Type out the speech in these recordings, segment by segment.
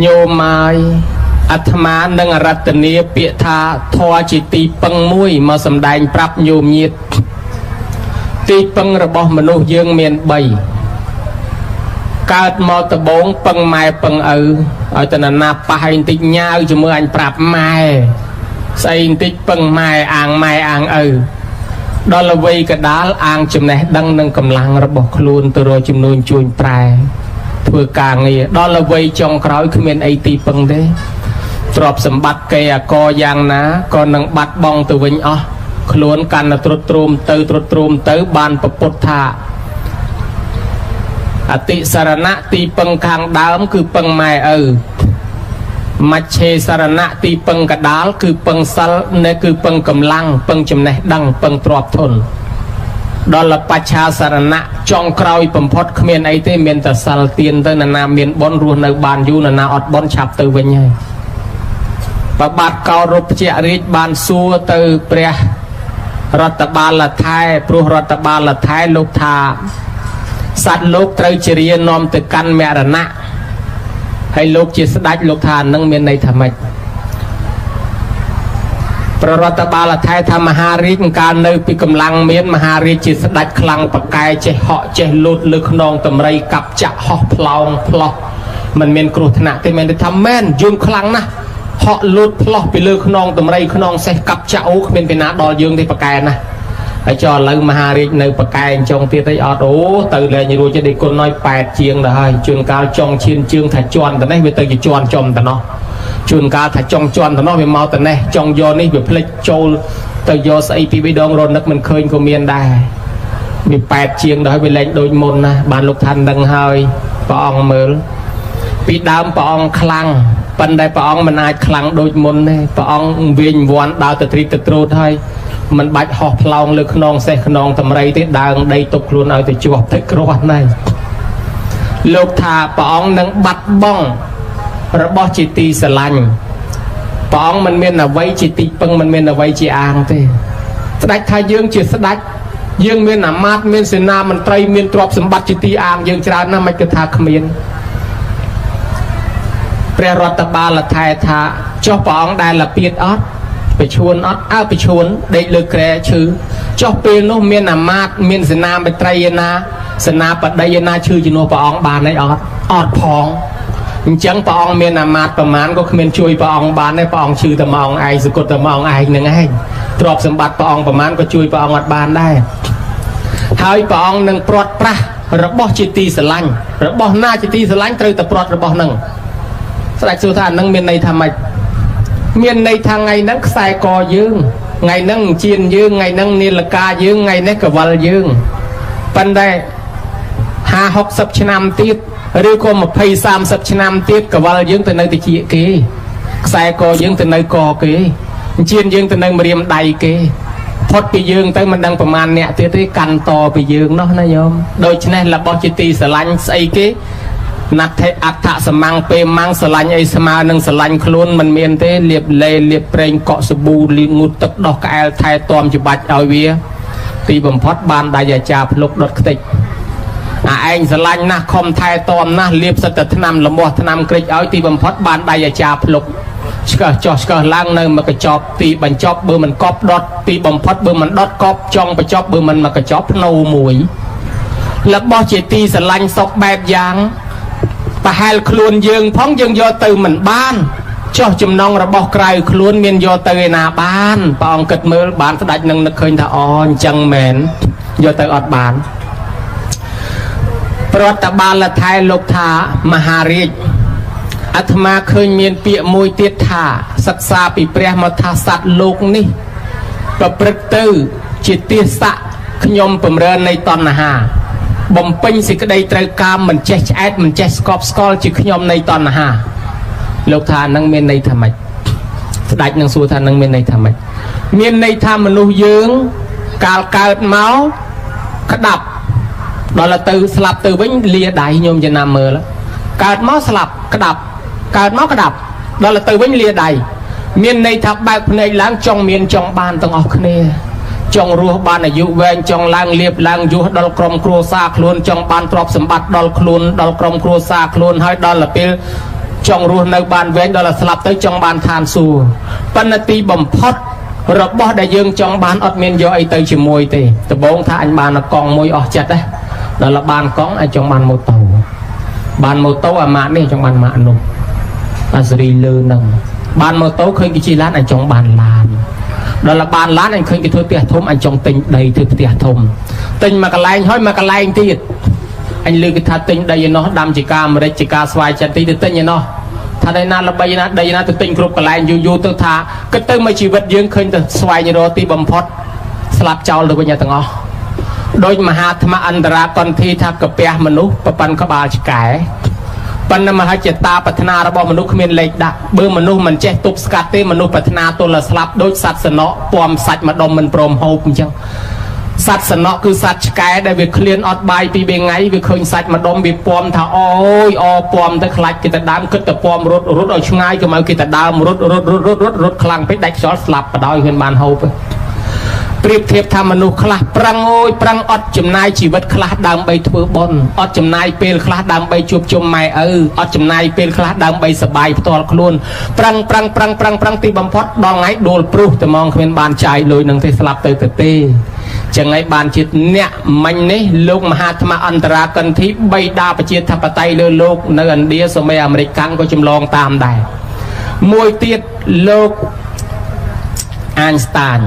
ញោមហើយអាត្មានឹងអរតនីពាក្យថាធម៌ជាទីពឹងមួយមកសម្ដែងប្រាប់ញោមញាតទីពឹងរបស់មនុស្សយើងមាន3កើតមកដបងពឹងម៉ែពឹងឪឲ្យតណាប៉ះឲ្យបន្តិចញ៉ាវជាមួយអញប្រាប់ម៉ែស្អីបន្តិចពឹងម៉ែអាងម៉ែអាងឪដល់អ្វីកដាលអាងចំណេះដឹងនិងកម្លាំងរបស់ខ្លួនទៅរកចំនួនជួញប្រែធ្វើការងារដល់អ្វីចុងក្រោយគ្មានអីទីពឹងទេទ្រព្យសម្បត្តិគេអកយ៉ាងណាក៏នឹងបាត់បង់ទៅវិញអស់ខ្លួនកាន់តែទ្រុឌទ្រោមទៅទ្រុឌទ្រោមទៅបានពពុទ្ធថាអតិសរណៈទីពឹងខាងដើមគឺពឹងម៉ែឪមជ្ឈេសរណៈទីពឹងកដាលគឺពឹងសិលនេះគឺពឹងកម្លាំងពឹងចំណេះដឹងពឹងទ្រព្យធនដល់បច្ឆាសរណៈចុងក្រោយបំផុតគ្មានអីទេមានតែសិលទៀនទៅណានាមានបុណ្យរស់នៅបានយូរណានាអត់បុណ្យឆាប់ទៅវិញហើយប្របាទកោរពជារាជបានសួរទៅព្រះរដ្ឋបាលថែព្រោះរដ្ឋបាលថែលោកថាសត្វលោកត្រូវជារានាំទៅកាន់មរណៈហើយលោកជាស្ដេចលោកថានឹងមានន័យថាម៉េចប្ររដ្ឋបាលថែថាមហារាជកាលនៅពីកម្លាំងមានមហារាជជាស្ដេចខ្លាំងប្រកែចេះហក់ចេះលូតលើខ្នងតម្រៃកាប់ចាក់ហោះផ្លោងផ្លោះมันមានគ្រោះថ្នាក់ទេមែនទេថាមែនយើងខ្លាំងណាស់ហក់លូតផ្លោះពីលើខ្នងតម្រៃខ្នងសេះកាប់ចាក់អូគ្មានពីណាដល់យើងទេប្រកែណាស់ហើយចុះឥឡូវមហារាជនៅប្រកែងចុងទៀតអីអត់អូទៅលែងរួចទេដេគុណน้อย8ជាងដល់ហើយជួនកាលចុងឈានជើងថាជន់ទៅនេះវាទៅជាជន់ចំទៅនោះជួនកាលថាចង់ជន់ទៅនោះវាមកទៅនេះចង់យកនេះវាភ្លេចចូលទៅយកស្អីពីបីដងរនឹកមិនឃើញក៏មានដែរវា8ជាងដល់ហើយវាលែងដូចមុនណាបានលោកថានឹងហើយព្រះអង្គមើលពីដើមព្រះអង្គខ្លាំងប៉ុន្តែព្រះអង្គមិនអាចខ្លាំងដូចមុនទេព្រះអង្គវិញវាន់ដើរទៅទ្រីទៅត្រួតហើយមិនបាច់ហោះផ្លោងលើខ្នងសេះខ្នងតម្រៃទេដើងដីទប់ខ្លួនឲ្យទៅជាប់ទៅគ្រាន់ហើយលោកថាព្រះអង្គនឹងបាត់បង់របស់ជាទីស្រឡាញ់ព្រះអង្គមិនមានអ្វីជាទីពឹងមិនមានអ្វីជាអាងទេស្ដេចថាយើងជាស្ដេចយើងមានអាមាត្យមានសេនាមន្ត្រីមានទ្រព្យសម្បត្តិជាទីអាងយើងច្រើនណាស់មិនគិតថាគ្មានព្រះរដ្ឋបាលថែថាចុះព្រះអង្គដែលលពៀតអត់ប្រឈួនអត់អើប្រឈួនដេកលើក្រែឈឺចុះពេលនោះមានអាមាត្យមានសេនាមន្ត្រីឯណាសេនាបតីឯណាឈឺជំនួសព្រះអង្គបានអីអត់អត់ផងអញ្ចឹងព្រះអង្គមានអាមាត្យប្រមាណក៏គ្មានជួយព្រះអង្គបានដែរព្រះអង្គឈឺតែម៉ោងឯងសគត់តែម៉ោងឯងនឹងឯងទ្រព្យសម្បត្តិព្រះអង្គប្រមាណក៏ជួយព្រះអង្គអត់បានដែរហើយព្រះអង្គនឹងព្រាត់ប្រាសរបស់ជាទីស្រឡាញ់របស់ណាជាទីស្រឡាញ់ត្រូវតែព្រាត់របស់នឹងស្ដេចសួរថានឹងមានន័យថាម៉េចមានន័យថាថ្ងៃហ្នឹងខ្សែកយើងថ្ងៃហ្នឹងជៀនយើងថ្ងៃហ្នឹងនាឡិកាយើងថ្ងៃនេះកវលយើងប៉ុន្តែ50 60ឆ្នាំទៀតឬក៏20 30ឆ្នាំទៀតកវលយើងទៅនៅតិចគេខ្សែកយើងទៅនៅកគេជៀនយើងទៅនៅម្រាមដៃគេផុតពីយើងទៅមិនដឹងប្រមាណអ្នកទៀតទេកាន់តពីយើងនោះណាញោមដូច្នេះរបស់ជាទីស្រឡាញ់ស្អីគេណដ្ឋិអដ្ឋសមੰពេលម៉ាំងស្រឡាញ់អីស្មើនឹងស្រឡាញ់ខ្លួនមិនមានទេលៀបលេលៀបប្រេងកក់សាប៊ូលៀងងូតទឹកដោះក្អែលថែទាំច្បាច់ឲ្យវាទីបំផុតបានដៃអាចារ្យភ្លុកដុតខ្ទេចអាឯងស្រឡាញ់ណាស់ខំថែទាំណាស់លៀបសិតតែថ្នាំលមាស់ថ្នាំក្រិចឲ្យទីបំផុតបានដៃអាចារ្យភ្លុកឆ្កឹះចោះឆ្កឹះឡើងនៅមកកញ្ចប់ទីបញ្ចប់បើមិនកប់ដុតទីបំផុតបើមិនដុតកប់ចង់បញ្ចប់បើមិនមកកញ្ចប់ភ្នោមួយរបស់ជាទីស្រឡាញ់សុកបែបយ៉ាងប្រហែលខ្លួនយើងផងយើងយកទៅមិនបានចុះចំណងរបស់ក្រៅខ្លួនមានយកទៅឯណាបានព្រះអង្គគិតមើលបានស្ដេចនឹងនឹកឃើញថាអូអញ្ចឹងមែនយកទៅអត់បានប្រតបាលថែលោកថាមហារាជអាត្មាឃើញមានពាក្យមួយទៀតថាសិក្សាពីព្រះមកថាសត្វលោកនេះប្រព្រឹត្តទៅជាទាស័កខ្ញុំបំរើនៃតណ្ហាបំពេញសេចក្តីត្រូវការមិនចេះឆ្អែតមិនចេះស្កប់ស្កល់ជាខ្ញុំនៃតណ្ហាលោកថានឹងមានន័យថាម៉េចស្ដេចនឹងសួរថានឹងមានន័យថាម៉េចមានន័យថាមនុស្សយើងកាលកើតមកក្តាប់ដល់ទៅស្លាប់ទៅវិញលាដៃញោមចំណាំមើលកើតមកស្លាប់ក្តាប់កើតមកក្តាប់ដល់ទៅវិញលាដៃមានន័យថាបើកភ្នែកឡើងចង់មានចង់បានទាំងអស់គ្នាចង់រស់បានអាយុវែងចង់ឡើងលៀបឡើងយុះដល់ក្រុមគ្រួសារខ្លួនចង់បានទ្រព្យសម្បត្តិដល់ខ្លួនដល់ក្រុមគ្រួសារខ្លួនហើយដល់ទៅពេល ចង់រស់នៅបានវែងដល់ស្លាប់ទៅចង់បានឋានសួគ៌ប៉ុន្តែទីបំផុតរបស់ដែលយើងចង់បានអត់មានយកអីទៅជាមួយទេដំបូងថាអញបានកង់មួយអស់ចិត្តណាដល់បានកង់អញចង់បានម៉ូតូបានម៉ូតូអាម៉ាក់នេះចង់បានម៉ាក់នោះអាសេរីលើនឹងបានម៉ូតូឃើញគេជិះឡានអញចង់បានឡានដល់បានឡានអញឃើញគេធ្វើផ្ទះធំអញចង់ទិញដីធ្វើផ្ទះធំទិញមកកន្លែងហើយមកកន្លែងទៀតអញលើគេថាទិញដីឯណោះដាំជាការអាមេរិកជាការស្វាយចិត្តទីទៅទិញឯណោះថាដីណាល្បីណាដីណាទៅទិញគ្រប់កន្លែងយូរយូរទៅថាគិតទៅមកជីវិតយើងឃើញទៅស្វែងរកទីបំផុតស្លាប់ចោលទៅវិញទាំងអស់ដោយមហាថ្មអន្តរាកន្ធីថាកាពះមនុស្សប្រប៉ិនក្បាលឆ្កែប៉ុន្តែមហិច្ឆតាប្រាថ្នារបស់មនុស្សគ្មានលេខដាក់បើមនុស្សមិនចេះទប់ស្កាត់ទេមនុស្សប្រាថ្នាទល់ស្លាប់ដូចសត្វសំណក់ពំសាច់ម្ដុំមិនព្រមហូបអញ្ចឹងសត្វសំណក់គឺសត្វឆ្កែដែលវាឃ្លានអត់បាយពីរថ្ងៃវាឃើញសាច់ម្ដុំវាពំថាអូយអពំទៅខ្លាចគេទៅដើមគិតទៅពំរត់រត់ឲ្យឆ្ងាយកុំឲ្យគេទៅដើមរត់រត់រត់រត់រត់រត់ខ្លាំងពេកដាច់ខ្យល់ស្លាប់បដ ாய் គ្មានបានហូបទេប្រៀបធៀបថាមនុស្សខ្លះប្រឹងអូយប្រឹងអត់ចំណាយជីវិតខ្លះដើម្បីធ្វើបុណ្យអត់ចំណាយពេលខ្លះដើម្បីជួបជុំម៉ែឪអត់ចំណាយពេលខ្លះដើម្បីសប្បាយផ្ទាល់ខ្លួនប្រឹងប្រឹងប្រឹងប្រឹងប្រឹងទីបំផុតដល់ថ្ងៃដួលព្រុសតែមកគ្មានបានចាយលុយនឹងទេស្លាប់ទៅទៅទេចឹងហើយបានជាតិអ្នកមិញនេះលោកមហាថ្មអន្តរាកន្ធីបីដាប្រជាធិបតេយ្យលើលោកនៅឥណ្ឌាសូម្បីអាមេរិកកាំងក៏ចម្លងតាមដែរមួយទៀតលោកអាញស្តាន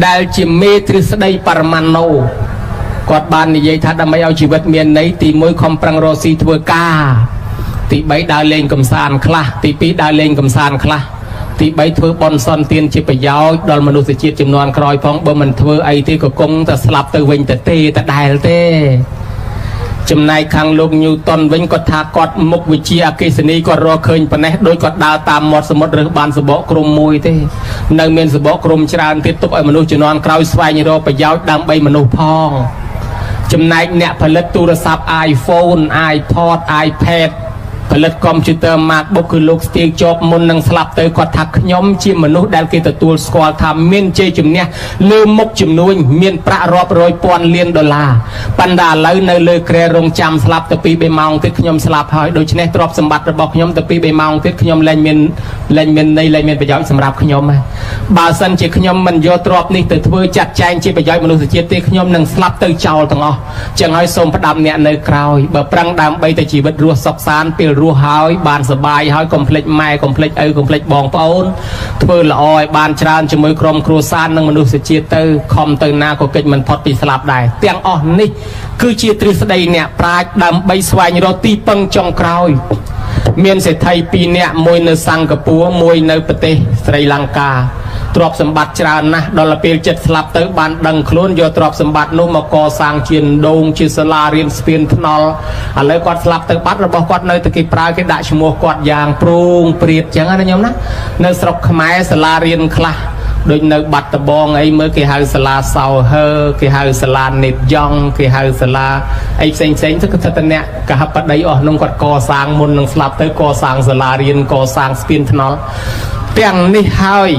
ដែលជាមេទ្រឹស្ដីបរមាណូគាត់បាននិយាយថាដើម្បីឲ្យជីវិតមានន័យទី1ខំប្រឹងរកស៊ីធ្វើការទី3ដើរលេងកំសាន្តខ្លះទី2ដើរលេងកំសាន្តខ្លះទី3ធ្វើបុណ្យសន្តានជាប្រយោជន៍ដល់មនុស្សជាតិចំនួនក្រោយផងបើមិនធ្វើអីទេក៏គង់តែស្លាប់ទៅវិញទៅទេតដែលទេចំណែកខាងលោកញូតុនវិញគាត់ថាគាត់មុខវិជ្ជាអគ្គិសនីគាត់រកឃើញប៉ុណ្ណេះដោយគាត់ដើរតាមមាត់សមុទ្ររើសបានសបកក្រុមមួយទេនៅមានសបកក្រុមច្រើនទៀតទុកឲ្យមនុស្សជំនាន់ក្រោយស្វែងរកប្រយោជន៍ដើម្បីមនុស្សផងចំណែកអ្នកផលិតទូរស័ព្ទ iPhone iPod iPad ផលិតកុំព្យូទ័រ MacBook គឺលោក Steve Jobs មុននឹងស្លាប់ទៅគាត់ថាខ្ញុំជាមនុស្សដែលគេទទួលស្គាល់ថាមានជ័យជំនះលើមុខចំនួនមានប្រាក់រាប់រយពាន់លានដុល្លារប៉ុន្តែឥឡូវនៅលើគ្រែរងចាំស្លាប់ទៅ2 3ម៉ោងទៀតខ្ញុំស្លាប់ហើយដូច្នេះទ្រព្យសម្បត្តិរបស់ខ្ញុំទៅ2 3ម៉ោងទៀតខ្ញុំលែងមានន័យលែងមានប្រយោជន៍សម្រាប់ខ្ញុំបើសិនជាខ្ញុំមិនយកទ្រព្យនេះទៅធ្វើចាត់ចែងជាប្រយោជន៍មនុស្សជាតិទេខ្ញុំនឹងស្លាប់ទៅចោលទាំងអស់ចឹងហើយសូមផ្ដាំអ្នកនៅក្រោយបើប្រឹងដើម្បីតែជីវិតរស់សុខសាន្តពេលរស់ហើយបានសបាយហើយកុំភ្លេចម៉ែកុំភ្លេចឪកុំភ្លេចបងប្អូនធ្វើល្អឲ្យបានច្រើនជាមួយក្រុមគ្រួសារនិងមនុស្សជាតិទៅខំទៅណាក៏កិច្ចមិនផុតពីស្លាប់ដែរទាំងអស់នេះគឺជាទ្រឹស្ដីអ្នកប្រាជ្ញដើម្បីស្វែងរកទីពឹងចុងក្រោយមានសេដ្ឋី2នាក់មួយនៅសិង្ហបុរីមួយនៅប្រទេសស្រីលង្កាទ្រព្យសម្បត្តិច្រើនណាស់ដល់ពេលចិត្តស្លាប់ទៅបានដឹងខ្លួនយកទ្រព្យសម្បត្តិនោះមកកសាងជាដងជាសាលារៀនស្ពានថ្នល់ឥឡូវគាត់ស្លាប់ទៅបាត់របស់គាត់នៅតែគេប្រើគេដាក់ឈ្មោះគាត់យ៉ាងព្រងព្រាតចឹងណាញោមណានៅស្រុកខ្មែរសាលារៀនខ្លះដូចនៅបាត់ដបងអីមើលគេហៅសាលាសោហឺគេហៅសាលានេតយ៉ងគេហៅសាលាអីផ្សេងផ្សេងទៅគឺថាតអ្នកកហបតីអស់នោះគាត់កសាងមុននឹងស្លាប់ទៅកសាងសាលារៀនកសាងស្ពានថ្នល់ទាំងនេះហើយ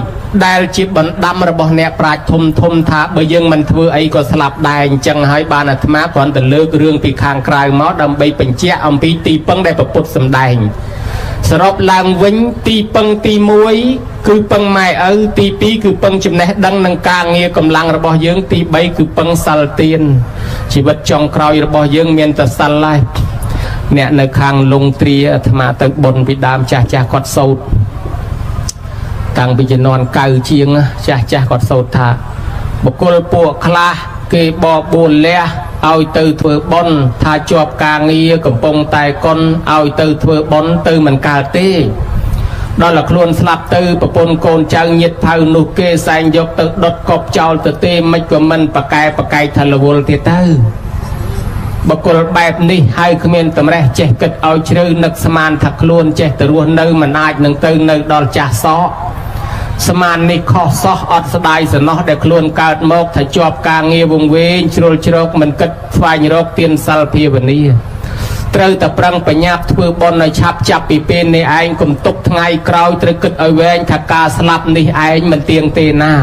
ដែលជាបណ្ដាំរបស់អ្នកប្រាជ្ញធំធំថាបើយើងមិនធ្វើអីក៏ស្លាប់ដែរអញ្ចឹងហើយបានអាត្មាគ្រាន់តែលើករឿងពីខាងក្រៅមកដើម្បីបញ្ជាក់អំពីទីពឹងដែលព្រះពុទ្ធសម្ដែងសរុបឡើងវិញទីពឹងទី1គឺពឹងម៉ែឪទី2គឺពឹងចំណេះដឹងនិងការងារកម្លាំងរបស់យើងទី3គឺពឹងសិលទានជីវិតចុងក្រោយរបស់យើងមានតែសិលហើយអ្នកនៅខាងលងទ្រាអាត្មាទៅបុណ្យពីដើមចាស់ចាស់គាត់សូត្រតាំងពីជំនាន់កៅជាងចាស់ចាស់គាត់សូត្រថាបុគ្គលពួកខ្លះគេបបួលលះឲ្យទៅធ្វើបុណ្យថាជាប់ការងារកំពុងតែកុនឲ្យទៅធ្វើបុណ្យទៅមិនកើតទេដល់តែខ្លួនស្លាប់ទៅប្រពន្ធកូនចៅញាតិផៅនោះគេសែងយកទៅដុតកប់ចោលទៅទេមិនក៏មិនប្រកែប្រកែកថារវល់ទៀតទៅបុគ្គលបែបនេះហើយគ្មានតម្រេះចេះគិតឲ្យជ្រៅនឹកស្មានថាខ្លួនចេះទៅរស់នៅមិនអាចនឹងទៅនៅដល់ចាស់សក់ស្មាននេះខុសសោះអត់ស្ដាយសំណោះដែលខ្លួនកើតមកថាជាប់ការងារវង្វេងជ្រុលជ្រកមិនគិតស្វែងរកទានសិលភាវនាត្រូវតែប្រឹងបញ្ញាប់ធ្វើបុណ្យឲ្យឆាប់ចាប់ពីពេលនេះឯងកុំទុកថ្ងៃក្រោយត្រូវគិតឲ្យវែងថាការស្លាប់នេះឯងមិនទៀងទេណា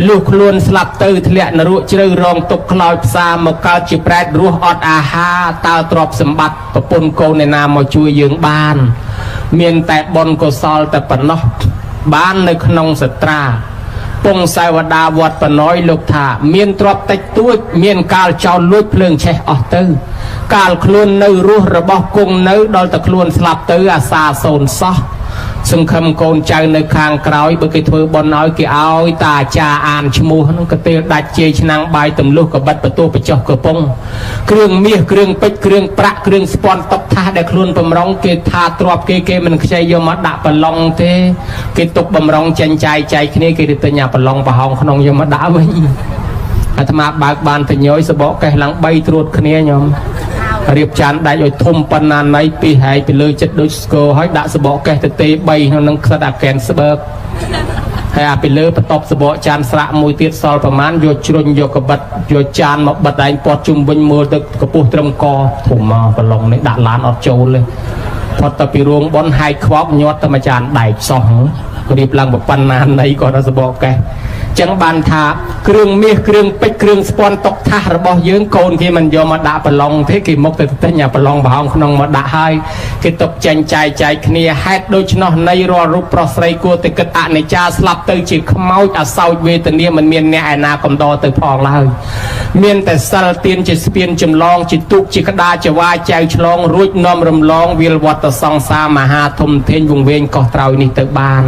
លុះខ្លួនស្លាប់ទៅធ្លាក់នរកជ្រៅរងទុកខ្លោចផ្សាមកកើតជាប្រែតរស់អត់អាហារតើទ្រព្យសម្បត្តិប្រពន្ធកូនឯណាមកជួយយើងបាន មានតែបុណ្យកុសលតែប៉ុណ្ណោះបាននៅក្នុងសត្រាពងសាវតាវត្តបណយលោកថាមានទ្រព្យតិចតួចមានកាលចោលលួចភ្លើងឆេះអស់ទៅកាលខ្លួននៅរស់របស់គង់នៅដល់តែខ្លួនស្លាប់ទៅអាសាសូនសោះសង្ឃឹមកូនចៅនៅខាងក្រោយបើគេធ្វើបុណ្យឲ្យគេឲ្យតាអាចារ្យអានឈ្មោះហ្នឹងក៏ទេដាច់ជ័យឆ្នាំងបាយទម្លុះក៏បិទបន្ទោបញ្ចុះកំពុងគ្រឿងមាសគ្រឿងពេជ្រគ្រឿងប្រាក់គ្រឿងស្ពាន់តុកថាសដែលខ្លួនបំរុងគេថាទ្របគេមិនខ្ចីយកមកដាក់ប្រឡងទេគេទុកបំរុងចេញចាយចែកគ្នាគេទៅទិញអាប្រឡងប្រហោងក្នុងយកមកដាក់វិញអាត្មាបើកបានតញយសបកកេះឡើង3ត្រួតគ្នាញោមរៀបចានដាច់ឲ្យធំប៉ុណ្ណាណៃពីហែកពីលើចិត្តដូចស្គរហើយដាក់សបកកេះទៅទេ3ក្នុងនឹងខ្សិតអាកែនស្បើកហើយអាពីលើបន្ទប់សបកចានស្រាក់មួយទៀតសល់ប្រមាណយកជ្រុញយកកបិតយកចានមកបិទឯងពាត់ជុំវិញមើលទៅកពុះត្រឹមកធំមកប្រឡងនេះដាក់ឡានអត់ចូលទេផុតទៅពីរោងបនហែកខ្វក់ញាត់ទៅមួយចានដែកសោះរៀបឡើងប៉ុណ្ណាណៃគាត់ដល់សបកកេះចឹងបានថាគ្រឿងមាសគ្រឿងពេជ្រគ្រឿងស្ពាន់តុកថាសរបស់យើងកូនគេមិនយកមកដាក់ប្រឡងទេគេមកទៅទិញអាប្រឡងប្រហោងក្នុងមកដាក់ហើយគេទុកចេញចែកចែកគ្នាហេតុដូច្នោះនៃរាល់រូបប្រុសស្រីគួរតែគិតអនិច្ចាស្លាប់ទៅជាខ្មោចអសោចវេទនាមិនមានអ្នកឯណាកំដរទៅផងឡើយមានតែសិលទានជាស្ពានចម្លងជាទូកជាក្តារជាវាចែវឆ្លងរួចនាំរំលងវាលវត្តសង្សារមហាធំធេងវង្វេងកោះត្រោយនេះទៅបាន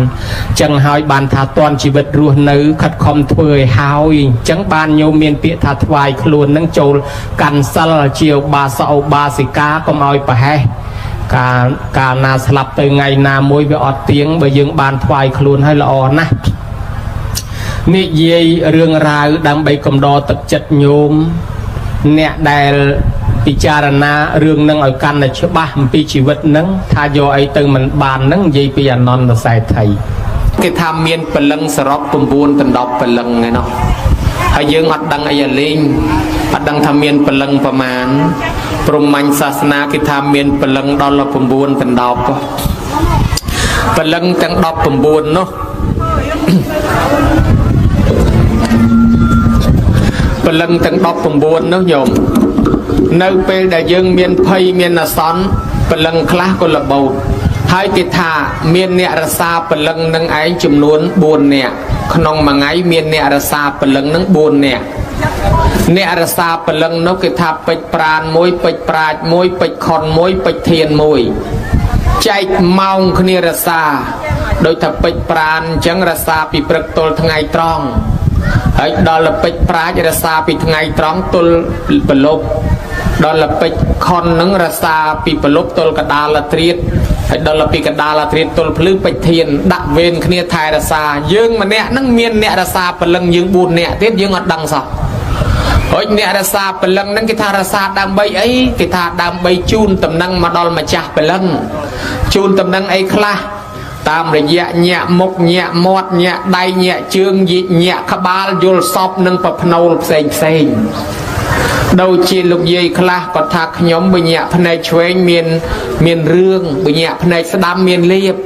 ចឹងហើយបានថាតន់ជីវិតរស់នៅខិតខំធ្វើឲ្យហើយចឹងបានញោមមានពាក្យថាថ្វាយខ្លួននឹងចូលកាន់សិលជាឧបាសកឧបាសិកាកុំឲ្យប្រហែសកាលណាស្លាប់ទៅថ្ងៃណាមួយវាអត់ទៀងបើយើងបានថ្វាយខ្លួនឲ្យល្អណាស់និយាយរឿងរ៉ាវដើម្បីកំដរទឹកចិត្តញោមអ្នកដែលពិចារណារឿងនឹងឲ្យកាន់តែច្បាស់អំពីជីវិតនឹងថាយកអីទៅមិនបាននឹងនិយាយពីអនន្តសេដ្ឋីគេថាមានពលឹងសរុប9ដណ្ដប់ពលឹងឯណោះហើយយើងអត់ដឹងអីអាលេងអត់ដឹងថាមានពលឹងប្រមាណព្រហ្មញ្ញសាសនាគេថាមានពលឹងដល់9ដណ្ដប់ពលឹងទាំង19នោះពលឹងទាំង19នោះញោមនៅពេលដែលយើងមានភ័យមានអាសន្នពលឹងខ្លះក៏របូតហើយគេថាមានអ្នករសាពលឹងនឹងឯងចំនួន4នាក់ក្នុងមួយថ្ងៃមានអ្នករសាពលឹងនឹង4នាក់អ្នករសាពលឹងនោះគេថាពេជ្រប្រានមួយពេជ្រប្រាជ្ញមួយពេជ្រខុនមួយពេជ្រធានមួយចែកម៉ោងគ្នារសាដោយថាពេជ្រប្រានអញ្ចឹងរសាពីព្រឹកទល់ថ្ងៃត្រង់ហើយដល់ពេជ្រប្រាជ្ញរសាពីថ្ងៃត្រង់ទល់ប្រលប់ដល់ពេជ្រខុននឹងរសាពីប្រលប់ទល់កដាលត្រៀតហើយដល់ពីកដាលត្រៀតទល់ភ្លឺពេជ្រធានដាក់វេនគ្នាថែរសាយើងម្នាក់នឹងមានអ្នករសាពលឹងយើង4នាក់ទៀតយើងអត់ដឹងសោះហើយអ្នករសាពលឹងនឹងគេថារសាដើម្បីអីគេថាដើម្បីជូនតំណែងមកដល់ម្ចាស់ពលឹងជូនតំណែងអីខ្លះតាមរយៈញាក់មុខញាក់មាត់ញាក់ដៃញាក់ជើងញាក់ក្បាលយល់សពនិងប្រភ្នូលផ្សេងផ្សេងដូចជាលោកយាយខ្លះគាត់ថាខ្ញុំបើញាក់ភ្នែកឆ្វេងមានរឿងបើញាក់ភ្នែកស្ដាំមានលៀប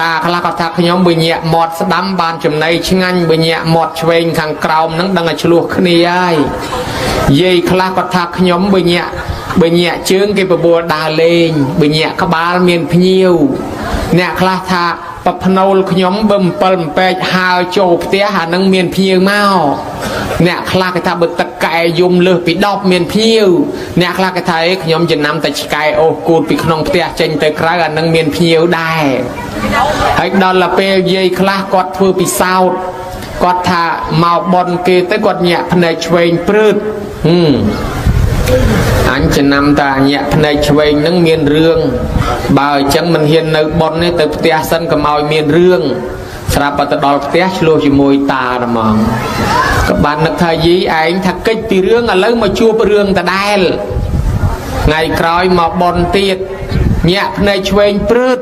តាខ្លះគាត់ថាខ្ញុំបើញាក់មាត់ស្ដាំបានចំណីឆ្ងាញ់បើញាក់មាត់ឆ្វេងខាងក្រោមនឹងដឹងឲ្យឆ្លោះគ្នាហើយយាយខ្លះគាត់ថាខ្ញុំបើញាក់ជើងគេបបួលដើរលេងបើញាក់ក្បាលមានភ្ញៀវអ្នកខ្លះថាប្រភ្នូលខ្ញុំបើ7 7ពេកហើចូលផ្ទះអានឹងមានភ្ញៀវមកអ្នកខ្លះគេថាបើទឹកកែយំលើសពី10មានភ្ញៀវអ្នកខ្លះគេថាអីខ្ញុំចំណាំតែឆ្កែអូសគូតពីក្នុងផ្ទះចេញទៅក្រៅអានឹងមានភ្ញៀវដែរហើយដល់ទៅពេលយាយខ្លះគាត់ធ្វើពិសោធន៍គាត់ថាមកបនគេទៅគាត់ញាក់ភ្នែកឆ្វេងព្រឺតអញចំណាំតាញាក់ភ្នែកឆ្វេងនឹងមានរឿងបើអញ្ចឹងមិនហ៊ាននៅប៉ុនទេទៅផ្ទះសិនកុំឲ្យមានរឿងស្រាប់តែទៅដល់ផ្ទះឆ្លោះជាមួយតាហ្មងក៏បាននឹកថាយីឯងថាកិច្ចពីរឿងឥឡូវមកជួបរឿងដដែលថ្ងៃក្រោយមកប៉ុនទៀតញាក់ភ្នែកឆ្វេងព្រឺត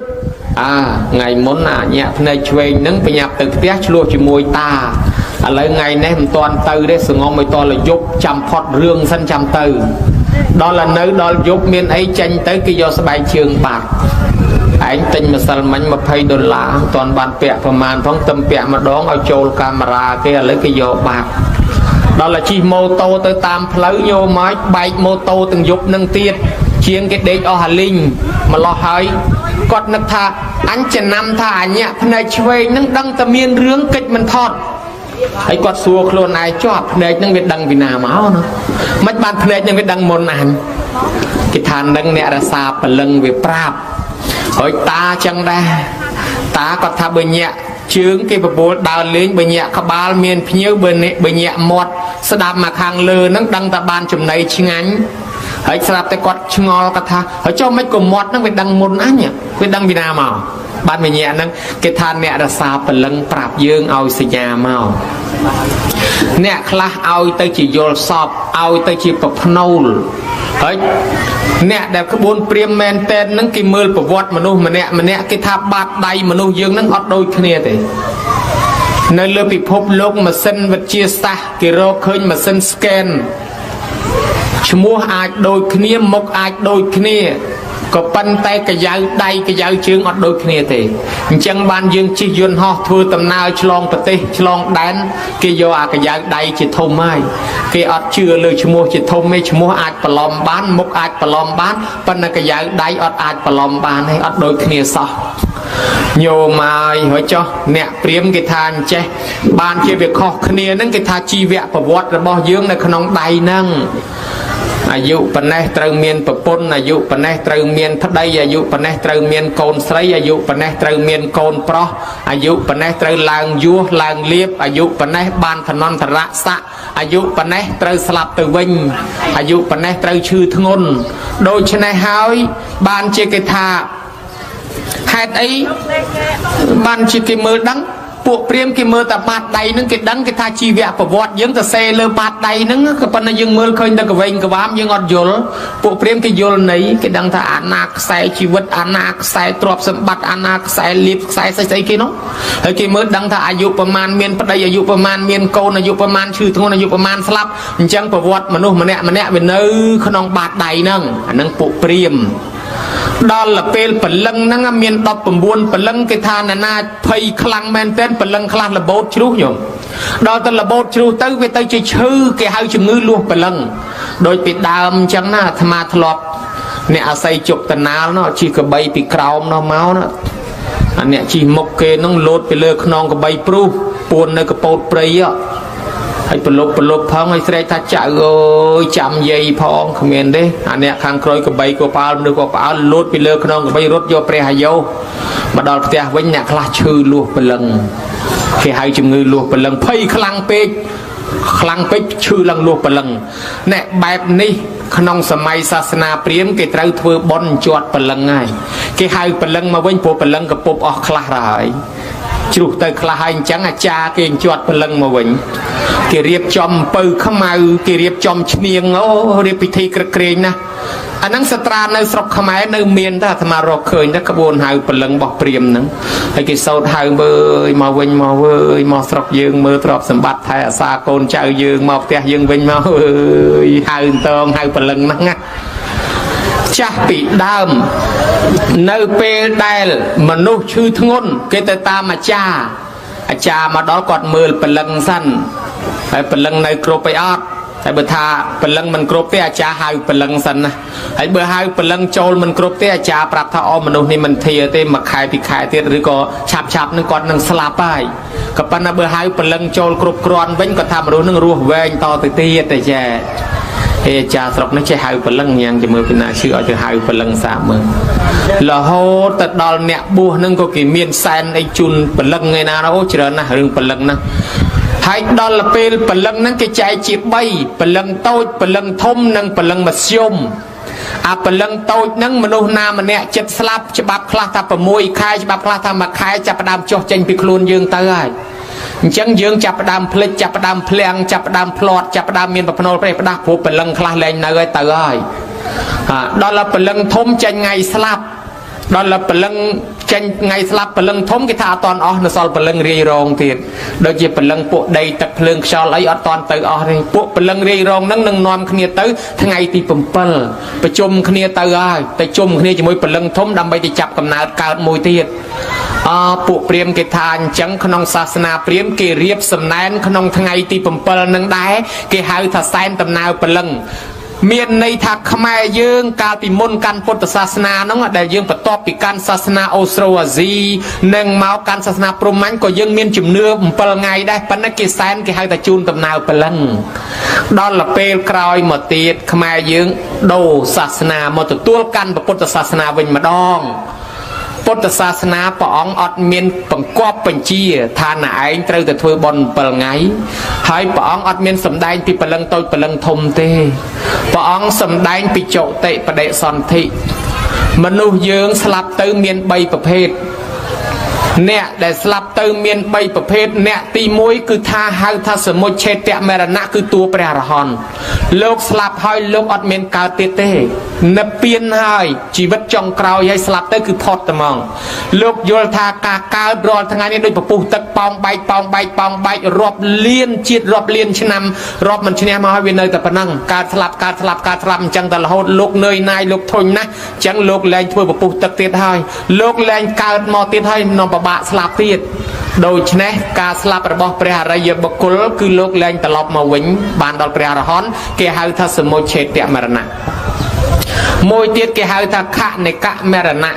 អាថ្ងៃមុនអាញាក់ភ្នែកឆ្វេងនឹងប្រញាប់ទៅផ្ទះឆ្លោះជាមួយតាឥឡូវថ្ងៃនេះមិនទាន់ទៅទេសងំឲ្យតលយប់ចាំផុតរឿងសិនចាំទៅដល់នៅដល់យប់មានអីចេញទៅគេយកស្បែកជើងបាត់ឯងទិញម្សិលមិញ20ដុល្លារមិនទាន់បានពាក់ប្រមាណផងទឹមពាក់ម្ដងឲ្យចូលកាមេរ៉ាគេឥឡូវគេយកបាត់ដល់តែជិះម៉ូតូទៅតាមផ្លូវញោមមកបែកម៉ូតូទាំងយប់នឹងទៀតជាងគេដេកអស់អាលីងម្លោះហើយ គាត់នឹកថាអញចំណាំថាអញ្ញាក់ភ្នែកឆ្វេងនឹងដឹងតែមានរឿងកិច្ចមិនថត់ហើយគាត់សួរខ្លួនឯងចុះអាភ្នែកនឹងវាដឹងពីណាមកណាមិនបានភ្នែកនឹងវាដឹងមុនអញគេថានឹងអ្នករសាព្រលឹងវាប្រាប់ហើយតាចឹងដែរតាគាត់ថាបើញាក់ជើងគេបបួលដើរលេងបើញាក់ក្បាលមានភ្ញៀវបើញាក់មាត់ស្ដាប់មកខាងលើនឹងដឹងតែបានចំណីឆ្ងាញ់ហើយស្រាប់តែគាត់ឆ្ងល់គាត់ថាហើយចុះមិនក៏មាត់នឹងវាដឹងមុនអញវាដឹងពីណាមកបានវិញ្ញាហ្នឹងគេថាអ្នករសាព្រលឹងប្រាប់យើងឲ្យសញ្ញាមកអ្នកខ្លះឲ្យទៅជាយល់សពឲ្យទៅជាប្រភ្នូលហើយអ្នកដែលក្បួនព្រាមមែនតែនហ្នឹងគេមើលប្រវត្តិមនុស្សម្នាក់ម្នាក់គេថាបាតដៃមនុស្សយើងហ្នឹងអត់ដូចគ្នាទេនៅលើពិភពលោកម៉ាស៊ីនវិទ្យាសាស្ត្រគេរកឃើញម៉ាស៊ីន scan ឈ្មោះអាចដូចគ្នាមុខអាចដូចគ្នាក៏ប៉ុន្តែកាយ៉ៅដៃកាយ៉ៅជើងអត់ដូចគ្នាទេអញ្ចឹងបានយើងជិះយន្តហោះធ្វើដំណើរឆ្លងប្រទេសឆ្លងដែនគេយកអាកាយ៉ៅដៃជាធំហើយគេអត់ជឿលើឈ្មោះជាធំទេឈ្មោះអាចបន្លំបានមុខអាចបន្លំបានប៉ុន្តែកាយ៉ៅដៃអត់អាចបន្លំបានទេអត់ដូចគ្នាសោះញោមហើយហើយចុះអ្នកព្រាមគេថាអញ្ចេះបានជាវាខុសគ្នាហ្នឹងគេថាជីវប្រវត្តិរបស់យើងនៅក្នុងដៃហ្នឹងអាយុប៉ុណ្ណេះត្រូវមានប្រពន្ធអាយុប៉ុណ្ណេះត្រូវមានប្តីអាយុប៉ុណ្ណេះត្រូវមានកូនស្រីអាយុប៉ុណ្ណេះត្រូវមានកូនប្រុសអាយុប៉ុណ្ណេះត្រូវឡើងយោះឡើងលៀបអាយុប៉ុណ្ណេះបានឋនន្តរស័ក្តិអាយុប៉ុណ្ណេះត្រូវស្លាប់ទៅវិញអាយុប៉ុណ្ណេះត្រូវឈឺធ្ងន់ដូច្នេះហើយបានជាគេថាហេតុអីបានជាគេមើលដឹងពួកព្រាមគេមើលតែបាតដៃហ្នឹងគេដឹងគេថាជីវប្រវត្តិយើងទៅសេលើបាតដៃហ្នឹងក៏ប៉ុន្តែយើងមើលឃើញតែកវែងកវាមយើងអត់យល់ពួកព្រាមគេយល់ន័យគេដឹងថាអាណាខ្សែជីវិតអាណាខ្សែទ្រព្យសម្បត្តិអាណាខ្សែលៀបខ្សែស្អីស្អីគេនោះហើយគេមើលដឹងថាអាយុប្រមាណមានប្តីអាយុប្រមាណមានកូនអាយុប្រមាណឈឺធ្ងន់អាយុប្រមាណស្លាប់អញ្ចឹងប្រវត្តិមនុស្សម្នាក់ម្នាក់វានៅក្នុងបាតដៃហ្នឹងអាហ្នឹងពួកព្រាមដល់ពេលព្រលឹងហ្នឹងមាន19ព្រលឹងគេថាណានាភ័យខ្លាំងមែនទែនព្រលឹងខ្លះរបូតជ្រុះញោមដល់ទៅរបូតជ្រុះទៅវាទៅជាឈឺគេហៅជំងឺលួសព្រលឹងដោយពីដើមអញ្ចឹងណាអាត្មាធ្លាប់អ្នកអាស័យជុកតណាលនោះជិះកបីពីក្រោមនោះមកណាអាអ្នកជិះមុខគេនោះលោតពីលើខ្នងកបីព្រុសពួននៅកពោតព្រៃហើយប្រលប់ប្រលប់ផងហើយស្រែកថាចៅអើយចាំយាយផងគ្មានទេអាអ្នកខាងក្រោយកបីក៏ផ្អើលមនុស្សក៏ផ្អើលលោតពីលើខ្នងកបីរត់យកព្រះអាយុមកដល់ផ្ទះវិញអ្នកខ្លះឈឺលួសព្រលឹងគេហៅជំងឺលួសព្រលឹងភ័យខ្លាំងពេកខ្លាំងពេកឈឺឡើងលួសព្រលឹងអ្នកបែបនេះក្នុងសម័យសាសនាព្រាហ្មណ៍គេត្រូវធ្វើបុណ្យជាត់ព្រលឹងហើយគេហៅព្រលឹងមកវិញព្រោះព្រលឹងកពុបអស់ខ្លះហើយជ្រុះទៅខ្លះហើយអញ្ចឹងអាចារ្យគេជាត់ព្រលឹងមកវិញគេរៀបចំអំពៅខ្មៅគេរៀបចំឈ្នៀងអូរៀបពិធីក្រឹកក្រែងណាស់អាហ្នឹងសត្រានៅស្រុកខ្មែរនៅមានតែអាត្មារកឃើញតែក្បួនហៅព្រលឹងរបស់ព្រាហ្មណ៍ហ្នឹងហើយគេសោតហៅមើលមកវិញមកវើយមកស្រុកយើងមើលទ្រព្យសម្បត្តិថែអាសាកូនចៅយើងមកផ្ទះយើងវិញមកអើយហៅតងហៅព្រលឹងហ្នឹងណាចាស់ពីដើមនៅពេលដែលមនុស្សឈឺធ្ងន់គេទៅតាមអាចារ្យអាចារ្យមកដល់គាត់មើលព្រលឹងសិនហើយព្រលឹងនៅគ្រប់អីអត់តែបើថាព្រលឹងមិនគ្រប់ទេអាចារ្យហៅព្រលឹងសិនណាហើយបើហៅព្រលឹងចូលមិនគ្រប់ទេអាចារ្យប្រាប់ថាអូមនុស្សនេះមិនធាទេមួយខែពីរខែទៀតឬក៏ឆាប់ឆាប់នឹងគាត់នឹងស្លាប់ហើយក៏ប៉ុន្តែបើហៅព្រលឹងចូលគ្រប់គ្រាន់វិញគាត់ថាមនុស្សនឹងរស់វែងតទៅទៀតទេចាហេអាចារ្យស្រុកនេះចេះហៅព្រលឹងយ៉ាងជាមើលពីណាឈឺឲ្យទៅហៅព្រលឹងសាកមើលរហូតទៅដល់អ្នកបួសនឹងក៏គេមានសែនអីជូនព្រលឹងឯណាអូច្រើនណាស់រឿងព្រលឹងណាហើយដល់ពេលព្រលឹងហ្នឹងគេចែកជា3ព្រលឹងតូចព្រលឹងធំនិងព្រលឹងមធ្យមអាព្រលឹងតូចហ្នឹងមនុស្សណាម្នាក់ចិត្តស្លាប់ច្បាប់ខ្លះថា6ខែច្បាប់ខ្លះថា1ខែចាប់ផ្ដើមចុះចេញពីខ្លួនយើងទៅហើយអញ្ចឹងយើងចាប់ផ្ដើមភ្លេចចាប់ផ្ដើមភ្លាំងចាប់ផ្ដើមភ្លាត់ចាប់ផ្ដើមមានប្រភ្នូលប្រេះផ្ដាស់ព្រោះព្រលឹងខ្លះលែងនៅហើយទៅហើយដល់ព្រលឹងធំចេញថ្ងៃស្លាប់ដល់ព្រលឹងចេញថ្ងៃស្លាប់ព្រលឹងធំគេថាអត់តន់អស់នៅសល់ព្រលឹងរាយរងទៀតដូចជាព្រលឹងពួកដីទឹកភ្លើងខ្យល់អីអត់តន់ទៅអស់ទេពួកព្រលឹងរាយរងហ្នឹងនឹងនាំគ្នាទៅថ្ងៃទី7ប្រជុំគ្នាទៅហើយទៅជុំគ្នាជាមួយព្រលឹងធំដើម្បីទៅចាប់កំណើតកើតមួយទៀតអពួកព្រាហ្មណ៍គេថាអញ្ចឹងក្នុងសាសនាព្រាហ្មណ៍គេរៀបសំណែនក្នុងថ្ងៃទី7នឹងដែរគេហៅថាសែនដំណើរព្រលឹង មានន័យថាខ្មែរយើងកាលពីមុនកាន់ពុទ្ធសាសនាហ្នឹងដែលយើងបន្ទាប់ពីកាន់សាសនាអូស្ត្រូអាស៊ីនិងមកកាន់សាសនាព្រហ្មញ្ញក៏យើងមានជំនឿ7ថ្ងៃដែរប៉ុន្តែគេសែនគេហៅថាជូនដំណើរព្រលឹងដល់ពេលក្រោយមកទៀតខ្មែរយើងដូរសាសនាមកទទួលកាន់ពុទ្ធសាសនាវិញម្ដងពុទ្ធសាសនាព្រះអង្គអត់មានបង្គាប់បញ្ជាថាណែឯងត្រូវតែធ្វើបុណ្យ7ថ្ងៃហើយព្រះអង្គអត់មានសម្ដែងពីព្រលឹងតូចព្រលឹងធំទេព្រះអង្គសម្ដែងពីចុតិបដិសន្ធិមនុស្សយើងស្លាប់ទៅមាន3ប្រភេទអ្នកដែលស្លាប់ទៅមាន3ប្រភេទអ្នកទី1គឺថាហៅថាសមុច្ឆេតមរណៈគឺតួព្រះអរហន្តលោកស្លាប់ហើយលោកអត់មានកើតទៀតទេនិព្វានហើយជីវិតចុងក្រោយហើយស្លាប់ទៅគឺផុតតែហ្មងលោកយល់ថាការកើតរាល់ថ្ងៃនេះដូចពពុះទឹកប៉ោងបែកប៉ោងបែកប៉ោងបែករាប់លានជាតិរាប់លានឆ្នាំរាប់មិនឈ្នះមកហើយវានៅតែប៉ុណ្ណឹងកើតស្លាប់កើតស្លាប់កើតស្លាប់អញ្ចឹងតែរហូតលោកនឿយណាយលោកធុញណាស់អញ្ចឹងលោកលែងធ្វើពពុះទឹកទៀតហើយលោកលែងកើតមកទៀតហើយនាំពិបាកស្លាប់ទៀតដូច្នេះការស្លាប់របស់ព្រះអរិយបុគ្គលគឺលោកលែងត្រឡប់មកវិញបានដល់ព្រះអរហន្តគេហៅថាសមុច្ឆេតមរណៈមួយទៀតគេហៅថាខនិកមរណៈ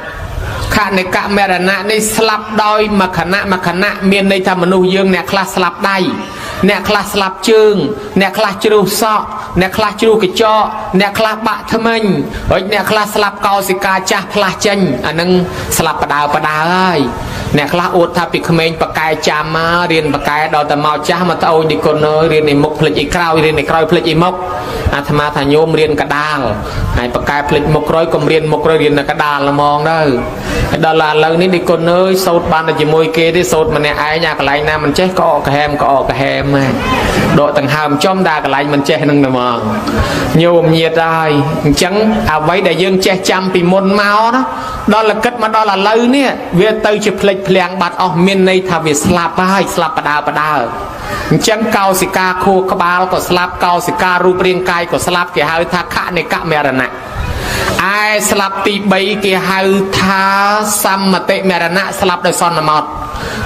ខនិកមរណៈនេះស្លាប់ដោយមួយខណៈមួយខណៈមានន័យថាមនុស្សយើងអ្នកខ្លះស្លាប់ដៃអ្នកខ្លះស្លាប់ជើងអ្នកខ្លះជ្រុះសក់អ្នកខ្លះជ្រុះកញ្ចក់អ្នកខ្លះបាក់ធ្មេញហើយអ្នកខ្លះស្លាប់កោសិកាចាស់ផ្លាស់ចេញអានឹងស្លាប់បដើបដើហើយអ្នកខ្លះអួតថាពីក្មេងបកែចាំមករៀនបកែដល់តែមកចាស់មកត្អូញនេះគុណអើយរៀននេះមុខភ្លេចអីក្រោយរៀននេះក្រោយភ្លេចអីមុខអាត្មាថាញោមរៀនកដាលហើយបកែភ្លេចមុខក្រោយកុំរៀនមុខក្រោយរៀននៅកដាលហ្មងទៅហើយដល់ឥឡូវនេះនេះគុណអើយសូត្របានតែជាមួយគេទេសូត្រម្នាក់ឯងអាកន្លែងណាមិនចេះក៏អកក្រហែមក៏អកក្រហែមហ្នឹងដកដង្ហើមចំដល់កន្លែងមិនចេះនឹងហ្មងញោមញាតហើយអញ្ចឹងអ្វីដែលយើងចេះចាំពីមុនមកណាដល់លកិតមកដល់ឥឡូវនេះវាទៅជាភ្លេចភ្លាំងបាត់អស់មានន័យថាវាស្លាប់ហើយស្លាប់បដើបដើអញ្ចឹងកោសិកាខួរក្បាលក៏ស្លាប់កោសិការូបរាងកាយក៏ស្លាប់គេហៅថាខនិកមរណៈឯស្លាប់ទី3គេហៅថាសមតិមរណៈស្លាប់ដោយសន្មត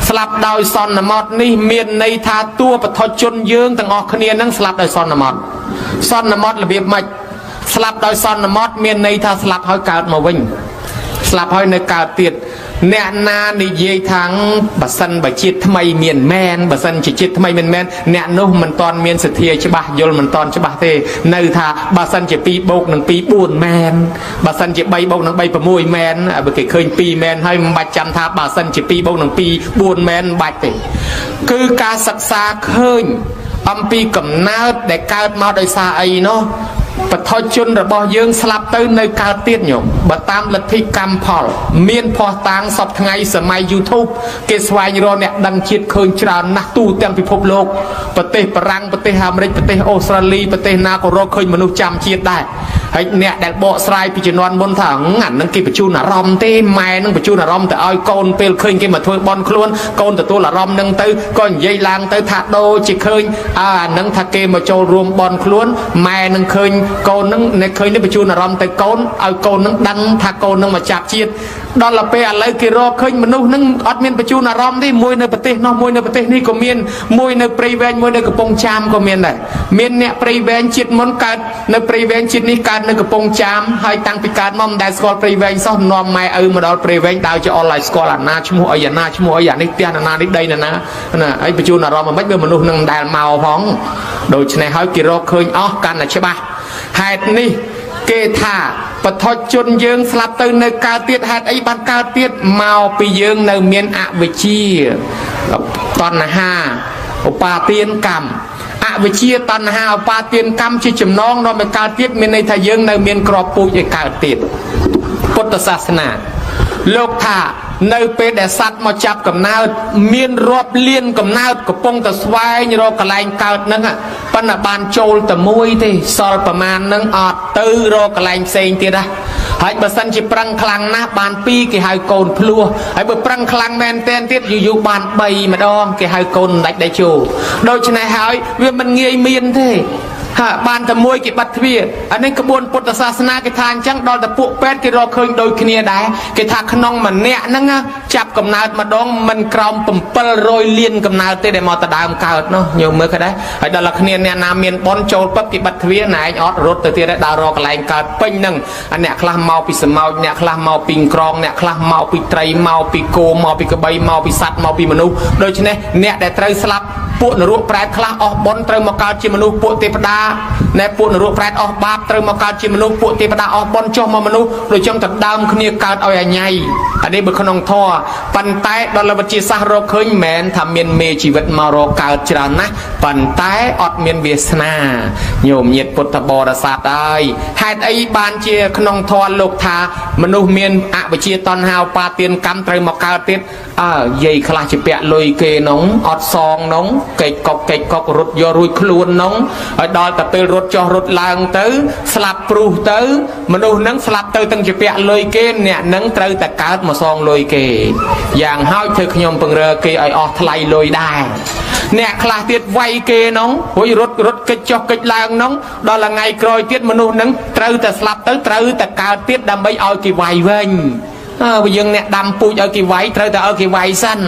ស្លាប់ដោយសន្មតនេះមានន័យថាតួបឋជនយើងទាំងអស់គ្នានឹងស្លាប់ដោយសន្មតសន្មតរបៀបម៉េចស្លាប់ដោយសន្មតមានន័យថាស្លាប់ហើយកើតមកវិញស្លាប់ហើយនៅកើតទៀតអ្នកណានិយាយថាបើសិនបើជាតិថ្មីមានមែនបើសិនជាជាតិថ្មីមានមែនអ្នកនោះមិនទាន់មានសទ្ធាច្បាស់យល់មិនទាន់ច្បាស់ទេនៅថាបើសិនជា2បូកនឹង2 4មែនបើសិនជា3បូកនឹង3 6មែនបើគេឃើញ2មែនហើយមិនបាច់ចាំថាបើសិនជា2បូកនឹង2 4មែនមិនបាច់ទេគឺការសិក្សាឃើញអំពីកំណើតដែលកើតមកដោយសារអីនោះបឋជនរបស់យើងស្លាប់ទៅនៅកើតទៀតញោមបើតាមលទ្ធិកម្មផលមានភស្តុតាងសពថ្ងៃសម័យ YouTube គេស្វែងរកអ្នកដឹងជាតិឃើញច្រើនណាស់ទូទាំងពិភពលោកប្រទេសបារាំងប្រទេសអាមេរិកប្រទេសអូស្ត្រាលីប្រទេសណាក៏រកឃើញមនុស្សចាំជាតិដែរហើយអ្នកដែលបកស្រាយពីជំនាន់មុនថាអានឹងគេបញ្ជូនអារម្មណ៍ទេម៉ែនឹងបញ្ជូនអារម្មណ៍ទៅឲ្យកូនពេលឃើញគេមកធ្វើបន់ខ្លួនកូនទទួលអារម្មណ៍នឹងទៅក៏និយាយឡើងទៅថាដូចជាឃើញអានឹងថាគេមកចូលរួមបន់ខ្លួនម៉ែនឹងឃើញកូននឹងនៅឃើញនេះបញ្ជូនអារម្មណ៍ទៅកូនឲ្យកូននឹងដឹងថាកូននឹងមកចាប់ជាតិដល់ទៅពេលឥឡូវគេរកឃើញមនុស្សនឹងអត់មានបញ្ជូនអារម្មណ៍ទេមួយនៅប្រទេសនោះមួយនៅប្រទេសនេះក៏មានមួយនៅព្រៃវែងមួយនៅកំពង់ចាមក៏មានដែរមានអ្នកព្រៃវែងជាតិមុនកើតនៅព្រៃវែងជាតិនេះកើតនៅកំពង់ចាមហើយតាំងពីកើតមកមិនដែលស្គាល់ព្រៃវែងសោះនាំម៉ែឪមកដល់ព្រៃវែងដើរចោលឲ្យស្គាល់អាណាឈ្មោះអីអាណាឈ្មោះអីអានេះផ្ទះណានេះដីណាណាហើយបញ្ជូនអារម្មណ៍មិនបើមនុស្សនឹងមិនដែលមកផងដូច្នេះហើយគេរកឃើញអស់កាន់តែច្បាស់ហេតុនេះគេថាបឋជនយើងស្លាប់ទៅនៅកើតទៀតហេតុអីបានកើតទៀតមកពីយើងនៅមានអវិជ្ជាតណ្ហាឧបាទានកម្មអវិជ្ជាតណ្ហាឧបាទានកម្មជាចំណងនាំឲ្យកើតទៀតមានន័យថាយើងនៅមានក្របពូជឲ្យកើតទៀតពុទ្ធសាសនាលោកថានៅពេលដែលសត្វមកចាប់កំណើតមានរាប់លានកំណើតកំពុងតែស្វែងរកកន្លែងកើតហ្នឹងប៉ុន្តែបានចូលតែមួយទេសល់ប្រមាណហ្នឹងអត់ទៅរកកន្លែងផ្សេងទៀតណាហើយបើសិនជាប្រឹងខ្លាំងណាស់បាន2គេហៅកូនភ្លោះហើយបើប្រឹងខ្លាំងមែនទែនទៀតយូរយូរបាន3ម្ដងគេហៅកូនមិនដាច់ដៃជោដូច្នេះហើយវាមិនងាយមានទេ ហាបានតែមួយគេបាត់ទ្វារអានេះក្បួនពុទ្ធសាសនាគេថាអញ្ចឹងដល់តែពួកពេទ្យគេរកឃើញដូចគ្នាដែរគេថាក្នុងម្នាក់ហ្នឹងចាប់កំណើតម្ដងមិនក្រោម700លានកំណើតទេដែលមកតដើមកើតនោះញោមមើលឃើញដែរហើយដល់តែគ្នាអ្នកណាមានប៉ុនចូលពឹបគេបាត់ទ្វារណែឯងអត់រត់ទៅទៀតដែរដើររកកន្លែងកើតពេញហ្នឹងអាអ្នកខ្លះមកពីសមោចអ្នកខ្លះមកពីក្រងអ្នកខ្លះមកពីត្រីមកពីគោមកពីក្បីមកពីសត្វមកពីមនុស្សដូច្នេះអ្នកដែលត្រូវស្លាប់ពួកនរកប្រែតខ្លះអស់បុណ្យត្រូវមកកើតជាមនុស្សពួកទេវតាណែពួកនរកប្រែតអស់បាបត្រូវមកកើតជាមនុស្សពួកទេវតាអស់បុណ្យចុះមកមនុស្សដូចចឹងទៅដើមគ្នាកើតឲ្យអញ្ញៃអានេះបើក្នុងធម៌ប៉ុន្តែដល់វិទ្យាសាស្ត្ររកឃើញមិនមែនថាមានមេជីវិតមករកកើតច្រើនណាស់ប៉ុន្តែអត់មានវាសនាញោមញាតពុទ្ធបរិស័ទហើយហេតុអីបានជាក្នុងធម៌លោកថាមនុស្សមានអវិជ្ជាតណ្ហាឧបាទានកម្មត្រូវមកកើតទៀតអើយាយខ្លះជាពាក់លុយគេនងអត់សងនងកេកកុកកេកកុករត់យករួចខ្លួននងហើយដល់តែពេលរត់ចុះរត់ឡើងទៅស្លាប់ព្រុសទៅមនុស្សនឹងស្លាប់ទៅទាំងជាពាក់លុយគេអ្នកនឹងត្រូវតែកើតមកសងលុយគេយ៉ាងហើយធ្វើខ្ញុំពង្រើគេឲ្យអស់ថ្លៃលុយដែរអ្នកខ្លះទៀតវាយគេនងរួចរត់រត់កិច្ចចុះកិច្ចឡើងនងដល់ថ្ងៃក្រោយទៀតមនុស្សនឹងត្រូវតែស្លាប់ទៅត្រូវតែកើតទៀតដើម្បីឲ្យគេវាយវិញអើបើយើងអ្នកដាំពូជឲ្យគេវាយត្រូវតែឲ្យគេវាយសិន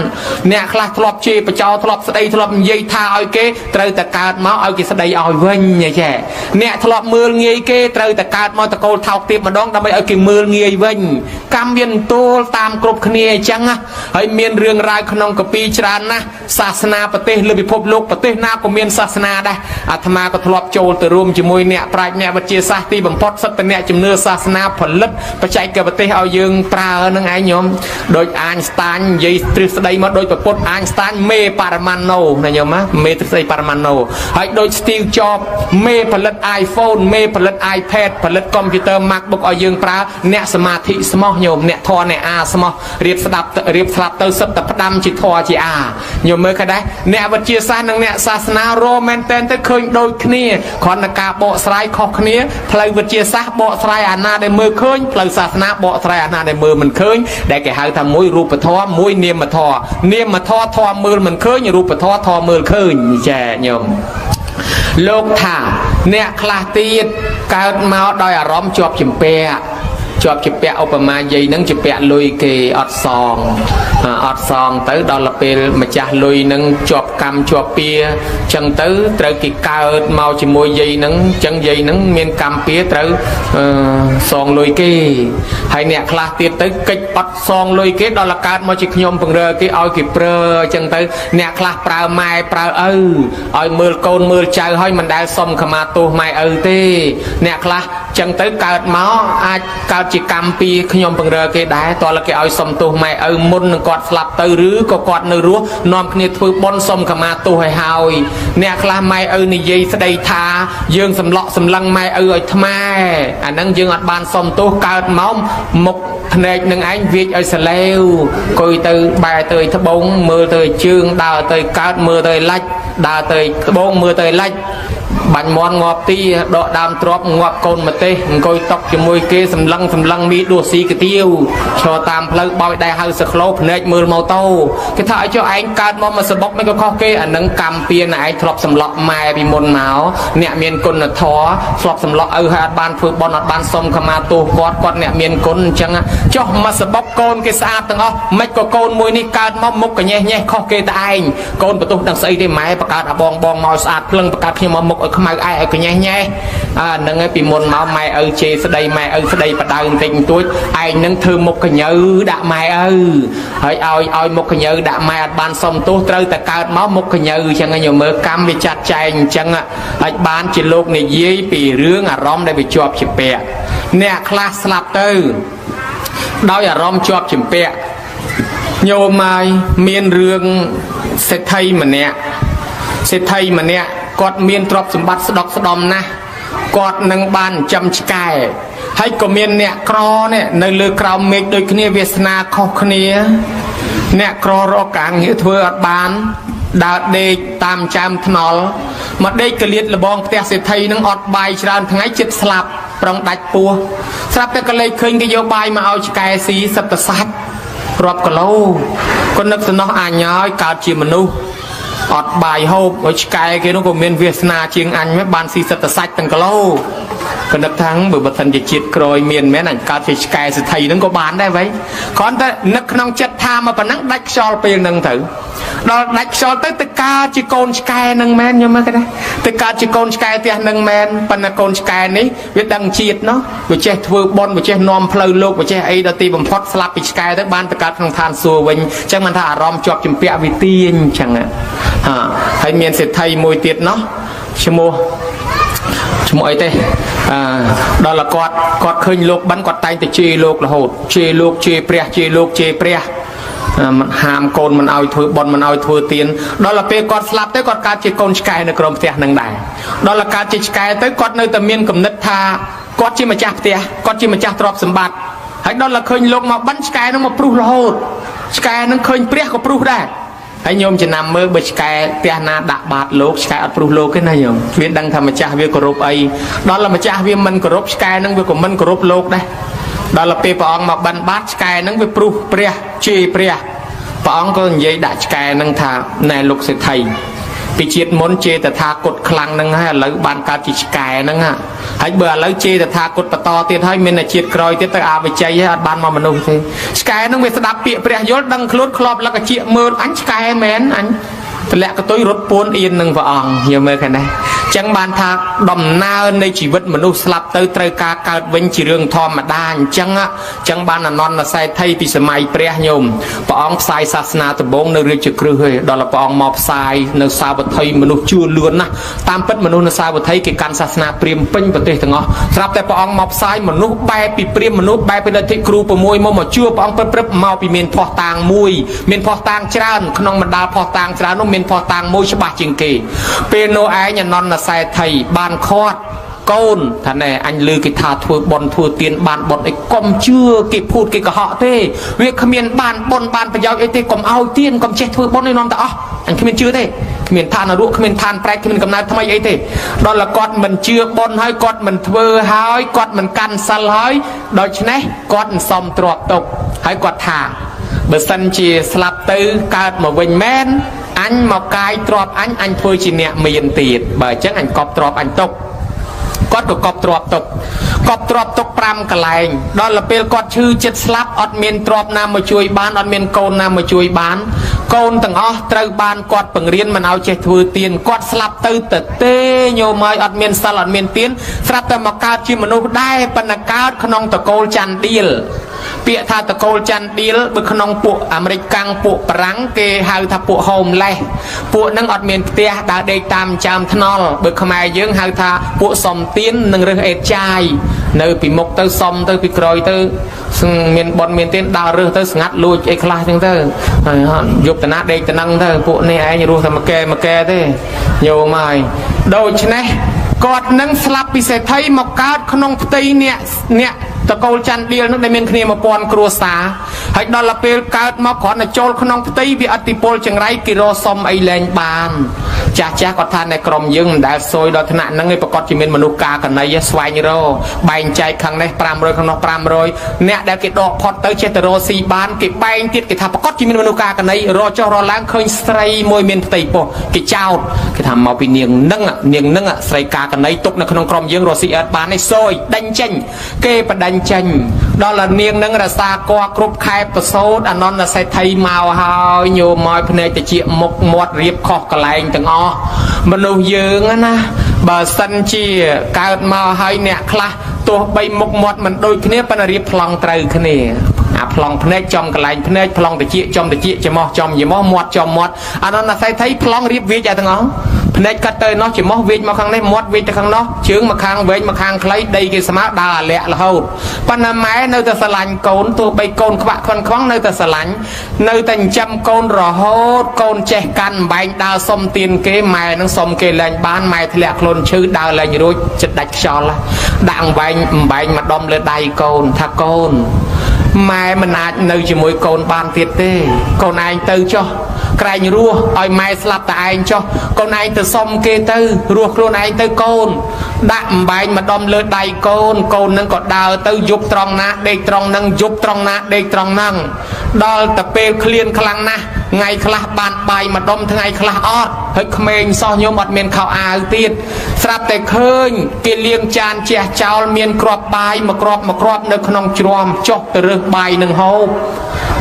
អ្នកខ្លះធ្លាប់ជេរបចោធ្លាប់ស្ដីធ្លាប់និយាយថាឲ្យគេត្រូវតែកើតមកឲ្យគេស្ដីឲ្យវិញចេះអ្នកធ្លាប់មើលងាយគេត្រូវតែកើតមកតកូលថោកទៀបម្ដងដើម្បីឲ្យគេមើលងាយវិញកម្មវាទទួលតាមគ្រប់គ្នាអញ្ចឹងណាហើយមានរឿងរ៉ាវក្នុងកាពីច្រើនណាស់សាសនាប្រទេសលើពិភពលោកប្រទេសណាក៏មានសាសនាដែរអាត្មាក៏ធ្លាប់ចូលទៅរួមជាមួយអ្នកប្រាជ្ញអ្នកវិទ្យាសាស្ត្រទីបំផុតសិតតែអ្នកជំនឿសាសនាផលិតបច្ចេកទេសឲ្យយើងប្រើនឹងឯងញោមដូចអាញស្តាញនិយាយទ្រឹស្ដីមកដូចប្រពុតអាញស្តាញមេបរមាណូណាញោមណាមេទ្រឹស្ដីបរមាណូហើយដូច Steve Jobs មេផលិត iPhone មេផលិត iPad ផលិតកុំព្យូទ័រ MacBook ឲ្យយើងប្រើអ្នកសមាធិស្មោះញោមអ្នកធរអ្នកអាស្មោះរៀបស្ដាប់រៀបស្លាប់ទៅសិតតែផ្ដាំជាធរជាអាញោមមើលឃើញដែរអ្នកវិទ្យាសាស្ត្រនិងអ្នកសាសនារមែនតែនទៅឃើញដូចគ្នាគ្រាន់តែការបកស្រាយខុសគ្នាផ្លូវវិទ្យាសាស្ត្របកស្រាយអាណាដែលមើលឃើញផ្លូវសាសនាបកស្រាយអាណាដែលមើលមិនឃើញដែលគេហៅថាមួយរូបធម៌មួយនាមធម៌នាមធម៌ធម៌មើលមិនឃើញរូបធម៌ធម៌មើលឃើញចាញោមលោកថាអ្នកខ្លះទៀតកើតមកដោយអារម្មណ៍ជាប់ជំពាក់ជាប់ជាពាក់ឧបមាយាយនឹងជាពាក់លុយគេអត់សងអត់សងទៅដល់ពេលម្ចាស់លុយនឹងជាប់កម្មជាប់ពៀចឹងទៅត្រូវគេកើតមកជាមួយយាយនឹងចឹងយាយនឹងមានកម្មពៀត្រូវសងលុយគេហើយអ្នកខ្លះទៀតទៅកិច្ចអត់សងលុយគេដល់កើតមកជាខ្ញុំពង្រើគេឲ្យគេប្រើចឹងទៅអ្នកខ្លះប្រើម៉ែប្រើឪឲ្យមើលកូនមើលចៅឲ្យមិនដែលសុំខមាទោសម៉ែឪទេអ្នកខ្លះចឹងទៅកើតមកអាចកើតជាកម្មពីខ្ញុំពង្រើគេដែរតើគេឲ្យសុំទោសម៉ែឪមុននឹងគាត់ស្លាប់ទៅឬក៏គាត់នៅរស់នាំគ្នាធ្វើបុណ្យសុំខមាទោសឲ្យហើយអ្នកខ្លះម៉ែឪនិយាយស្ដីថាយើងសម្លក់សម្លឹងម៉ែឪឲ្យថ្មអាហ្នឹងយើងអត់បានសុំទោសកើតមកមុខភ្នែកនឹងឯងវាចឲ្យសលេវគុយទៅបែរទៅត្បូងមើលទៅជើងដើរទៅកើតមើលទៅឡាច់ដើរទៅត្បូងមើលទៅឡាច់បាញ់មន់ងាប់ទីដកដើមទ្របងាប់កូនម្ទេសអង្គុយតុកជាមួយគេសម្លឹងសម្លឹងមីដួសស៊ីកាទៀវឈរតាមផ្លូវបោយដៃហៅសក្លោភ្នែកមើលម៉ូតូគេថាឲ្យចុះឯងកើតមកមកសបុកមិនក៏ខុសគេអានឹងកម្មពៀនឯងធ្លាប់សម្លក់ម៉ែពីមុនមកអ្នកមានគុណធម៌ធ្លាប់សម្លក់ឪហើយអត់បានធ្វើបុណ្យអត់បានសុំខមាទោសគាត់គាត់អ្នកមានគុណអញ្ចឹងចុះមកសបុកកូនគេស្អាតទាំងអស់មិនក៏កូនមួយនេះកើតមកមុខកញេះញេះខុសគេតែឯងកូនបន្ទោសដឹងស្អីទេម៉ែបង្កើតអាបងបងមកស្អាតភ្លឹងបង្កើតខ្ញុំមកមុខឲ្យខ្មៅឯឲ្យកញេះញេះអាហ្នឹងឯងពីមុនមកម៉ែឪជេរស្ដីម៉ែឪស្ដីបដៅបន្តិចបន្តួចឯងនឹងធ្វើមុខកញើដាក់ម៉ែឪហើយឲ្យមុខកញើដាក់ម៉ែអត់បានសុំទោសត្រូវតែកើតមកមុខកញើអញ្ចឹងញមើលកម្មវាចាត់ចែងអញ្ចឹងហើយបានជាលោកនិយាយពីរឿងអារម្មណ៍ដែលវាជាប់ជាពាក់អ្នកខ្លះស្លាប់ទៅដោយអារម្មណ៍ជាប់ជំពាក់ញោមហើយមានរឿងសេដ្ឋីម្នាក់សេដ្ឋីម្នាក់គាត់មានទ្រព្យសម្បត្តិស្ដុកស្ដំណាស់គាត់នឹងបានចិញ្ចឹមឆ្កែហើយក៏មានអ្នកក្រនេះនៅលើក្រោមមេឃដូចគ្នាវាសនាខុសគ្នាអ្នកក្ររកការងារធ្វើអត់បានដើរដេកតាមចើមថ្នល់មកដេកកលៀតលបងផ្ទះសេដ្ឋីនឹងអត់បាយច្រើនថ្ងៃចិត្តស្លាប់ប្រងដាច់ពោះស្រាប់តែក៏លេខឃើញគេយកបាយមកឲ្យឆ្កែស៊ីសិតតសាច់រាប់គីឡូក៏នឹកសំណោះអញហើយកើតជាមនុស្ស អត់បាយហូបឲ្យឆ្កែគេនោះក៏មានវាសនាជាងអញមិនបានស៊ីសិតតែសាច់ទាំងគីឡូកនឹកថាបើសិនជាជាតិក្រោយមានមែនអញកើតជាឆ្កែសិទ្ធិហ្នឹងក៏បានដែរវ៉ៃគ្រាន់តែនឹកក្នុងចិត្តថាមកប៉ុណ្ណឹងដាច់ខ្យល់ពេលហ្នឹងទៅដល់ដាច់ខ្យល់ទៅទៅកើតជាកូនឆ្កែហ្នឹងមែនញោមមើលគេដែរទៅកើតជាកូនឆ្កែផ្ទះហ្នឹងមែនប៉ុន្តែកូនឆ្កែនេះវាដឹងជាតិណោះវាចេះធ្វើបុណ្យវាចេះនាំផ្លូវលោកវាចេះអីដល់ទីបំផុតស្លាប់ពីឆ្កែទៅបានទៅកើតក្នុងឋានសួគ៌វិញអញ្ចឹងមិនថាអារម្មណ៍ជាប់ជំពាក់វាទាញអញ្ចឹងហាហើយមានសេដ្ឋីមួយទៀតណោះឈ្មោះអីទេដល់គាត់ឃើញលោកបិណ្ឌគាត់តែងតែជេរលោករហូតជេរលោកជេរព្រះជេរលោកជេរព្រះមិនហាមកូនមិនឲ្យធ្វើបុណ្យមិនឲ្យធ្វើទានដល់ទៅពេលគាត់ស្លាប់ទៅគាត់កើតជាកូនឆ្កែនៅក្រោមផ្ទះនឹងដែរដល់ទៅកើតជាឆ្កែទៅគាត់នៅតែមានគំនិតថាគាត់ជាម្ចាស់ផ្ទះគាត់ជាម្ចាស់ទ្រព្យសម្បត្តិហើយដល់ទៅឃើញលោកមកបិណ្ឌឆ្កែនឹងមកព្រុសរហូតឆ្កែនឹងឃើញព្រះក៏ព្រុសដែរហើយញោមចំណាំមើលបើឆ្កែផ្ទះណាដាក់បាតលោកឆ្កែអត់ព្រុសលោកទេណាញោមវាដឹងថាម្ចាស់វាគោរពអីដល់ម្ចាស់វាមិនគោរពឆ្កែនឹងវាក៏មិនគោរពលោកដែរដល់ពេលព្រះអង្គមកបិណ្ឌបាតឆ្កែនឹងវាព្រុសព្រះជេរព្រះព្រះអង្គក៏និយាយដាក់ឆ្កែនឹងថាណែលោកសេដ្ឋីពីជាតិមុនជេរតថាគតខ្លាំងនឹងហើយឥឡូវបានកើតជាឆ្កែហ្នឹងហើយបើឥឡូវជេរតថាគតបន្តទៀតហើយមានតែជាតិក្រោយទៀតទៅអវិជ័យហើយអត់បានមកមនុស្សទេឆ្កែហ្នឹងវាស្ដាប់ពាក្យព្រះយល់ដឹងខ្លួនក្លប់លកជាមើលអញឆ្កែមែនអញតម្លាក់កតុយរត់ពួនអៀននឹងព្រះអង្គយល់មើលឃើញទេចឹងបានថាដំណើរនៃជីវិតមនុស្សស្លាប់ទៅត្រូវការកើតវិញជារឿងធម្មតាអញ្ចឹងចឹងបានអនន្តសេដ្ឋីពីសម័យព្រះញោមព្រះអង្គផ្សាយសាសនាដំបូងនៅរាជក្រឹសឯងដល់ព្រះអង្គមកផ្សាយនៅសាវត្ថីមនុស្សជឿលឿនណាស់តាមពិតមនុស្សនៅសាវត្ថីគេកាន់សាសនាព្រាហ្មណ៍ពេញប្រទេសទាំងអស់ស្រាប់តែព្រះអង្គមកផ្សាយមនុស្សបែបពីព្រាហ្មណ៍មនុស្សបែបពីលទ្ធិគ្រូ6មកជឿព្រះអង្គព្រឹបមកពីមានភស្តុតាងមួយមានភស្តុតាងច្រើនក្នុងបណ្ដាលភស្តុតាងច្រើននោះមានភស្តុតាងមួយច្បាស់ជាងគេពេលនោះឯងអនន្តសេដ្ឋីបានខាត់កូនថាណែអញលឺគេថាធ្វើបុណ្យធ្វើទានបានបុណ្យអីកុំជឿគេភូតគេកុហកទេវាគ្មានបានបុណ្យបានប្រយោជន៍អីទេកុំឲ្យទានកុំចេះធ្វើបុណ្យឯនាំតែអស់អញគ្មានជឿទេគ្មានឋាននរកគ្មានឋានប្រែតគ្មានកំណើតថ្មីអីទេដល់តែគាត់មិនជឿបុណ្យហើយគាត់មិនធ្វើហើយគាត់មិនកាន់សិលហើយដូច្នេះគាត់មិនសមទ្រព្យទុកហើយគាត់ថាបើសិនជាស្លាប់ទៅកើតមកវិញមែនអញមកកាយទ្រព្យអញធ្វើជាអ្នកមានទៀតបើអញ្ចឹងអញកប់ទ្រព្យអញទុកគាត់ក៏កប់ទ្រព្យទុកកប់ទ្រព្យទុក5កន្លែងដល់ទៅពេលគាត់ឈឺចិត្តស្លាប់អត់មានទ្រព្យណាមកជួយបានអត់មានកូនណាមកជួយបានកូនទាំងអស់ត្រូវបានគាត់បង្រៀនមិនឲ្យចេះធ្វើទានគាត់ស្លាប់ទៅទៅទេញោមហើយអត់មានសិលអត់មានទានស្រាប់តែមកកើតជាមនុស្សដែរប៉ុន្តែកើតក្នុងតកូលចន្ទដៀលពាក្យថាតកូលចន្ទដៀលបើក្នុងពួកអាមេរិកកាំងពួកបារាំងគេហៅថាពួកហូមលេសពួកហ្នឹងអត់មានផ្ទះដើរដេកតាមចាមថ្នល់បើខ្មែរយើងហៅថាពួកសំទៀននិងរើសអេតចាយនៅពីមុខទៅសំទៅពីក្រោយទៅមានបុណ្យមានទានដើររើសទៅស្ងាត់លួចអីខ្លះចឹងទៅហើយយប់តាណាដេកតំណឹងទៅពួកនេះឯងរស់តែមកែទេញោមហើយដូច្នេះគាត់នឹងស្លាប់ពីសេដ្ឋីមកកើតក្នុងផ្ទៃអ្នកតកូលចន្ទដៀលនឹងដែលមានគ្នា1000គ្រួសារហើយដល់ទៅពេលកើតមកគ្រាន់តែចូលក្នុងផ្ទៃវាអតិពលចង្រៃគេរកសុំអីលែងបានចាស់គាត់ថានៅក្រុមយើងមិនដែលសួយដល់ថ្នាក់ហ្នឹងឯងប្រកាសជាមានមនុស្សកាកណីស្វែងរកបែងចែកខាងនេះ500ខាងនោះ500អ្នកដែលគេដកផុតទៅចេះតែរកស៊ីបានគេបែងទៀតគេថាប្រកាសជាមានមនុស្សកាកណីរកចុះរកឡើងឃើញស្រីមួយមានផ្ទៃពោះគេចោតគេថាមកពីនាងនឹងស្រីកាកណីទុកនៅក្នុងក្រុមយើងរកស៊ីអត់បានទេសួយដេញចេញគេបដិញចេញដល់នាងនឹងរសាកគ្រប់ខែប្រសូតអនន្តសេដ្ឋីមកហើយញោមមកភ្នែកតិចមុខមាត់រៀបខុសកន្លែងទាំងអស់មនុស្សយើងណាបើសិនជាកើតមកហើយអ្នកខ្លះទោះបីមុខមាត់មិនដូចគ្នាប៉ុន្តែរៀបប្លង់ត្រូវគ្នាអាប្លង់ភ្នែកចំកន្លែងភ្នែកប្លង់តិចចំតិចច្រមុះចំច្រមុះមាត់ចំមាត់អនន្តសេដ្ឋីប្លង់រៀបវាចឲ្យទាំងអស់ភ្នែកកាត់ទៅនោះច្រមុះវាចមកខាងនេះមាត់វាចទៅខាងនោះជើងមកខាងវែងមកខាងខ្លីដីគេស្មើដើរអាលាក់រហូតប៉ុន្តែម៉ែនៅតែស្រឡាញ់កូនទោះបីកូនខ្វាក់ខ្វិនខ្វងនៅតែស្រឡាញ់នៅតែចិញ្ចឹមកូនរហូតកូនចេះកាន់អំបែងដើរសុំទានគេម៉ែនឹងសុំគេលែងបានម៉ែធ្លាក់ខ្លួនឈឺដើរលែងរួចចិត្តដាច់ខ្យល់ដាក់អំបែងមួយដុំលើដៃកូនថាកូន ម៉ែមិនអាចនៅជាមួយកូនបានទៀតទេកូនឯងទៅចុះក្រែងរស់ឲ្យម៉ែស្លាប់តែឯងចុះកូនឯងទៅសុំគេទៅរស់ខ្លួនឯងទៅកូនដាក់អំបែងម្ដុំលើដៃកូនកូននឹងក៏ដើរទៅយប់ត្រង់ណាដេកត្រង់នឹងយប់ត្រង់ណាដេកត្រង់នឹងដល់តែពេលឃ្លានខ្លាំងណាស់ថ្ងៃខ្លះបានបាយម្ដុំថ្ងៃខ្លះអត់ហើយក្មេងសោះញោមអត់មានខោអាវទៀតស្រាប់តែឃើញគេលាងចានជះចោលមានគ្រាប់បាយមួយគ្រាប់មួយគ្រាប់នៅក្នុងជ្រាំចុះទៅរើសបាយនឹងហូប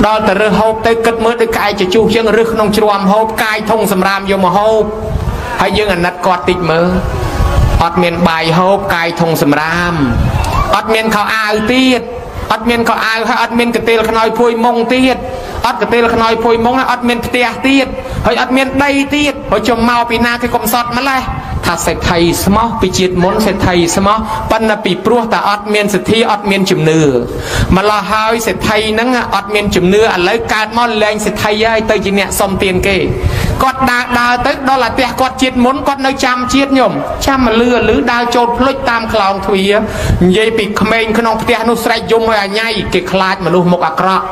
ដល់ទៅរើសហូបទៅគិតមើលដូចក្អែកជជុះជាងរើសក្នុងជ្រាំហូបកាយធុងសម្រាមយកមកហូបហើយយើងអាណិតគាត់តិចមើលអត់មានបាយហូបកាយធុងសម្រាមអត់មានខោអាវទៀតអត់មានខោអាវហើយអត់មានកន្ទេលខ្នើយភួយមុងទៀតអត់កន្ទេលខ្នើយភួយមុងហើយអត់មានផ្ទះទៀតហើយអត់មានដីទៀតហើយចុះមកពីណាគេកំសត់ម្លេះថាសេដ្ឋីស្មោះពីជាតិមុនសេដ្ឋីស្មោះប៉ុន្តែពីព្រោះតែអត់មានសទ្ធាអត់មានជំនឿម្លោះហើយសេដ្ឋីហ្នឹងអត់មានជំនឿឥឡូវកើតមកលែងសេដ្ឋីហើយទៅជាអ្នកសុំទានគេគាត់ដើរដើរទៅដល់អាផ្ទះគាត់ជាតិមុនគាត់នៅចាំជាតិញោមចាំមកលឺលឺដើរចូលភ្លុចតាមខ្លោងទ្វារនិយាយពីក្មេងក្នុងផ្ទះនោះស្រែកយំឲ្យអាញ៉ៃគេខ្លាចមនុស្សមុខអាក្រក់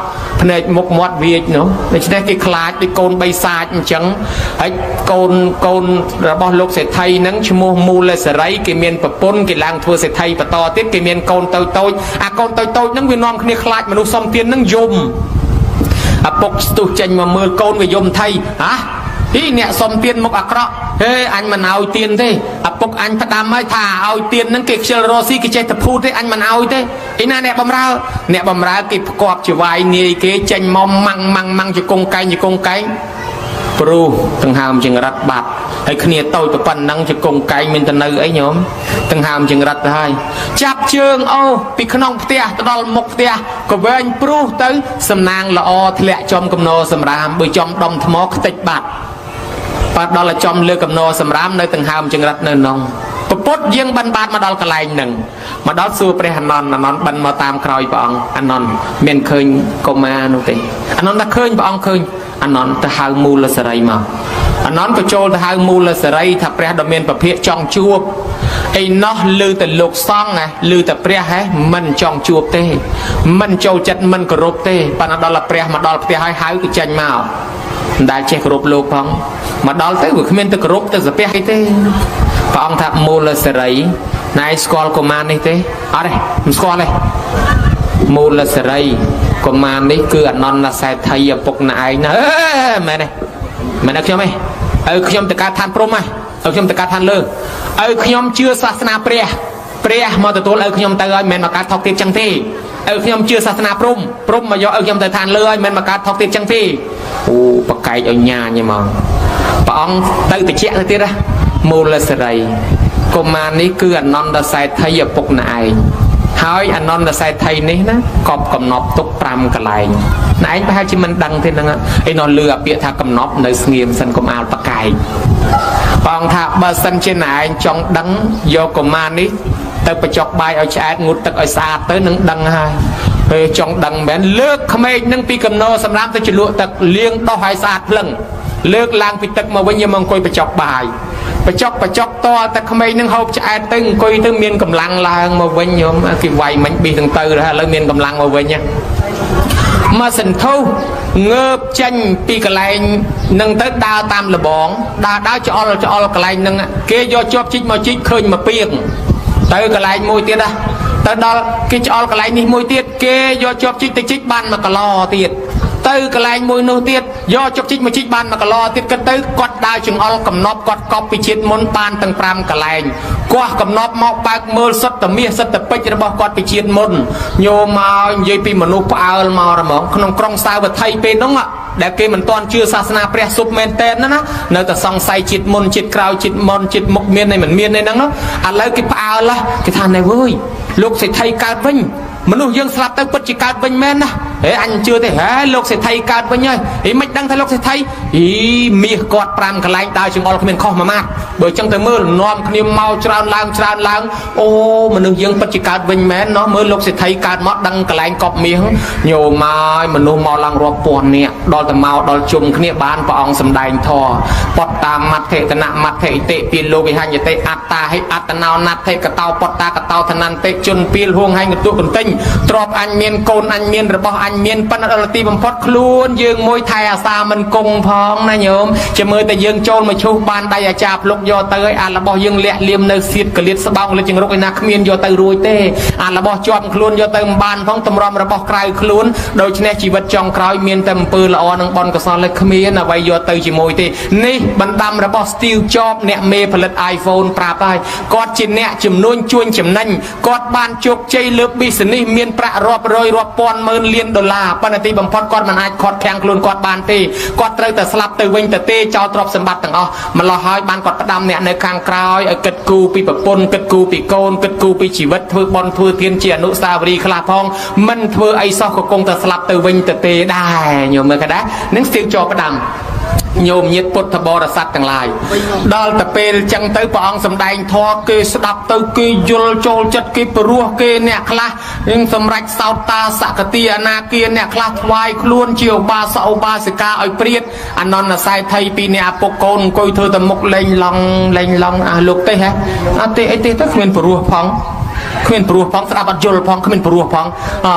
ភ្នែកមុខមាត់វាចនោះដូច្នេះគេខ្លាចដូចកូនបីសាចអញ្ចឹងហើយកូនរបស់លោកសេដ្ឋីហ្នឹងឈ្មោះមូលសេរីគេមានប្រពន្ធគេឡើងធ្វើសេដ្ឋីបន្តទៀតគេមានកូនតូចតូចអាកូនតូចតូចហ្នឹងវានាំគ្នាខ្លាចមនុស្សសុំទានហ្នឹងយំឪពុកស្ទុះចេញមកមើលកូនវាយំថៃហ៎អីអ្នកសុំទានមុខអាក្រក់ហេអញមិនឲ្យទានទេឪពុកអញផ្ដាំហើយថាឲ្យទានហ្នឹងគេខ្ជិលរស់ស៊ីគេចេះតែភូតទេអញមិនឲ្យទេអីណាអ្នកបំរើអ្នកបំរើគេផ្គប់ជាវាយនាយគេចេញមកម៉ាំងម៉ាំងម៉ាំងជង្គង់កែងជង្គង់កែងព្រោះដង្ហើមចង្រិតបាត់ហើយគ្នាតូចប៉ុណ្ណឹងជង្គង់កែងមានទៅនៅអីញោមដង្ហើមចង្រិតទៅហើយចាប់ជើងអូពីក្នុងផ្ទះទៅដល់មុខផ្ទះក៏វែងព្រោះទៅសំណាងល្អធ្លាក់ចំកំណោសម្រាមបើចំដុំថ្មខ្ទេចបាត់បាទដល់ចំលើកំណោសម្រាមនៅដង្ហើមចង្រិតនៅនងពពុទ្ធយើងបិណ្ឌបាតមកដល់កន្លែងហ្នឹងមកដល់សួរព្រះអានន្ទអានន្ទបិណ្ឌមកតាមក្រោយព្រះអង្គអានន្ទមានឃើញកុមារនោះទេអានន្ទថាឃើញព្រះអង្គឃើញអានន្ទទៅហៅមូលសេរីមកអានន្ទក៏ចូលទៅហៅមូលសេរីថាព្រះដ៏មានពភាកចង់ជួបឯណោះឮតែលោកសង្ឃណាឮតែព្រះហេមិនចង់ជួបទេមិនចូលចិត្តមិនគោរពទេប៉ុន្តែដល់ព្រះមកដល់ផ្ទះហើយហៅគឺចេញមកមិនដែលចេះគោរពលោកផងមកដល់ទៅវាគ្មានទៅគោរពទៅសាពះអីទេព្រះអង្គថាមូលសេរីណែស្គាល់កុមារនេះទេអត់ទេមិនស្គាល់ទេមូលសេរីកុមារនេះគឺអនន្តសេដ្ឋីឪពុកណែឯងណាមែនទេមែនទេខ្ញុំទេឪខ្ញុំទៅកើតឋានព្រំហ៎ឪខ្ញុំទៅកើតឋានលើឪខ្ញុំជឿសាសនាព្រះព្រះមកទទួលឪខ្ញុំទៅឲ្យមិនមែនមកកើតថោកទៀតចឹងទេឪខ្ញុំជឿសាសនាព្រំព្រំមកយកឪខ្ញុំទៅឋានលើឲ្យមិនមែនមកកើតថោកទៀតចឹងទេអូបកែកឲ្យញ៉ាញហ្មងព្រះអង្គទៅតិចទៅទៀតណាមូលសេរីកុមារនេះគឺអនន្តសេដ្ឋីឪពុកណែឯងហើយអនន្តសេដ្ឋីនេះណាកប់កំណប់ទុក5កន្លែងណែឯងប្រហែលជាមិនដឹងទេហ្នឹងឯនោះលឺអាពាក្យថាកំណប់នៅស្ងៀមសិនកុំអាលបកែកព្រះអង្គថាបើសិនជាណែឯងចង់ដឹងយកកុមារនេះទៅបញ្ចុកបាយឲ្យឆ្អែតងូតទឹកឲ្យស្អាតទៅនឹងដឹងហើយពេលចង់ដឹងមែនលើកក្មេងនឹងពីកំណោសម្រាប់ទៅជ្រលក់ទឹកលាងដោះឲ្យស្អាតភ្លឹងលើកឡើងពីទឹកមកវិញយកមកអង្គុយបញ្ចុកបាយបញ្ចុកតតែក្មេងនឹងហូបឆ្អែតទៅអង្គុយទៅមានកម្លាំងឡើងមកវិញញោមគេវាយមិញប៊ីទាំងទៅឥឡូវមានកម្លាំងមកវិញមកសន្ធុងើបចេញពីកន្លែងនឹងទៅដើរតាមលបងដើរដើរច្អល់ច្អល់កន្លែងនឹងគេយកជាប់ជីកមកជីកឃើញមកពីងទៅកន្លែងមួយទៀតណាទៅដល់គេច្អល់កន្លែងនេះមួយទៀតគេយកជាប់ជីកទៅជីកបាន1គីឡូទៀតទៅកន្លែងមួយនោះទៀតយកជុកជីកមកជីកបាន1គីឡូទៀតគិតទៅគាត់ដើរចង្អុលកំណប់គាត់កប់ពីជាតិមុនបានទាំង5កន្លែងគាស់កំណប់មកបើកមើលសុទ្ធតែមាសសុទ្ធតែពេជ្ររបស់គាត់ពីជាតិមុនញោមមកនិយាយពីមនុស្សផ្អើលមករហ្មងក្នុងក្រុងសាវត្ថីពេលនោះដែលគេមិនទាន់ជឿសាសនាព្រះសុបមែនតើណានៅតែសង្ស័យជាតិមុនជាតិក្រោយជាតិមុនជាតិមុខមានឯមិនមានឯហ្នឹងឥឡូវគេផ្អើលគេថាណែវើយលោកសេដ្ឋីកើតវិញមនុស្សយើងស្លាប់ទៅពិតជាកើតវិញមែនណាហេអញជឿទេហេលោកសេដ្ឋីកើតវិញហើយហីមិនដឹងថាលោកសេដ្ឋីអីមាសគាត់5កន្លែងដើរចង្អុលគ្មានខុសមួយម៉ាត់បើចឹងទៅមើលនាំគ្នាមកច្រើនឡើងច្រើនឡើងអូមនុស្សយើងពិតជាកើតវិញមែនណោះមើលលោកសេដ្ឋីកើតមកដឹងកន្លែងកប់មាសញោមមកមនុស្សមកឡើងរាប់ពាន់នាក់ ដល់ទៅមកដល់ជុំគ្នាបានព្រះអង្គសម្ដែងធម៌បតតាមមត្ថិតនមត្ថិឥតិពីលោកវិហញ្ញតិអត្តាហិអត្តណោណដ្ឋិកតោបតតាកតោធនន្តិជនពីលហួងហែងកតុកន្ទិញទ្របអញមានកូនអញមានរបស់អញមានប៉ុន្តែដល់ទីបំផុតខ្លួនយើងមួយថែអាសាមិនគង់ផងណាញោមជាមើលតែយើងចូលមកឈូសបានដៃអាចារ្យភ្លុកយកទៅឲ្យអារបស់យើងលាក់លៀមនៅសៀតកលៀតស្បោងលើចង្រុកឯណាគ្មានយកទៅរួចទេអារបស់ជាប់ខ្លួនយកទៅមិនបានផងតម្រាំរបស់ក្រៅខ្លួនដូច្នេះជីវិតចុងក្រោយមានតែអំពើល្អនិងបុណ្យកុសលគ្មានអ្វីយកទៅជាមួយទេនេះបណ្ដាំរបស់ Steve Jobs អ្នកមេផលិត iPhone ប្រាប់ហើយគាត់ជាអ្នកជំនួញជួញចំណេញគាត់បានជោគជ័យលើ business មានប្រាក់រាប់រយរាប់ពាន់ម៉ឺនលានដុល្លារប៉ុន្តែទីបំផុតគាត់មិនអាចខាត់ខាំងខ្លួនគាត់បានទេគាត់ត្រូវតែស្លាប់ទៅវិញទៅទេចោលទ្រព្យសម្បត្តិទាំងអស់ម្លោះហើយបានគាត់ផ្ដាំអ្នកនៅខាងក្រោយឲ្យគិតគូរពីប្រពន្ធគិតគូរពីកូនគិតគូរពីជីវិតធ្វើបុណ្យធ្វើទានជាអនុស្សាវរីយ៍ខ្លះផងមិនធ្វើអីសោះក៏គង់តែស្លាប់ទៅវិញទៅទេដែរញោមមើលកដែរនឹង Steve Jobs ផ្ដាំញោមញាតពុទ្ធបរិស័ទទាំងឡាយដល់ទៅពេលចឹងទៅព្រះអង្គសម្ដែងធម៌គេស្ដាប់ទៅគេយល់ចូលចិត្តគេព្រោះគេអ្នកខ្លះនឹងសម្រេចសោតតាសកតិអនាគាអ្នកខ្លះថ្វាយខ្លួនជាឧបាសកឧបាសិកាឲ្យព្រាតអនន្តសែថីពីអ្នកឪពុកកូនអង្គុយធ្វើតែមុខលេងឡង់លេងឡង់អាលោកទេហ៎អត់ទេអីទេទៅគ្មានព្រោះផងគ្មានព្រោះផងស្ដាប់អត់យល់ផងគ្មានព្រោះផងអ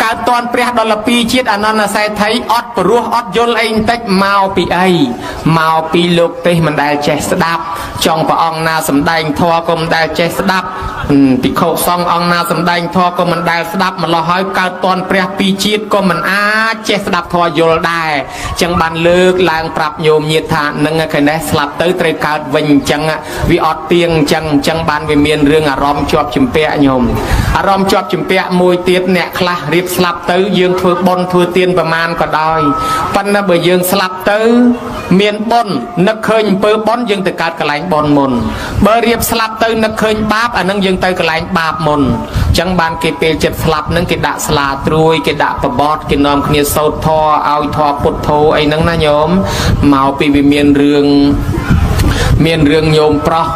កើតតនព្រះដល់ពីជាតិអនន្តសេដ្ឋីអត់ព្រោះអត់យល់អីបន្តិចមកពីអីមកពីលោកទេសមិនដែលចេះស្ដាប់ចង់ព្រះអង្គណាសំដែងធម៌ក៏មិនដែលចេះស្ដាប់ភិក្ខុសង្ឃអង្គណាសំដែងធម៌ក៏មិនដែលស្ដាប់ម្លោះហើយកើតតនព្រះពីជាតិក៏មិនអាចចេះស្ដាប់ធម៌យល់ដែរចឹងបានលើកឡើងប្រាប់ញោមញាតថានឹងឯនេះស្លាប់ទៅត្រូវកើតវិញអញ្ចឹងវាអត់ទៀងអញ្ចឹងអញ្ចឹងបានវាមានរឿងអារម្មណ៍ជាប់ជំពាក់ញោមអារម្មណ៍ជាប់ជំពាក់មួយទៀតអ្នកខ្លះរៀបស្លាប់ទៅយើងធ្វើបុណ្យធ្វើទានប្រមាណក៏ដោយប៉ុន្តែបើយើងស្លាប់ទៅមានបុណ្យនឹកឃើញអំពើបុណ្យយើងទៅកើតកន្លែងបុណ្យមុនបើរៀបស្លាប់ទៅនឹកឃើញបាបអានឹងយើងទៅកន្លែងបាបមុនអញ្ចឹងបានគេពេលចិត្តស្លាប់នឹងគេដាក់ស្លាត្រួយគេដាក់បបត់គេនាំគ្នាសោតធម៌ឲ្យធម៌ពុទ្ធោអីហ្នឹងណាញោមមកពីវាមានរឿងញោមប្រុស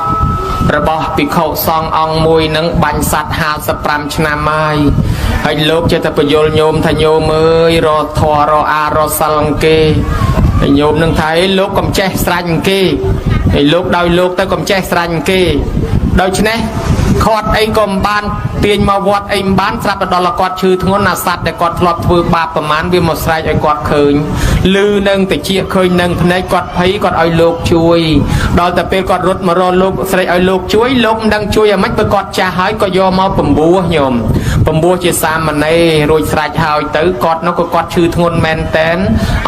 របស់ភិក្ខុសង្ឃអង្គមួយនឹងបាញ់សัตว์55ឆ្នាំហើយហើយលោកចេះតែបញ្យល់ញោមថាញោមអើយរកធររកអារកសិលគេហើយញោមនឹងថាឯលោកកុំចេះស្រាញ់គេហើយលោកដោយលោកទៅកុំចេះស្រាញ់គេដូច្នេះខាត់អីក៏មិនបានទាញមកវត្តអីមិនបានស្រាប់តែដល់គាត់ឈឺធ្ងន់អាសត្វដែលគាត់ធ្លាប់ធ្វើបាបប្រមាណវាមកស្រែកឲ្យគាត់ឃើញឮនឹងតិចឃើញនឹងភ្នែកគាត់ភ័យគាត់ឲ្យលោកជួយដល់តែពេលគាត់រត់មករកលោកស្រែកឲ្យលោកជួយលោកមិនដឹងជួយអាម៉េចបើគាត់ចាស់ហើយក៏យកមកពំពោះញោមពំពោះជាសាមណេររួចស្រេចហើយទៅគាត់នោះក៏គាត់ឈឺធ្ងន់មែនតែន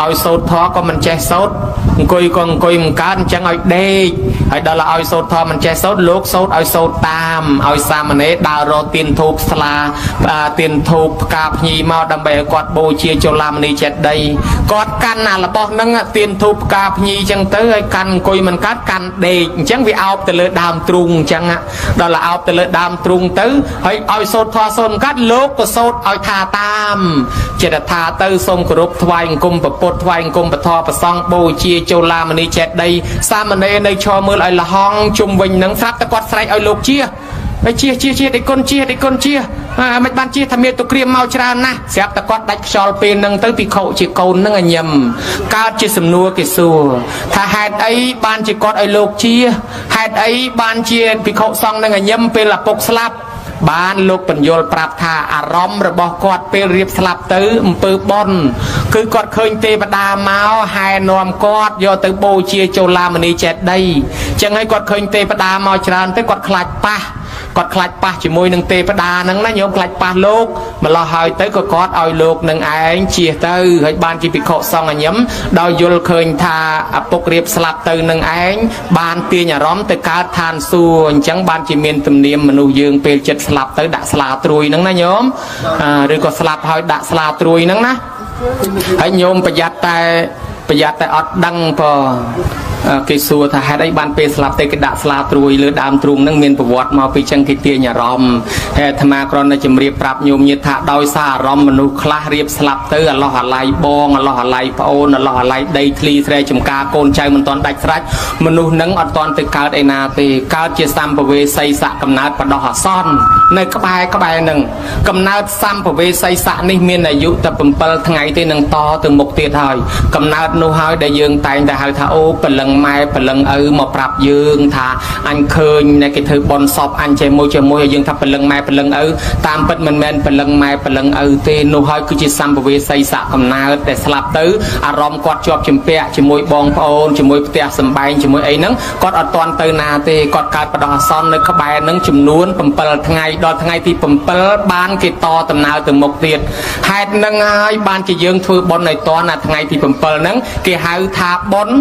ឲ្យសូត្រធម៌ក៏មិនចេះសូត្រអង្គុយក៏អង្គុយមិនកើតអញ្ចឹងឲ្យដេកហើយដល់ឲ្យសូត្រធម៌មិនចេះសូត្រលោកសូត្រឲ្យសូត្រតាមឲ្យសាមណេរដើររកទៀនធូបស្លាទៀនធូបផ្កាភ្ញីមកដើម្បីឲ្យគាត់បូជាចលាមនីចេតីគាត់កាន់អារបស់ហ្នឹងទៀនធូបផ្កាភ្ញីអញ្ចឹងទៅឲ្យកាន់អង្គុយមិនកើតកាន់ដេកអញ្ចឹងវាអោបទៅលើដើមទ្រូងអញ្ចឹងដល់អោបទៅលើដើមទ្រូងទៅហើយឲ្យសូត្រធម៌សូត្រមិនកើតលោកក៏សូត្រឲ្យថាតាមចិត្តថាទៅសូមគោរពថ្វាយអង្គមពពុទ្ធថ្វាយអង្គមពធប្រសង្ឃបូជាចលាមនីចេតីសាមណេរនៅឈរមើលឲ្យលហងជុំវិញនឹងស្រាប់តែគាត់ស្រែកឲ្យលោកជាហើយជាជាជាដេគុណជាដេគុណជាអាមិនបានជាថាមានទុក្រាមមកច្រើនណាស់ស្រាប់តែគាត់ដាច់ខ្យល់ពេលនឹងទៅភិក្ខុជាកូននឹងអញឹមកើតជាសំណួរគេសួរថាហេតុអីបានជាគាត់ឲ្យលោកជាហេតុអីបានជាភិក្ខុសង្ឃនឹងអញឹមពេលឪពុកស្លាប់បានលោកបញ្យលប្រាប់ថាអារម្មណ៍របស់គាត់ពេលរៀបស្លាប់ទៅអំពើបុណ្យគឺគាត់ឃើញទេវតាមកហែនាំគាត់យកទៅបូជាចលាមនីចេតីចឹងហើយគាត់ឃើញទេវតាមកច្រើនទៅគាត់ខ្លាចប៉ះគាត់ខ្លាចប៉ះជាមួយនឹងទេវតាហ្នឹងណាញោមខ្លាចប៉ះលោកម្លោះហើយទៅក៏គាត់ឲ្យលោកនឹងឯងជៀសទៅហើយបានជាភិក្ខុសង្ឃអញឹមដោយយល់ឃើញថាឪពុករៀបស្លាប់ទៅនឹងឯងបានទាញអារម្មណ៍ទៅកើតឋានសួគ៌អញ្ចឹងបានជាមានទំនៀមមនុស្សយើងពេលចិត្តស្លាប់ទៅដាក់ស្លាត្រួយហ្នឹងណាញោមឬក៏ស្លាប់ហើយដាក់ស្លាត្រួយហ្នឹងណាហើយញោមប្រយ័ត្នតែអត់ដឹងផង គេសួរថាហេតុអីបានពេលស្លាប់ទៅគេដាក់ស្លាត្រួយលើដើមទ្រូងនឹងមានប្រវត្តិមកពីចឹងគេទាញអារម្មណ៍ហើយអាត្មាគ្រាន់តែជម្រាបប្រាប់ញោមញាតិថាដោយសារអារម្មណ៍មនុស្សខ្លះរៀបស្លាប់ទៅអាឡោះអាល័យបងអាឡោះអាល័យប្អូនអាឡោះអាល័យដីធ្លីស្រែចម្ការកូនចៅមិនទាន់ដាច់ស្រេចមនុស្សនឹងអត់ទាន់ទៅកើតឯណាទេកើតជាសម្ភវេសីស័កកំណើតបដោះអាសន្ននៅក្បែរនឹងកំណើតសម្ភវេសីស័កនេះមានអាយុតែ7ថ្ងៃទេនឹងតទៅមុខទៀតហើយកំណើតនោះហើយដែលយើងតែងតែហៅថាអូព្រលឹងម៉ែព្រលឹងឪមកប្រាប់យើងថាអញឃើញអ្នកគេធ្វើបន់សពអញចេះមួយឲ្យយើងថាព្រលឹងម៉ែព្រលឹងឪតាមពិតមិនមែនព្រលឹងម៉ែព្រលឹងឪទេនោះហើយគឺជាសម្ភវេសីស័កកំណើតដែលស្លាប់ទៅអារម្មណ៍គាត់ជាប់ជំពាក់ជាមួយបងប្អូនជាមួយផ្ទះសម្បែងជាមួយអីហ្នឹងគាត់អត់ទាន់ទៅណាទេគាត់កើតបដោះអាសន្ននៅក្បែរហ្នឹងចំនួន7ថ្ងៃដល់ថ្ងៃទី7បានគេតដំណើរទៅមុខទៀតហេតុហ្នឹងហើយបានជាយើងធ្វើបុណ្យឲ្យទាន់អាថ្ងៃទី7ហ្នឹងគេហៅថាបុណ្យ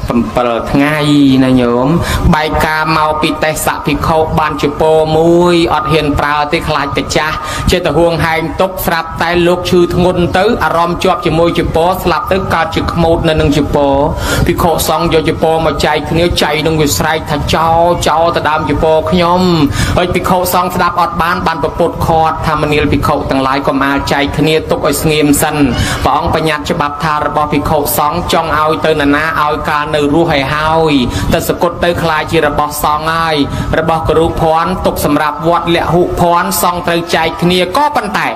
7ថ្ងៃណាញោមបែកការមកពីទេសភិក្ខុបានជាពោមួយអត់ហ៊ានប្រើទេខ្លាចកាចាស់ចេះតែហួងហែងទុកស្រាប់តែលោកឈឺធ្ងន់ទៅអារម្មណ៍ជាប់ជាមួយជាពោស្លាប់ទៅកើតជាខ្មោចនៅនឹងជាពោភិក្ខុសង្ឃយកជាពោមកចែកគ្នាចែកនឹងវាស្រែកថាចោចោទៅដើមជាពោខ្ញុំហើយភិក្ខុសង្ឃស្ដាប់អត់បានបានប្រពុតខាត់ថាមនាលភិក្ខុទាំងឡាយកុំអាលចែកគ្នាទុកឲ្យស្ងៀមសិនព្រះអង្គបញ្ញត្តិច្បាប់ថារបស់ភិក្ខុសង្ឃចង់ឲ្យទៅណានាឲ្យការនៅរស់ឲ្យហើយតែសគត់ទៅខ្លាចជារបស់សង្ឃហើយរបស់គរុភ័ណ្ឌទុកសម្រាប់វត្តលហុភ័ណ្ឌសង្ឃត្រូវចែកគ្នាក៏ប៉ុន្តែ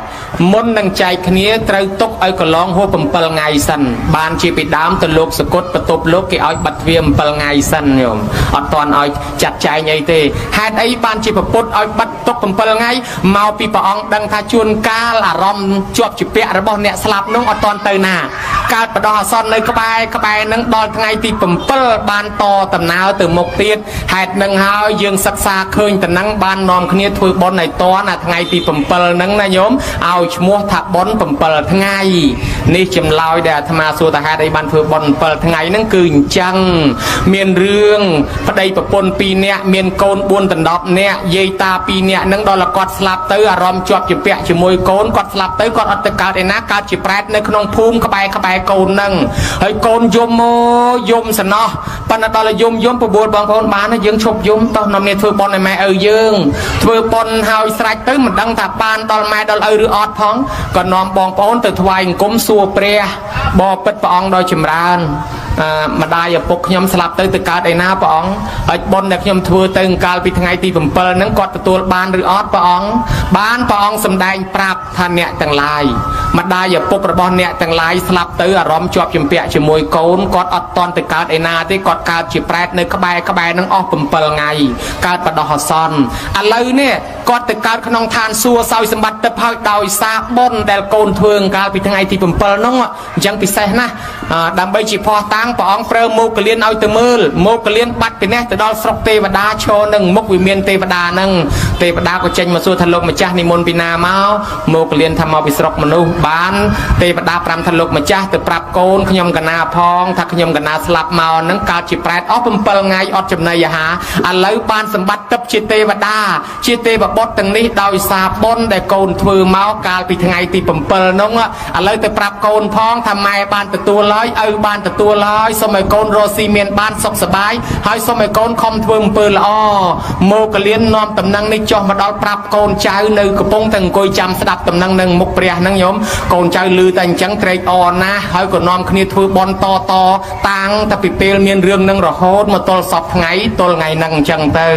មុននឹងចែកគ្នាត្រូវទុកឲ្យកន្លងហួស7ថ្ងៃសិនបានជាពីដើមទៅលោកសគត់បន្ទប់លោកគេឲ្យបិទទ្វារ7ថ្ងៃសិនញោមអត់ទាន់ឲ្យចាត់ចែងអីទេហេតុអីបានជាប្រពុតឲ្យបិទទុក7ថ្ងៃមកពីព្រះអង្គដឹងថាជួនកាលអារម្មណ៍ជាប់ជាពាក់របស់អ្នកស្លាប់នោះអត់ទាន់ទៅណាកើតបដោះអាសន្ននៅក្បែរនឹងដល់ថ្ងៃទី7បានតដំណើរទៅមុខទៀតហេតុនឹងហើយយើងសិក្សាឃើញតំណឹងបាននាំគ្នាធ្វើបុណ្យឲ្យទាន់អាថ្ងៃទី7ហ្នឹងណាញោមឲ្យឈ្មោះថាបុណ្យ7ថ្ងៃនេះចម្លើយដែលអាត្មាសួរថាហេតុអីបានធ្វើបុណ្យ7ថ្ងៃហ្នឹងគឺអញ្ចឹងមានរឿងប្តីប្រពន្ធ2នាក់មានកូន4ដណ្ដប់នាក់យាយតា2នាក់ហ្នឹងដល់តែគាត់ស្លាប់ទៅអារម្មណ៍ជាប់ជាពាក់ជាមួយកូនគាត់ស្លាប់ទៅគាត់អត់ទៅកើតឯណាកើតជាប្រែតនៅក្នុងភូមិក្បែរកូនហ្នឹងហើយកូនយំមកយំសំណោះប៉ុន្តែដល់យំយំបបួលបងប្អូនបានយើងឈប់យំតោះនាំគ្នាធ្វើបុណ្យឲ្យម៉ែឪយើងធ្វើបុណ្យហើយស្រេចទៅមិនដឹងថាបានដល់ម៉ែដល់ឪឬអត់ផងក៏នាំបងប្អូនទៅថ្វាយអង្គមសួរព្រះបពិតព្រះអង្គដោយចម្រើនម្ដាយឪពុកខ្ញុំស្លាប់ទៅទៅកើតឯណាព្រះអង្គហើយបុណ្យដែលខ្ញុំធ្វើទៅកាលពីថ្ងៃទី7ហ្នឹងគាត់ទទួលបានឬអត់ព្រះអង្គបានព្រះអង្គសម្ដែងប្រាប់ថាអ្នកទាំងឡាយម្ដាយឪពុករបស់អ្នកទាំងឡាយស្លាប់ទៅអារម្មណ៍ជាប់ជំពាក់ជាមួយកូនគាត់អត់តន់ទៅកើតឯណាទេគាត់កើតជាប្រែតនៅក្បែរនឹងអស់7ថ្ងៃកើតបដោះអាសន្នឥឡូវនេះគាត់ទៅកើតក្នុងឋានសួគ៌សោយសម្បត្តិទឹកហើយដោយសារបុណ្យដែលកូនធ្វើកាលពីថ្ងៃទី7ហ្នឹងអញ្ចឹងពិសេសណាស់ដើម្បីជាភ័ស្តុតាងព្រះអង្គប្រើមោគលានឲ្យទៅមើលមោគលានបាត់ពីនេះទៅដល់ស្រុកទេវតាឈរនឹងមុខវិមានទេវតាហ្នឹងទេវតាក៏ចេញមកសួរថាលោកម្ចាស់និមន្តពីណាមកមោគលានថាមកពីស្រុកមនុស្សបានទេវតាប្រាប់ថាលោកម្ចាស់ទៅប្រាប់កូនខ្ញុំកណាផងថាខ្ញុំកណាស្លាប់មកហ្នឹងកើតជាប្រែតអស់7ថ្ងៃអត់ចំណីអាហារឥឡូវបានសម្បត្តិទឹកជាទេវតាជាទេវបុត្រទាំងនេះដោយសារបុណ្យដែលកូនធ្វើមកកាលពីថ្ងៃទី7ហ្នឹងឥឡូវទៅប្រាប់កូនផងថាម៉ែបានទទួលហើយឪបានទទួលហើយសូមឲ្យកូនរស់ស៊ីមានបានសុខសប្បាយហើយសូមឲ្យកូនខំធ្វើអំពើល្អមកកលៀននាំតំណែងនេះចុះមកដល់ប្រាប់កូនចៅនៅកំពុងតែអង្គុយចាំស្ដាប់តំណែងនឹងមុខព្រះហ្នឹងញោមកូនចៅឮតែអញ្ចឹងត្រេកអរណាស់ហើយក៏នាំគ្នាធ្វើបុណ្យតតាំងតែពីពេលមានរឿងនឹងរហូតមកទល់សពថ្ងៃទល់ថ្ងៃហ្នឹងអញ្ចឹងទៅ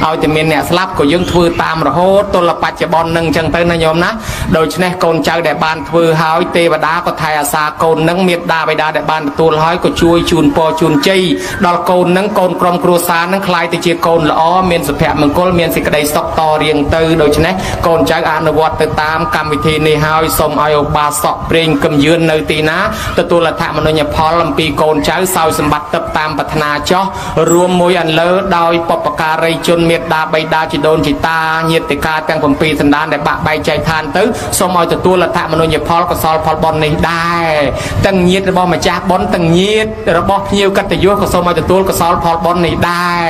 ឲ្យតែមានអ្នកស្លាប់ក៏យើងធ្វើតាមរហូតទល់បច្ចុប្បន្នហ្នឹងអញ្ចឹងទៅណាញោមណាដូច្នេះកូនចៅដែលបានធ្វើហើយទេវតាក៏ថែអាសាកូនហ្នឹងមេដាបិតាដែលបានទទួលហើយក៏ជួយជូនពរជូនជ័យដល់កូនហ្នឹងកូនក្រុមគ្រួសារហ្នឹងក្លាយទៅជាកូនល្អមានសុភមង្គលមានសេចក្តីសុខតរៀងទៅដូច្នេះកូនចៅអនុវត្តទៅតាមកម្មវិធីនេះហើយសូមឲ្យឧបាសកព្រេងកំយឿននៅទីណាទទួលអត្ថមនុញ្ញផលអំពីកូនចៅសោយសម្បត្តិទឹកតាមប្រាថ្នាចោះរួមមួយអន្លើដោយបពការីជនមេដាបិតាជីដូនជីតាញាតិកាទាំង7សន្តានដែលបាក់បែកចែកឋានទៅសូមឲ្យទទួលអត្ថមនុញ្ញផលកុសលផលបុណ្យនេះដែរទាំងញាតិរបស់ម្ចាស់បុណ្យទាំងញាតិរបស់ភ្ញៀវកិត្តិយសក៏សូមឲ្យទទួលកុសលផលបុណ្យនេះដែរ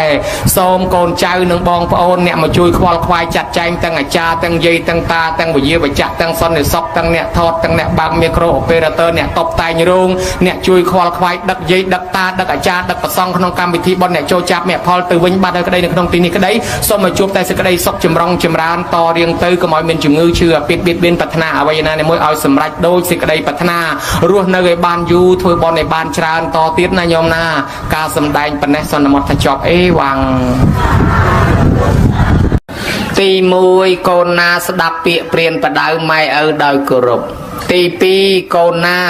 សូមកូនចៅនិងបងប្អូនអ្នកមកជួយខ្វល់ ល់ខ្វាយចាត់ចែងទាំងអាចារ្យទាំងយាយទាំងតាទាំងវិយាវចៈទាំងសន្តិសុខទាំងអ្នកថតទាំងអ្នកបើកមីក្រូអូប៉េរ៉ាទ័រអ្នកតបតែងរោងអ្នកជួយខ្វល់ខ្វាយដឹកយាយដឹកតាដឹកអាចារ្យដឹកប្រសង់ក្នុងកម្មវិធីបុណ្យអ្នកចូលចាប់មគ្គផលទៅវិញបាត់ហើយក្តីនៅក្នុងទីនេះក្តីសូមឲ្យជួបតែសេចក្តីសុខចម្រុងចម្រើនតរៀងទៅកុំឲ្យមានជំងឺឈឺអាពាហ៍បៀតបៀនប្រាថ្នាអ្វីណាមួយឲ្យសម្រេចដោយសេចក្តីប្រាថ្នារស់នៅឲ្យបានយូរធ្វើបុណ្យឲ្យបានច្រើនតទៀតណាញោមណាការសម្ដែងប៉ុណ្ណេះសន្មតថាចប់អេវ៉ាំងទី1កូនណាស្ដាប់ពាក្យព្រានបដៅម៉ែឪដោយគោរពទី2កូនណា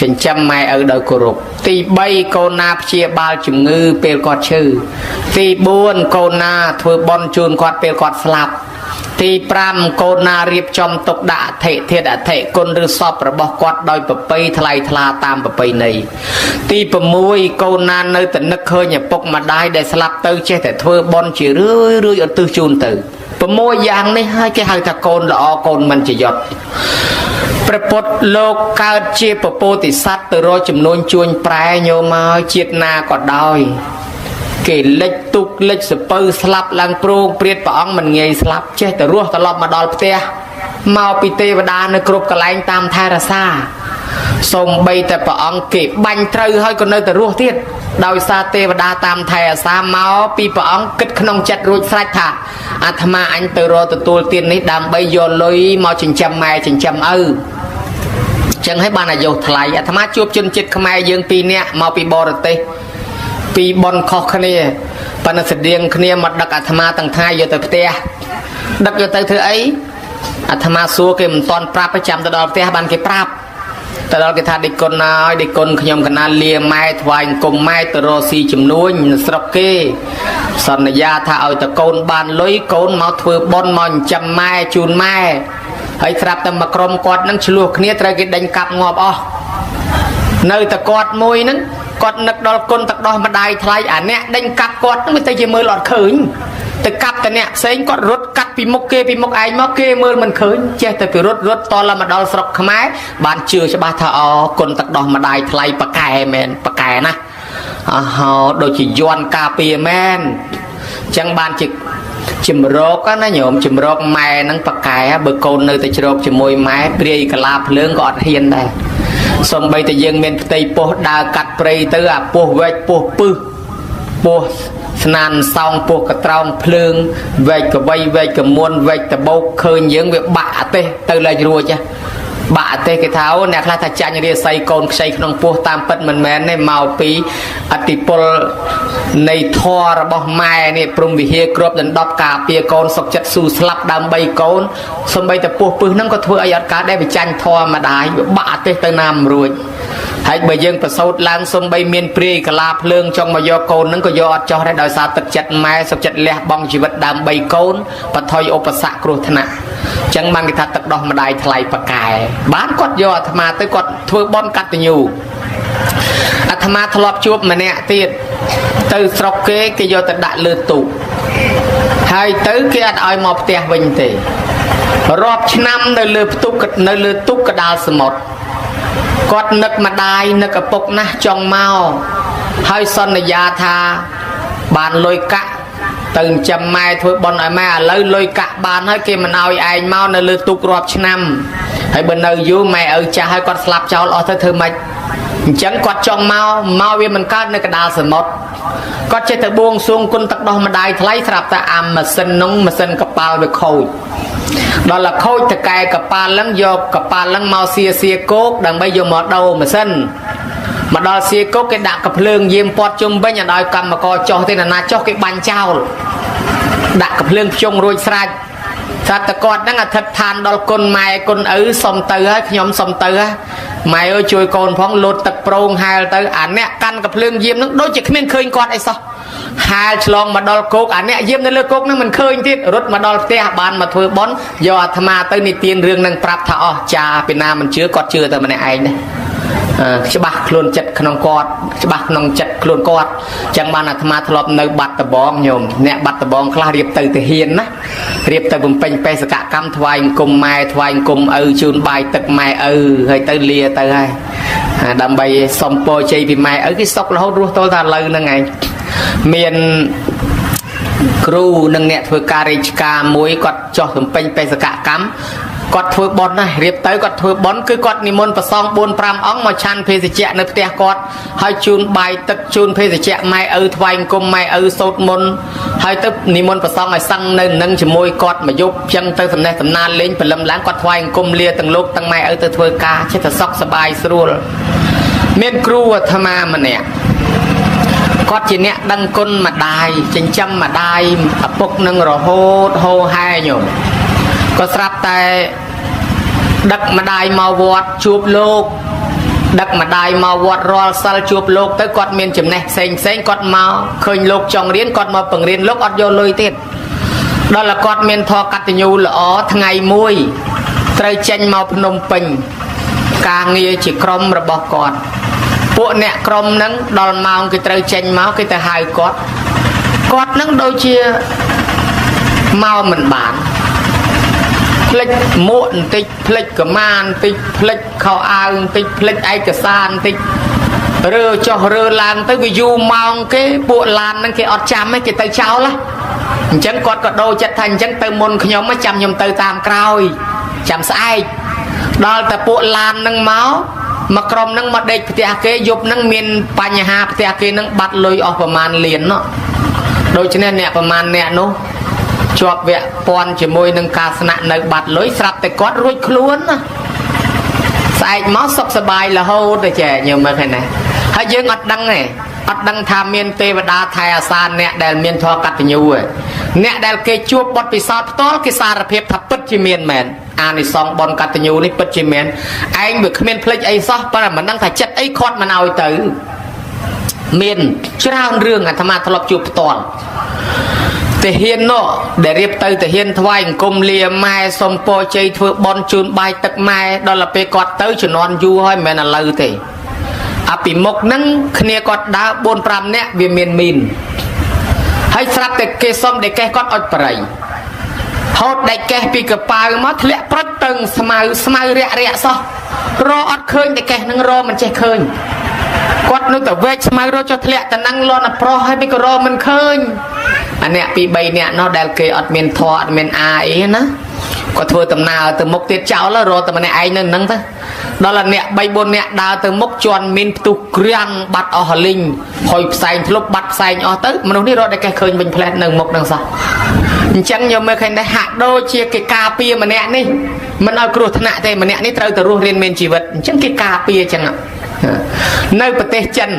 ចិញ្ចឹមម៉ែឪដោយគោរពទី3កូនណាព្យាបាលជំងឺពេលគាត់ឈឺទី4កូនណាធ្វើបុណ្យជូនគាត់ពេលគាត់ស្លាប់ទី5កូនណារៀបចំទុកដាក់អធិធាតុអធិគុណឬសពរបស់គាត់ដោយប្រពៃថ្លៃថ្លាតាមប្រពៃណីទី6កូនណានៅតែនឹកឃើញឪពុកម្ដាយដែលស្លាប់ទៅចេះតែធ្វើបុណ្យជារឿយរឿយឧទ្ទិសជូនទៅ6យ៉ាងនេះហើយគេហៅថាកូនល្អកូនមិនជាយត់ព្រះពុទ្ធលោកកើតជាពពោធិសត្វទៅរកចំនួនជួញប្រែញោមមកជាតិណាក៏ដោយគេលិចទុកលិចសពៅស្លាប់ឡើងព្រោងព្រាតព្រះអង្គមិនងាយស្លាប់ចេះតែរស់ត្រឡប់មកដល់ផ្ទះមកពីទេវតានៅគ្រប់កន្លែងតាមថែរក្សាសូម្បីតែព្រះអង្គគេបាញ់ត្រូវហើយក៏នៅតែរស់ទៀតដោយសារទេវតាតាមថែអាសាមកពីព្រះអង្គគិតក្នុងចិត្តរួចស្រេចថាអាត្មាអញទៅរកទទួលទាននេះដើម្បីយកលុយមកចិញ្ចឹមម៉ែចិញ្ចឹមឪចឹងហើយបានអាយុថ្លៃអាត្មាជួបជនជាតិខ្មែរយើងពីរនាក់មកពីបរទេសពីប៉ុនខុសគ្នាប៉ុន្តែស្តៀងគ្នាមកដឹកអាត្មាទាំងថ្ងៃយកទៅផ្ទះដឹកយកទៅធ្វើអីអាត្មាសួរគេមិនតន់ប្រាប់ទេចាំទៅដល់ផ្ទះបានគេប្រាប់ទៅដល់គេថាដេកគុណហើយដេកគុណខ្ញុំកណាលាម៉ែថ្វាយអង្គមម៉ែទៅរកស៊ីជំនួញស្រុកគេសន្យាថាឲ្យតកូនបានលុយកូនមកធ្វើបុណ្យមកចិញ្ចឹមម៉ែជូនម៉ែហើយស្រាប់តែមកក្រុមគាត់នឹងឆ្លោះគ្នាត្រូវគេដេញកាប់ងាប់អស់នៅតែគាត់មួយនឹងគាត់នឹកដល់គុណទឹកដោះម្ដាយថ្លៃអាអ្នកដេញកាប់គាត់នឹងទៅជាមើលអត់ឃើញទៅកាប់តែអ្នកផ្សេងគាត់រត់កាត់ពីមុខគេពីមុខឯងមកគេមើលមិនឃើញចេះតែពីរត់រត់តលមកដល់ស្រុកខ្មែរបានជឿច្បាស់ថាអូគុណទឹកដោះម្ដាយថ្លៃប៉កែមែនប៉កែណាអហោដូចជាយន់ការពារមែនអញ្ចឹងបានជាជំរកណាញោមជំរកម៉ែនឹងប៉កែបើកូននៅតែជ្រកជាមួយម៉ែព្រាយកលាភ្លើងក៏អត់ហ៊ានដែរសំបីតែយើងមានផ្ទៃពោះដើរកាត់ព្រៃទៅអាពោះវែកពោះពឹសពោះស្នានសោងពោះកត្រោងភ្លើងវែកកវៃវែកកមួនវែកតបោកឃើញយើងវាបាក់អទេសទៅលែងរួចបាក់អទេសគេថាអូអ្នកខ្លះថាចាញ់រាសីកូនខ្ចីក្នុងពោះតាមពិតមិនមែនទេមកពីអតិពលនៃធម៌របស់ម៉ែនេះព្រំវិហារគ្របដណ្ដប់ការពារកូនសុកចិត្តស៊ូស្លាប់ដើម្បីកូនសំបីតែពោះពឹសហ្នឹងក៏ធ្វើឲ្យអត់កើតដែរវាចាញ់ធម៌ម្ដាយវាបាក់អទេសទៅណាមិនរួចហើយបើយើងប្រសូតឡើងសំបីមានព្រាយកលាភ្លើងចង់មកយកកូនហ្នឹងក៏យកអត់ចោះដែរដោយសារទឹកចិត្តម៉ែសុខចិត្តលះបង់ជីវិតដើម្បីកូនបថុយឧបសគ្គគ្រោះថ្នាក់អញ្ចឹងបានគេថាទឹកដោះម្ដាយថ្លៃប៉កែបានគាត់យកអាត្មាទៅគាត់ធ្វើបុណ្យកតញ្ញូអាត្មាធ្លាប់ជួបម្នាក់ទៀតទៅស្រុកគេគេយកទៅដាក់លើទូកហើយទៅគេអត់ឲ្យមកផ្ទះវិញទេរាប់ឆ្នាំនៅលើផ្ទុកនៅលើទូកកដាលសមុទ្រគាត់នឹកម្ដាយនឹកឪពុកណាស់ចង់មកហើយសន្យាថាបានលុយកាក់ទៅចិញ្ចឹមម៉ែធ្វើបុណ្យឲ្យម៉ែឥឡូវលុយកាក់បានហើយគេមិនឲ្យឯងមកនៅលើទូករាប់ឆ្នាំហើយបើនៅយូរម៉ែឪចាស់ហើយគាត់ស្លាប់ចោលអស់ទៅធ្វើម៉េចអញ្ចឹងគាត់ចង់មកវាមិនកើតនៅកដាលសមុទ្រគាត់ចេះតែបួងសួងគុណទឹកដោះម្ដាយថ្លៃស្រាប់តែអាម៉ាស៊ីននោះម៉ាស៊ីនកប៉ាល់វាខូចដល់តែខូចតកែកប៉ាល់ហ្នឹងយកកប៉ាល់ហ្នឹងមកសៀសៀគោកដើម្បីយកមកដូរម៉ាស៊ីនមកដល់សៀគោកគេដាក់កភ្លើងយាមពាត់ជុំវិញឲ្យកម្មករចុះទេណាចុះគេបាញ់ចោលដាក់កភ្លើងភ្ជុងរួចស្រេចស្រាប់តែគាត់ហ្នឹងអធិដ្ឋានដល់គុណម៉ែគុណឪសុំទៅហើយខ្ញុំសុំទៅហ៎ម៉ែអើយជួយកូនផងលោតទឹកប្រងហែលទៅអាអ្នកកាន់កភ្លើងយាមហ្នឹងដូចជាគ្មានឃើញគាត់អីសោះហែលឆ្លងមកដល់គោកអាអ្នកយាមនៅលើគោកហ្នឹងមិនឃើញទៀតរត់មកដល់ផ្ទះបានមកធ្វើបុណ្យយកអាត្មាទៅនិទានរឿងហ្នឹងប្រាប់ថាអស់ចាពីណាមិនជឿគាត់ជឿតែម្នាក់ឯងដែរច្បាស់ខ្លួនចិត្តក្នុងគាត់ច្បាស់ក្នុងចិត្តខ្លួនគាត់ចឹងបានអាត្មាធ្លាប់នៅបាត់ដបងញោមអ្នកបាត់ដបងខ្លះរៀបទៅទាហានណារៀបទៅបំពេញបេសកកម្មថ្វាយអង្គមម៉ែថ្វាយអង្គមឪជូនបាយទឹកម៉ែឪហើយទៅលាទៅហើយដើម្បីសុំពរជ័យពីម៉ែឪគេសុករហូតរស់ទល់តែឥឡូវហ្នឹងឯងមាន គ្រូនិងអ្នកធ្វើការរាជការមួយគាត់ចោះសំពេញបេសកកម្មគាត់ធ្វើបុណ្យណារៀបទៅគាត់ធ្វើបុណ្យគឺគាត់និមន្តប្រសង4 5អង្គមកឆាន់ភេសជ្ជៈនៅផ្ទះគាត់ហើយជូនបាយទឹកជូនភេសជ្ជៈម៉ែឪថ្វាយអង្គមម៉ែឪសូត្រមន្តហើយទៅនិមន្តប្រសងឲ្យសឹងនៅនឹងជាមួយគាត់មួយយប់ចឹងទៅសំណេះសំណាលលេងព្រលឹមឡើងគាត់ថ្វាយអង្គមលាទាំងលោកទាំងម៉ែឪទៅធ្វើការចិត្តសុខសប្បាយស្រួលមានគ្រូអាត្មាម្នាក់គាត់ជាអ្នកដឹងគុណម្ដាយចិញ្ចឹមម្ដាយឪពុកនឹងរហូតហោហែញោមក៏ស្រាប់តែដឹកម្ដាយមកវត្តជួបលោកដឹកម្ដាយមកវត្តរាល់សិលជួបលោកទៅគាត់មានចំណេះផ្សេងផ្សេងគាត់មកឃើញលោកចង់រៀនគាត់មកបង្រៀនលោកអត់យកលុយទៀតដល់តែគាត់មានធម៌កតញ្ញូល្អថ្ងៃមួយត្រូវចេញមកភ្នំពេញការងារជាក្រុមរបស់គាត់ពួកអ្នកក្រុមហ្នឹងដល់ម៉ោងគេត្រូវចេញមកគេទៅហៅគាត់គាត់ហ្នឹងដូចជាមកមិនបានភ្លេចមួកបន្តិចភ្លេចកម្មាបន្តិចភ្លេចខោអាវបន្តិចភ្លេចឯកសារបន្តិចរើចុះរើឡើងទៅវាយូរម៉ោងគេពួកឡានហ្នឹងគេអត់ចាំទេគេទៅចោលណាអញ្ចឹងគាត់ក៏ដូរចិត្តថាអញ្ចឹងទៅមុនខ្ញុំចាំខ្ញុំទៅតាមក្រោយចាំស្អែកដល់តែពួកឡានហ្នឹងមកក្រុមហ្នឹងមកដេកផ្ទះគេយប់ហ្នឹងមានបញ្ហាផ្ទះគេហ្នឹងបាត់លុយអស់ប្រមាណលានណោះដូច្នេះអ្នកប្រមាណអ្នកនោះជាប់វគ្គពាន់ជាមួយនឹងការស្នាក់នៅបាត់លុយស្រាប់តែគាត់រួចខ្លួនណាស្អែកមកសុខសប្បាយរហូតទៅចេះញោមមើលឃើញណាហើយយើងអត់ដឹងទេអត់ដឹងថាមានទេវតាថែអាសាអ្នកដែលមានធម៌កតញ្ញូទេអ្នកដែលគេជួបបទពិសោធន៍ផ្ទាល់គេសារភាពថាពិតជាមានមែនអានិសង្សបុណ្យកតញ្ញូនេះពិតជាមានឯងវាគ្មានភ្លេចអីសោះប៉ុន្តែមិនដឹងថាចិត្តអីខាត់មិនឲ្យទៅមានច្រើនរឿងអាត្មាធ្លាប់ជួបផ្ទាល់ទាហាននោះដែលរៀបទៅទាហានថ្វាយអង្គមលាម៉ែសុំពរជ័យធ្វើបុណ្យជូនបាយទឹកម៉ែដល់ពេលគាត់ទៅជំនាន់យូរហើយមិនមែនឥឡូវទេអាពីមុខហ្នឹងគ្នាគាត់ដើរ4 5នាក់វាមានមីនហើយស្រាប់តែគេសុំដេកេះគាត់អុចបរិយហូតដេកេះពីកប៉ៅមកធ្លាក់ប្រុចតឹងស្មៅស្មៅរាក់រាក់សោះរអត់ឃើញដេកេះហ្នឹងរមិនចេះឃើញគាត់នៅតែវែកស្មៅរចុះធ្លាក់តំណឹងលន់អប្រុសហើយមិនក៏រមិនឃើញអាអ្នកពី3នាក់នោះដែលគេអត់មានធម៌អត់មានអាអីណាគាត់ធ្វើដំណើរទៅមុខទៀតចោលរតែម្នាក់ឯងនៅនឹងទៅដល់អាអ្នក3 4នាក់ដើរទៅមុខជន់មានផ្ទុះក្រាំងបាត់អស់លីងហុយផ្សែងធ្លុបបាត់ផ្សែងអស់ទៅមនុស្សនេះរត់តែគេឃើញវិញផ្លែតនៅមុខនឹងសោះអញ្ចឹងយកមើលឃើញដែរហាក់ដូចជាគេការពារម្នាក់នេះមិនឲ្យគ្រោះថ្នាក់ទេម្នាក់នេះត្រូវទៅរស់រៀនមានជីវិតអញ្ចឹងគេការពារអញ្ចឹងនៅប្រទេសចិន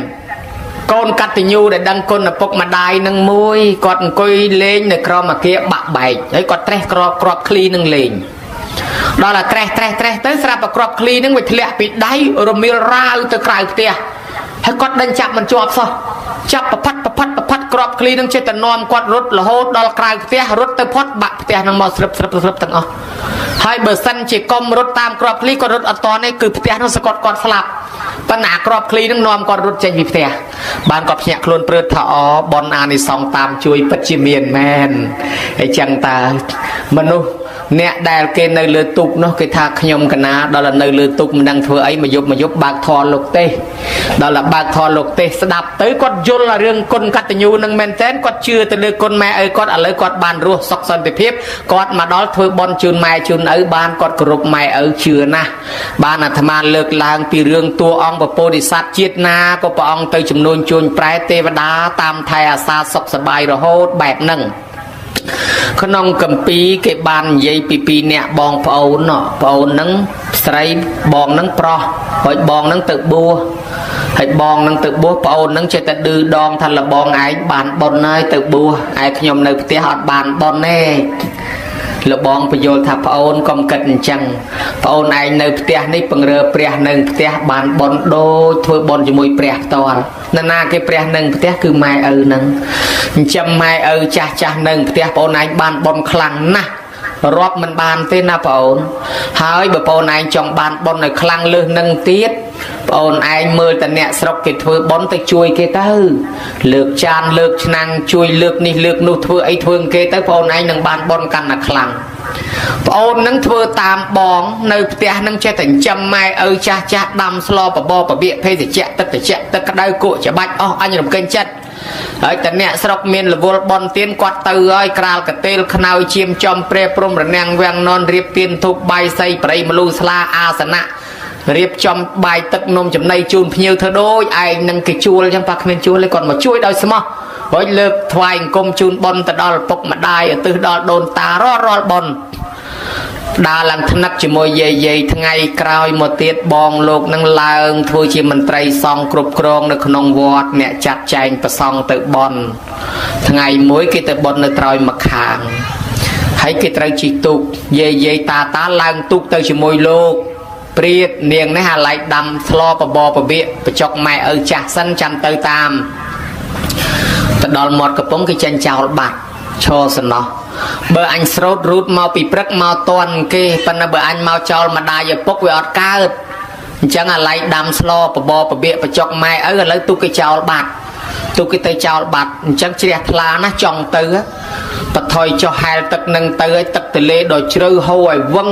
កូនកតញ្ញូដែលដឹងគុណឪពុកម្ដាយនឹងមួយគាត់អង្គុយលេងនៅក្រោមអគារបាក់បែកហើយគាត់ត្រេះក្របឃ្លីនឹងលេងដល់តែត្រេះត្រេះត្រេះទៅស្រាប់តែក្របឃ្លីនឹងវាធ្លាក់ពីដៃរមៀលរាវទៅក្រៅផ្ទះហើយគាត់ដេញចាប់មិនជាប់សោះចាប់ប្រផាត់ប្រផាត់ប្រផាត់ក្របឃ្លីនឹងចេះតែនាំគាត់រត់រហូតដល់ក្រៅផ្ទះរត់ទៅផុតបាក់ផ្ទះនឹងមកស្រឹបស្រឹបស្រឹបទាំងអស់ហើយបើសិនជាកុំរត់តាមក្របឃ្លីគាត់រត់អត់តនេះគឺផ្ទះនោះសកត់គាត់ស្លាប់ប៉ុន្តែក្របឃ្លីនឹងនាំគាត់រត់ចេញពីផ្ទះបានគាត់ភ្ញាក់ខ្លួនព្រឺថាអបុណ្យអានិសង្សតាមជួយពិតជាមានមែនហើយចឹងតើមនុស្សអ្នកដែលគេនៅលើទូកនោះគេថាខ្ញុំកណាដល់នៅលើទូកមិនដឹងធ្វើអីមកយប់មកយប់បើកធម៌លោកទេសដល់បើកធម៌លោកទេសស្ដាប់ទៅគាត់យល់រឿងគុណកតញ្ញូនឹងមែនទែនគាត់ជឿទៅលើគុណម៉ែឪគាត់ឥឡូវគាត់បានរស់សុខសន្តិភាពគាត់មកដល់ធ្វើបុណ្យជូនម៉ែជូនឪបានគាត់គោរពម៉ែឪជឿណាស់បានអាត្មាលើកឡើងពីរឿងតួអង្គពពោធិសត្វជាតិណាក៏ព្រះអង្គទៅជំនួញជួញប្រែទេវតាតាមថែអាសាសុខសប្បាយរហូតបែបហ្នឹងក្នុងកម្ពីគេបាននិយាយពីពីរអ្នកបងប្អូនប្អូននឹងស្រីបងនឹងប្រុសហើយបងនឹងទៅបួសហើយបងនឹងទៅបួសប្អូននឹងចេះតែឌឺដងថាលបងឯងបានបុណ្យហើយទៅបួសឯខ្ញុំនៅផ្ទះអត់បានបុណ្យទេលបងពយល់ថាប្អូនកុំគិតអញ្ចឹងប្អូនឯងនៅផ្ទះនេះពង្រើព្រះនៅផ្ទះបានបុណ្យដូចធ្វើបុណ្យជាមួយព្រះផ្ទាល់នរណាគេព្រះនៅផ្ទះគឺម៉ែឪនឹងអញ្ចឹងម៉ែឪចាស់ចាស់នៅផ្ទះប្អូនឯងបានបុណ្យខ្លាំងណាស់រាប់មិនបានទេណាប្អូនហើយបើប្អូនឯងចង់បានបុណ្យឲ្យខ្លាំងលើសនឹងទៀតប្អូនឯងមើលតែអ្នកស្រុកគេធ្វើបុណ្យទៅជួយគេទៅលើកចានលើកឆ្នាំងជួយលើកនេះលើកនោះធ្វើអីធ្វើគេទៅប្អូនឯងនឹងបានបុណ្យកាន់តែខ្លាំងប្អូននឹងធ្វើតាមបងនៅផ្ទះនឹងចេះតែចិញ្ចឹមម៉ែឪចាស់ចាស់ដាំស្លបបរបៀកភេសជ្ជៈទឹកត្រជាក់ទឹកក្តៅគក់ច្បាច់អស់អញរំកិញចិត្ត ហើយតអ្នកស្រុកមានរវល់បនទៀនគាត់ទៅហើយក្រាលកតេលខ្នើយឈាមចំព្រះព្រំរនាំងវាំងននរៀបទៀនធូបបាយសីប្រៃមលូស្លាអាសនៈរៀបចំបាយទឹកនំចំណីជូនភ្ញៀវធ្វើដូចឯងនឹងគេជួលអញ្ចឹងប៉ាគ្មានជួលទេគាត់មកជួយដោយស្មោះហើយលើកថ្វាយអង្គមជូនប៉ុនទៅដល់ឪពុកម្ដាយឧទ្ទិសដល់ដូនតារាល់ប៉ុនដើរឡើងថ្នឹកជាមួយយាយយាយថ្ងៃក្រោយមកទៀតបងលោកនឹងឡើងធ្វើជាមន្ត្រីសង្ឃគ្រប់គ្រងនៅក្នុងវត្តអ្នកចាត់ចែងប្រសង់ទៅបន់ថ្ងៃមួយគេទៅបន់នៅត្រើយម្ខាងហើយគេត្រូវជិះទូកយាយយាយតាតាឡើងទូកទៅជាមួយលោកព្រាតនាងនេះអាឡៃដាំស្លបបពបៀកបញ្ចុកម៉ែឪចាស់សិនចាំទៅតាមទៅដល់មាត់កំពង់គេចេញចោលបាត់ឈរសំណោះបើអញស្រោតរូតមកពីព្រឹកមកតន់គេប៉ុន្តែបើអញមកចោលម្ដាយឪពុកវាអត់កើតអញ្ចឹងអាឡៃដាំស្លបបពបៀកបញ្ចុកម៉ែឪឥឡូវទូកគេចោលបាត់ទូកគេទៅចោលបាត់អញ្ចឹងជ្រះថ្លាណាស់ចង់ទៅបថយចុះហែលទឹកនឹងទៅឲ្យទឹកទលេដ៏ជ្រៅហូរឲ្យវឹង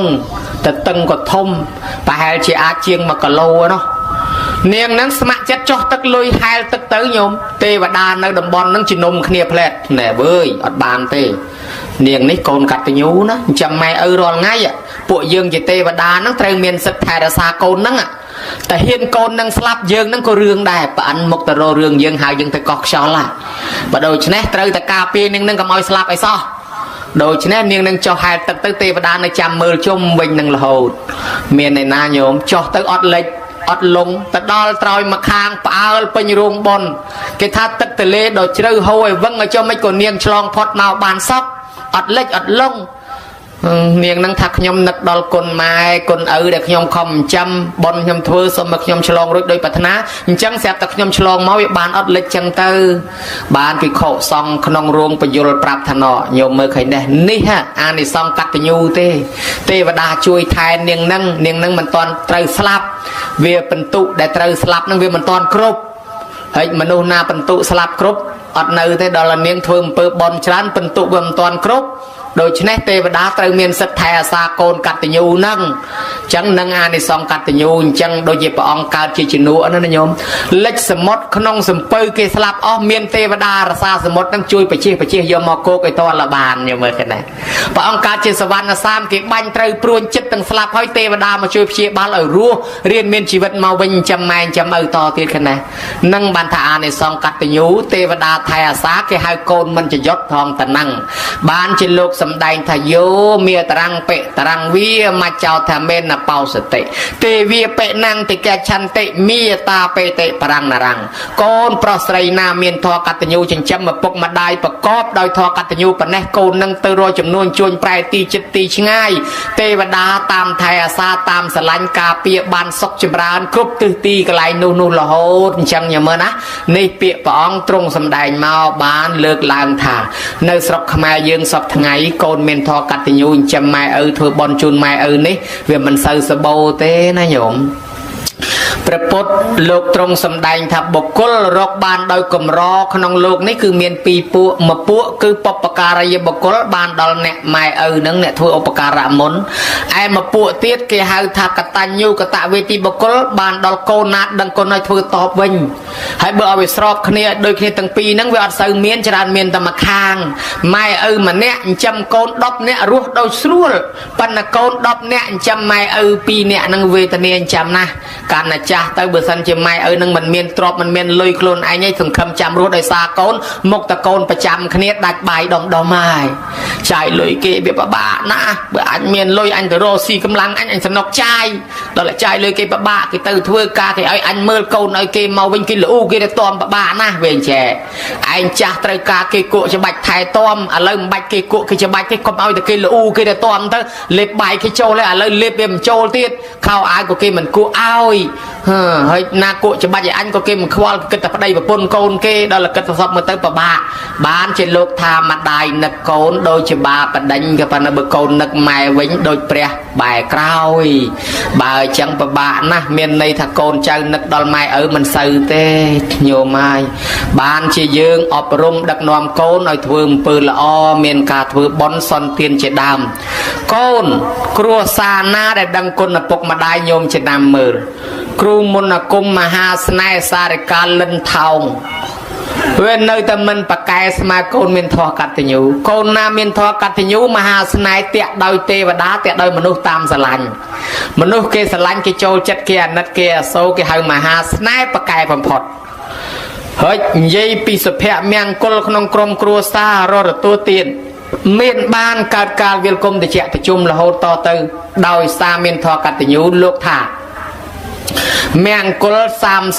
ទៅតឹងក៏ធំប្រហែលជាអាចជាង1គីឡូនោះនាងនឹងស្ម័គ្រចិត្តចុះទឹកលុយហែលទឹកទៅញោមទេវតានៅតំបន់នឹងជំនុំគ្នាផ្លែតណែវើយអត់បានទេនាងនេះកូនកតញ្ញូណាអញ្ចឹងម៉ែឪរាល់ថ្ងៃពួកយើងជាទេវតានឹងត្រូវមានសិទ្ធិថែរក្សាកូននឹងតែហ៊ានកូននឹងស្លាប់យើងនឹងក៏រឿងដែរប្រអិនមុខទៅរករឿងយើងហើយយើងទៅកោះខ្យល់បើដូច្នេះត្រូវតែការពារនាងនឹងកុំឲ្យស្លាប់អីសោះដូច្នេះនាងនឹងចុះហែលទឹកទៅទេវតានៅចាំមើលជុំវិញនឹងរហូតមានឯណាញោមចុះទៅអត់លិចអត់លងទៅដល់ត្រើយម្ខាងផ្អើលពេញរោងប៉ុនគេថាទឹកទលេដ៏ជ្រៅហូរឲ្យវឹងឲ្យចុះមិនក៏នាងឆ្លងផុតមកបានសក់អត់លិចអត់លងនាងនឹងថាខ្ញុំនឹកដល់គុណម៉ែគុណឪដែលខ្ញុំខំចាំប៉ុនខ្ញុំធ្វើសូមឲ្យខ្ញុំឆ្លងរួចដោយប្រាថ្នាអញ្ចឹងស្រាប់តែខ្ញុំឆ្លងមកវាបានអត់លិចចឹងទៅបានភិក្ខុសង្ឃក្នុងរោងពយល់ប្រាប់ថាណញោមមើលឃើញនេះនេះអានិសង្សកតញ្ញូទេទេវតាជួយថែនាងនឹងនាងនឹងមិនទាន់ត្រូវស្លាប់វាបន្ទុដែលត្រូវស្លាប់នឹងវាមិនទាន់គ្រប់ហើយមនុស្សណាបន្ទុស្លាប់គ្រប់អត់នៅទេដល់នាងធ្វើអំពើបន់ច្រើនបន្ទុវាមិនទាន់គ្រប់ដូច្នេះទេវតាត្រូវមានសិទ្ធិថែអាសាកូនកតញ្ញូហ្នឹងអញ្ចឹងនឹងអានិសង្សកតញ្ញូអញ្ចឹងដូចជាព្រះអង្គកើតជាជំនួសណាញោមលិចសមុទ្រក្នុងសំពៅគេស្លាប់អស់មានទេវតារសាសមុទ្រហ្នឹងជួយបជិះបជិះយកមកគោកឲ្យតលបានញោមមើលឃើញទេព្រះអង្គកើតជាសវណ្ណសាមគេបាញ់ត្រូវព្រួញចិត្តទាំងស្លាប់ហើយទេវតាមកជួយព្យាបាលឲ្យរស់រៀនមានជីវិតមកវិញចាំម៉ែចាំឪតទៀតឃើញទេនឹងបានថាអានិសង្សកតញ្ញូទេវតាថែអាសាគេហៅកូនមិនចយុតថងតណឹងបានជាលោកសម្ដែងថាយោមេតរាំងបិតរាំងវាមកចោថាមេនបោសតិទេវាបិណੰតិកឆន្តិមេតាបេតិបរាំងនរាំងកូនប្រុសស្រីណាមានធម៌កតញ្ញូចិញ្ចឹមឪពុកម្ដាយប្រកបដោយធម៌កតញ្ញូប៉ុណ្ណេះកូននឹងទៅរកចំនួនជួញប្រែទីចិត្តទីឆ្ងាយទេវតាតាមថែអាសាតាមស្រឡាញ់ការពារបានសុខចម្រើនគ្រប់ទិសទីកន្លែងនោះនោះរហូតអញ្ចឹងញមើលណានេះពាក្យព្រះអង្គទ្រង់សម្ដែងមកបានលើកឡើងថានៅស្រុកខ្មែរយើងសពថ្ងៃកូនមានធម៌កតញ្ញូចិញ្ចឹមម៉ែឪធ្វើបន់ជូនម៉ែឪនេះវាមិនសូវសបោទេណាញោមព្រះពុទ្ធលោកទ្រង់សម្ដែងថាបុគ្គលរកបានដោយកម្រក្នុងលោកនេះគឺមានពីរពួកមួយពួកគឺបុព្វការីបុគ្គលបានដល់អ្នកម៉ែឪនឹងអ្នកធ្វើឧបការៈមុនឯមួយពួកទៀតគេហៅថាកតញ្ញូកតវេទីបុគ្គលបានដល់កូនណាដឹងគុណឲ្យធ្វើតបវិញហើយបើឲ្យវាស្របគ្នាដូចគ្នាទាំងពីរហ្នឹងវាអត់សូវមានច្រើនមានតែម្ខាងម៉ែឪម្នាក់ចិញ្ចឹមកូន10នាក់រស់ដោយស្រួលប៉ុន្តែកូន10នាក់ចិញ្ចឹមម៉ែឪ2នាក់ហ្នឹងវេទនាចិញ្ចឹមណាស់កាន់តែចាស់ទៅបើសិនជាម៉ែឪនឹងមិនមានទ្រព្យមិនមានលុយខ្លួនឯងឯងសង្ឃឹមចាំរស់ដោយសារកូនមកតកូនប្រចាំគ្នាដាច់បាយដុំដុំហើយចាយលុយគេវាពិបាកណាស់បើអញមានលុយអញទៅរកស៊ីកម្លាំងអញអញសំណុកចាយដល់ចាយលុយគេពិបាកគេទៅធ្វើការគេឲ្យអញមើលកូនឲ្យគេមកវិញគេលូគេទៅតំពិបាកណាស់វិញចែឯងចាស់ត្រូវការគេគក់ច្បាច់ថែទាំឥឡូវមិនបាច់គេគក់គេច្បាច់ទេកុំឲ្យតែគេលូគេទៅតំទៅលេបបាយគេចូលហើយឥឡូវលេបវាមិនចូលទៀតខោអាវក៏គេមិនគក់ឲ្យហើយណាគក់ច្បាច់ឲ្យអញក៏គេមិនខ្វល់គិតតែប្តីប្រពន្ធកូនគេដល់គិតសពមើលទៅពិបាកបានជាលោកថាម្ដាយនឹកកូនដូចជាបាបដិញក៏ប៉ុន្តែបើកូននឹកម៉ែវិញដូចព្រះបែរក្រោយបើអញ្ចឹងពិបាកណាស់មានន័យថាកូនចៅនឹកដល់ម៉ែឪមិនសូវទេញោមហើយបានជាយើងអប់រំដឹកនាំកូនឲ្យធ្វើអំពើល្អមានការធ្វើបុណ្យសន្ទានជាដើមកូនគ្រួសារណាដែលដឹងគុណឪពុកម្ដាយញោមជាដើមមើលគ្រូមន្តអាគមមហាស្នេហ៍សារិកាលិនថោង វានៅតែមិនប្រកែស្មើកូនមានធម៌កតញ្ញូកូនណាមានធម៌កតញ្ញូមហាស្នេហ៍តាក់ដោយទេវតាតាក់ដោយមនុស្សតាមស្រឡាញ់មនុស្សគេស្រឡាញ់គេចូលចិត្តគេអាណិតគេអាសូរគេហៅមហាស្នេហ៍ប្រកែបំផុតហើយនិយាយពីសុភមង្គលក្នុងក្រុមគ្រួសារររទទួលទានមានបានកើតកាលវិលគុំតិចប្រជុំរហូតតទៅដោយសារមានធម៌កតញ្ញូលោកថាមង្គល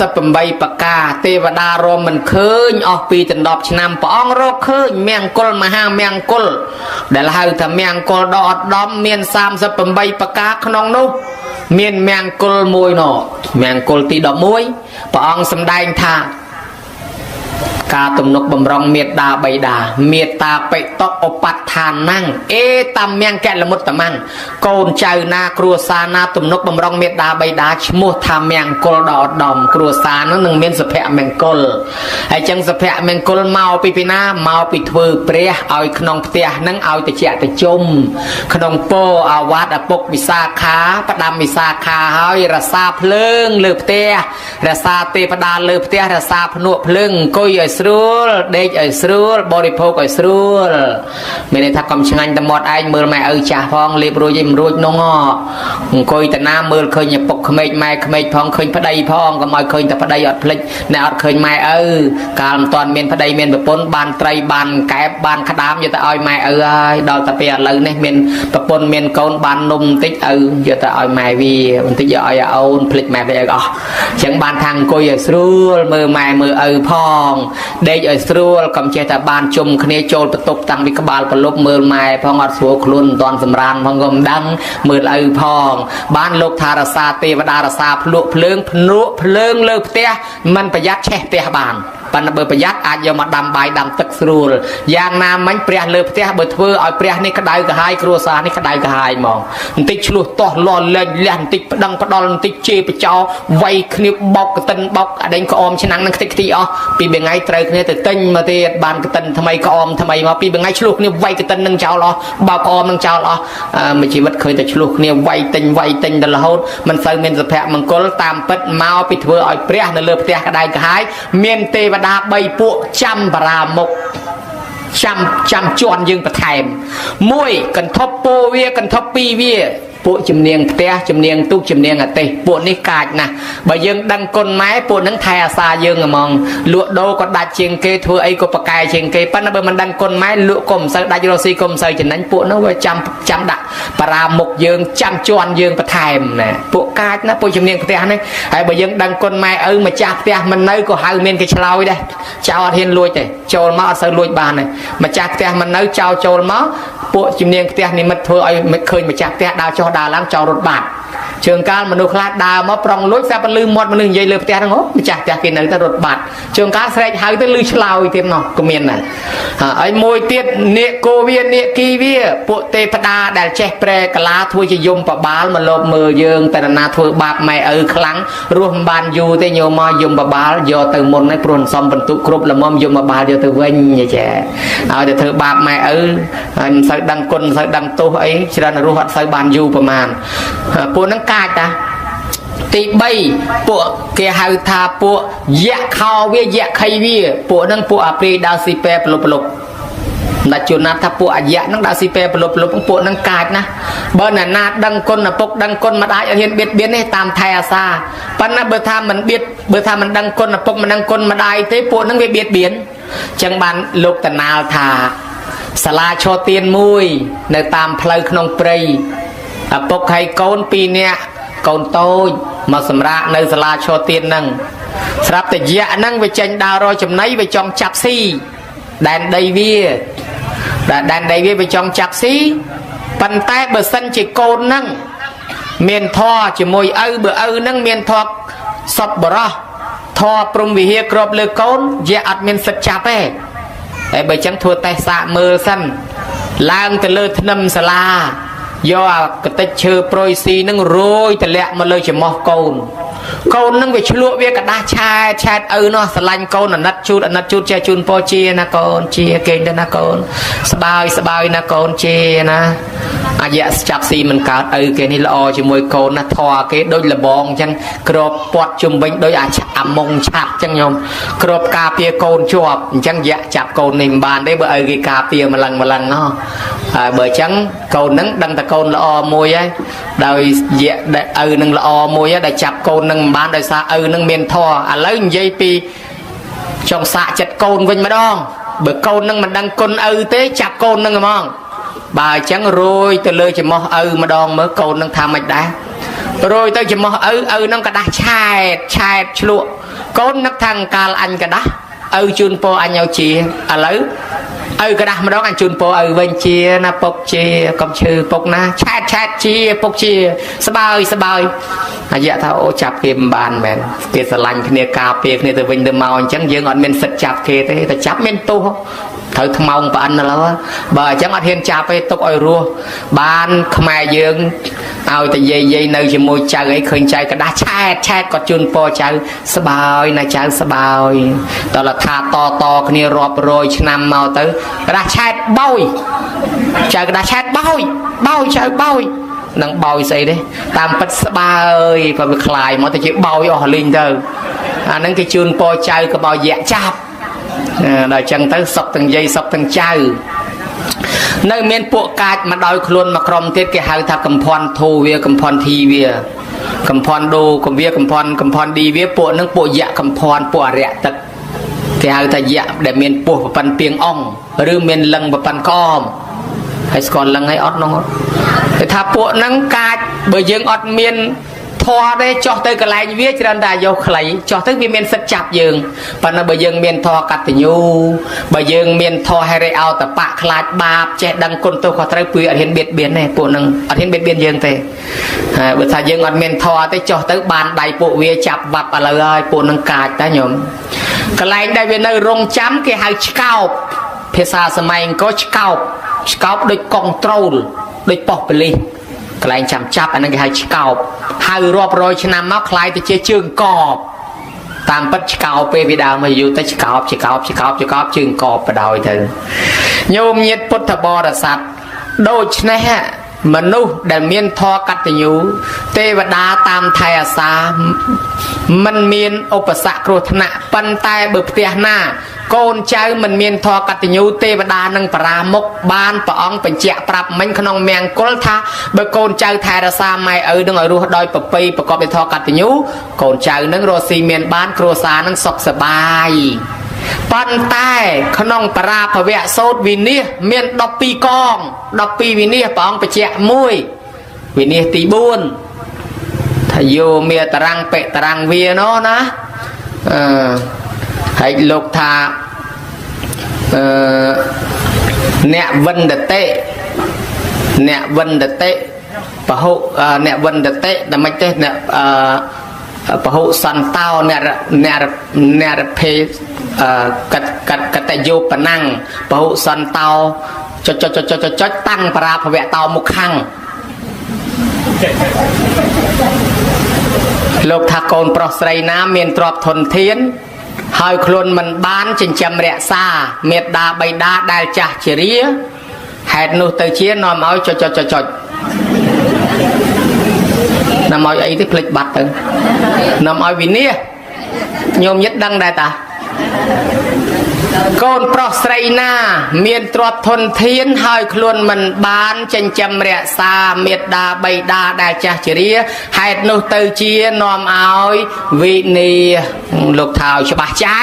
38ប្រការទេវតារមមិនឃើញអស់ពីដណ្ដប់ឆ្នាំព្រះអង្គរកឃើញមង្គលមហាមង្គលដែលហៅថាមង្គលដ៏ឧត្តមមាន38ប្រការក្នុងនោះមានមង្គលមួយនោះមង្គលទី11ព្រះអង្គសម្ដែងថាការទំនុកបំរុងមេត្តាបិតាមេត្តាបិតុឧបដ្ឋានំអេតាមមង្គលមុត្តមੰកូនចៅណាគ្រួសារណាទំនុកបំរុងមេត្តាបិតាឈ្មោះថាមង្គលដ៏ឧត្តមគ្រួសារនោះនឹងមានសុភមង្គលហើយចឹងសុភមង្គលមកពីណាមកពីធ្វើព្រះឲ្យក្នុងផ្ទះនឹងឲ្យតិចតិជុំក្នុងពោអាវ៉ាតឪពុកវិសាខាផ្ដាំវិសាខាហើយរសាភ្លើងលើផ្ទះរសាទេវតាលើផ្ទះរសាភ្នក់ភ្លើងអង្គុយឲ្យស្រួលដេកឲ្យស្រួលបរិភោគឲ្យស្រួលមានន័យថាកុំឆ្ងាញ់តែមាត់ឯងមើលម៉ែឪចាស់ផងលេបរួចឯងមិនរួចនោះអង្គុយតាណាមើលឃើញឪពុកក្មេកម៉ែក្មេកផងឃើញប្តីផងកុំឲ្យឃើញតែប្តីអត់ភ្លេចអ្នកអត់ឃើញម៉ែឪកាលមិនទាន់មានប្តីមានប្រពន្ធបានត្រីបានកែបបានក្តាមយកទៅឲ្យម៉ែឪហើយដល់តែពេលឥឡូវនេះមានប្រពន្ធមានកូនបាននំបន្តិចឪយកទៅឲ្យម៉ែវាបន្តិចយកឲ្យអូនភ្លេចម៉ែភ្លេចឪអស់អញ្ចឹងបានថាអង្គុយឲ្យស្រួលមើលម៉ែមើលឪផងដេកឲ្យស្រួលកុំចេះតែបានជុំគ្នាចូលបន្ទប់តាំងពីក្បាលប្រលប់មើលម៉ែផងអត់ស្រួលខ្លួនមិនទាន់សម្រានផងក៏មិនដឹងមើលឪផងបានលោកថារសាទេវតារសាភ្លក់ភ្លើងភ្នក់ភ្លើងលើផ្ទះមិនប្រយ័ត្នឆេះផ្ទះបានប៉ុន្តែបើប្រយ័ត្នអាចយកមកដាំបាយដាំទឹកស្រួលយ៉ាងណាមិញព្រះលើផ្ទះបើធ្វើឲ្យព្រះនេះក្តៅក្រហាយគ្រួសារនេះក្តៅក្រហាយហ្មងបន្តិចឆ្លោះទាស់លន់លែងលះបន្តិចប្តឹងផ្ដាល់បន្តិចជេរបចោវាយគ្នាបោកកតិនបោកអដេញក្អមឆ្នាំងនឹងខ្ទេចខ្ទីអស់ពីមួយថ្ងៃត្រូវគ្នាទៅទិញមកទៀតបានកតិនថ្មីក្អមថ្មីមកពីមួយថ្ងៃឆ្លោះគ្នាវាយកតិននឹងចោលអស់បោកក្អមនឹងចោលអស់មួយជីវិតឃើញតែឆ្លោះគ្នាវាយទិញវាយទិញទៅរហូតមិនសូវមានសុភមង្គលតាមពិតមកពីធ្វើឲ្យព្រះនៅលើផ្ទះក្តៅក្រហាយមានទេវតា3ពួកចាំបារាមុខចាំជន់យើងបន្ថែមមួយកន្ធប់ពោវាកន្ធប់ពីរវាពួកជំនាញផ្ទះជំនាញទូកជំនាញអទេសពួកនេះកាចណាស់បើយើងដឹងគុណម៉ែពួកនឹងថែអាសាយើងហ្មងលក់ដូរក៏ដាច់ជាងគេធ្វើអីក៏ប្រកែជាងគេប៉ុន្តែបើមិនដឹងគុណម៉ែលក់ក៏មិនសូវដាច់រស់ស៊ីក៏មិនសូវចំណេញពួកនោះវាចាំដាក់បារាមុខយើងចាំជន់យើងបន្ថែមណាពួកកាចណាពួកជំនាញផ្ទះនេះហើយបើយើងដឹងគុណម៉ែឪម្ចាស់ផ្ទះមិននៅក៏ហៅមានគេឆ្លើយដែរចៅអត់ហ៊ានលួចទេចូលមកអត់សូវលួចបានទេម្ចាស់ផ្ទះមិននៅចៅចូលមកពួកជំនាញផ្ទះនិមិត្តធ្វើឲ្យមិនឃើញម្ចាស់ផ្ទះដើរចុះដើរឡើងចោលរត់បាត់ជើងកាលមនុស្សខ្លះដើរមកប្រុងលួចស្រាប់តែលឺមាត់មនុស្សនិយាយលើផ្ទះហ្នឹងអូម្ចាស់ផ្ទះគេនៅតែរត់បាត់ជើងកាលស្រែកហៅទៅលឺឆ្លើយទៀតនោះក៏មានដែរហើយមួយទៀតនាគគោវានាគីវាពួកទេវតាដែលចេះប្រែកាឡាធ្វើជាយមបបាលមកលបមើលយើងតែណាធ្វើបាបម៉ែឪខ្លាំងរស់មិនបានយូរទេញោមមកយមបបាលយកទៅមុនហើយព្រោះសំបន្ទុកគ្រប់ល្មមយមបបាលយកទៅវិញចាឲ្យតែធ្វើបាបម៉ែឪហើយមិនសូវដឹងគុណមិនសូវដឹងទោសអីច្រើនរស់អត់សូវបានយូរប្រហែលពួកហ្នឹងកាចតាទី3ពួកគេហៅថាពួកយៈខោវាយៈខីវាពួកហ្នឹងពួកអាព្រាយដើរស៊ីពែប្រលប់ប្រលប់ដាច់ជួនណាថាពួកអាយៈហ្នឹងដើរស៊ីពែប្រលប់ប្រលប់ពួកហ្នឹងកាចណាបើណាណាដឹងគុណឪពុកដឹងគុណម្ដាយអត់ហ៊ានបៀតបៀនទេតាមថែអាសាប៉ុន្តែបើថាមិនបៀតបើថាមិនដឹងគុណឪពុកមិនដឹងគុណម្ដាយទេពួកហ្នឹងវាបៀតបៀនចឹងបានលោកតណាលថាសាលាឈរទៀនមួយនៅតាមផ្លូវក្នុងព្រៃឪពុកហើយកូន2នាក់កូនតូចមកសម្រាកនៅសាលាឈរទៀនហ្នឹងស្រាប់តែយៈហ្នឹងវាចេញដើររកចំណីវាចង់ចាប់ស៊ីដែនដីវាដែនដីវាចង់ចាប់ស៊ីប៉ុន្តែបើសិនជាកូនហ្នឹងមានធម៌ជាមួយឪបើឪហ្នឹងមានធម៌សពបរោះធម៌ព្រំវិហារគ្របលើកូនយៈអត់មានសិទ្ធចាប់ទេតែបើចឹងធ្វើតេស្តសាកមើលសិនឡើងទៅលើធ្នឹមសាលាយកអាកតិចឈើប្រុយស៊ីនឹងរយតម្លាក់មកលើច្រមុះកូនកូននឹងវាឆ្លក់វាកដាស់ឆែតឆែតឪនោះស្រឡាញ់កូនអាណិតជូតអាណិតជូតចេះជូនពរជាណាកូនជាគេងទៅណាកូនស្បើយស្បើយណាកូនជាណា អាយៈចាប់ស៊ីមិនកើតឪគេនេះល្អជាមួយកូនណាធွာគេដូចលបងអញ្ចឹងក្របពាត់ជុំវិញដូចអាមុងឆាត់អញ្ចឹងញោមក្របការពារកូនជាប់អញ្ចឹងយៈចាប់កូននេះមិនបានទេបើឪគេការពារម្លឹងម្លឹងហ៎ហើយបើអញ្ចឹងកូនហ្នឹងដឹងតែកូនល្អមួយហើយដោយយៈដែលឪនឹងល្អមួយហើយដែលចាប់កូននឹងមិនបានដោយសារឪនឹងមានធម៌ឥឡូវនិយាយពីចង់សាកចិត្តកូនវិញម្ដងបើកូននឹងមិនដឹងគុណឪទេចាប់កូននឹងហ្មងបើអញ្ចឹងរយទៅលើច្រមុះឪម្ដងមើលកូននឹងថាម៉េចដែររយទៅច្រមុះឪឪនឹងកដាស់ឆែតឆែតឆ្លក់កូននឹកថាកាលអញកដាស់ឪជូនពរអញឲ្យជាឥឡូវឪកដាស់ម្ដងអញជូនពរឪវិញជាណាពុកជាកុំឈឺពុកណាឆែតឆែតជាពុកជាស្បើយស្បើយអាយៈថាអូចាប់គេមិនបានមែនគេស្រឡាញ់គ្នាការពារគ្នាទៅវិញទៅមកអញ្ចឹងយើងអត់មានសិទ្ធិចាប់គេទេតែចាប់មានទោសត្រូវថ្មោងប្អិនឥឡូវបើអញ្ចឹងអត់ហ៊ានចាប់ទេទុកឲ្យរស់បានខ្មែរយើងឲ្យតែយាយយាយនៅជាមួយចៅអីឃើញចៅកដាស់ឆែតឆែតគាត់ជូនពរចៅស្បើយណាចៅស្បើយដល់ថាតតគ្នារាប់រយឆ្នាំមកទៅកដាស់ឆែតបោយចៅកដាស់ឆែតបោយបោយចៅបោយនឹងបោយស្អីទេតាមពិតស្បើយបើវាคลายមកទៅជាបោយអស់លីងទៅអាហ្នឹងគេជូនពរចៅក៏បោយយៈចាប់ដល់ចឹងទៅសុកទាំងយាយសុកទាំងចៅនៅមានពួកកាចមកដោយខ្លួនមកក្រុមទៀតគេហៅថាកំភន់ធូវាកំភន់ធីវាកំភន់ដូកំវាកំភន់កំភន់ឌីវាពួកនឹងពួកយៈកំភន់ពួកអរិយទឹកគេហៅថាយៈដែលមានពោះប្រប៉ិនពីងអងឬមានលឹងប្រប៉ិនកមហើយស្គាល់លឹងហើយអត់នោះគេថាពួកនឹងកាចបើយើងអត់មានធွာទេចោះទៅកន្លែងវាច្រើនតែយកខ្លីចោះទៅវាមានសិទ្ធចាប់យើងប៉ុន្តែបើយើងមានធម៌កតញ្ញូបើយើងមានធម៌ហិរិអោតបៈខ្លាចបាបចេះដឹងគុណទោសខុសត្រូវគឺអត់ហ៊ានបៀតបៀនទេពួកនឹងអត់ហ៊ានបៀតបៀនយើងទេហើយបើថាយើងអត់មានធម៌ទេចោះទៅបានដៃពួកវាចាប់វ៉ាប់ឥឡូវហើយពួកនឹងកាចតាញោមកន្លែងដែលវានៅរងចាំគេហៅឆ្កោបភាសាសម័យអង្គរឆ្កោបឆ្កោបដូចកុងត្រូលដូចប៉ុស្តិ៍ប៉ូលីសកន្លែងចាំចាប់អានឹងគេហៅឆ្កោបហៅរាប់រយឆ្នាំមកคล้ายទៅជាជើងកបតាមពិតឆ្កោបពេលវាដើមមកយូរទៅឆ្កោបឆ្កោបឆ្កោបឆ្កោបជើងកបបដោយទៅញោមញាតិពុទ្ធបរិស័ទដូច្នេះមនុស្សដែលមានធម៌កតញ្ញូទេវតាតាមថែអាសាមិនមានឧបសគ្គគ្រោះថ្នាក់ប៉ុន្តែបើផ្ទះណាកូនចៅមិនមានធម៌កតញ្ញូទេវតានឹងបរាមុខបានព្រះអង្គបញ្ជាក់ប្រាប់មិញក្នុងមង្គលថាបើកូនចៅថែរក្សាម៉ែឪនឹងឲ្យរស់ដោយប្រពៃប្រកបដោយធម៌កតញ្ញូកូនចៅនឹងរស់ស៊ីមានបានគ្រួសារនឹងសុខសប្បាយប៉ុន្តែក្នុងបរាភវៈសោតវិនិច្ឆ័យមាន12កង12វិនិច្ឆ័យព្រះអង្គបញ្ជាក់មួយវិនិច្ឆ័យទី4ថាយោមេតរាំងបិតរាំងវាណោះណាអឺហើយលោកថាអ្នកវិនតតិអ្នកវិនតតិពហុអ្នកវិនតតិតែមិនទេអ្នកពហុសន្តោអ្នកអ្នកអ្នករភេកតកតយោបណាំងពហុសន្តោចុចចុចចុចចុចតាំងបរាភវៈតោមុខខាងលោកថាកូនប្រុសស្រីណាមានទ្រព្យធនធានហើយខ្លួនមិនបានចិញ្ចឹមរក្សាមេដាបៃតាដែលចាស់ជរាហេតុនោះទៅជានាំឲ្យចុចចុចចុចចុចនាំឲ្យអីទេភ្លេចបាត់ទៅនាំឲ្យវិនិច្ឆ័យញោមញាតដឹងដែរតាកូនប្រុសស្រីណាមានទ្រព្យធនធានហើយខ្លួនមិនបានចិញ្ចឹមរក្សាមេដាបៃតាដែលចាស់ជរាហេតុនោះទៅជានាំឲ្យវិនិច្ឆ័យលោកថាឲ្យច្បាស់ចែ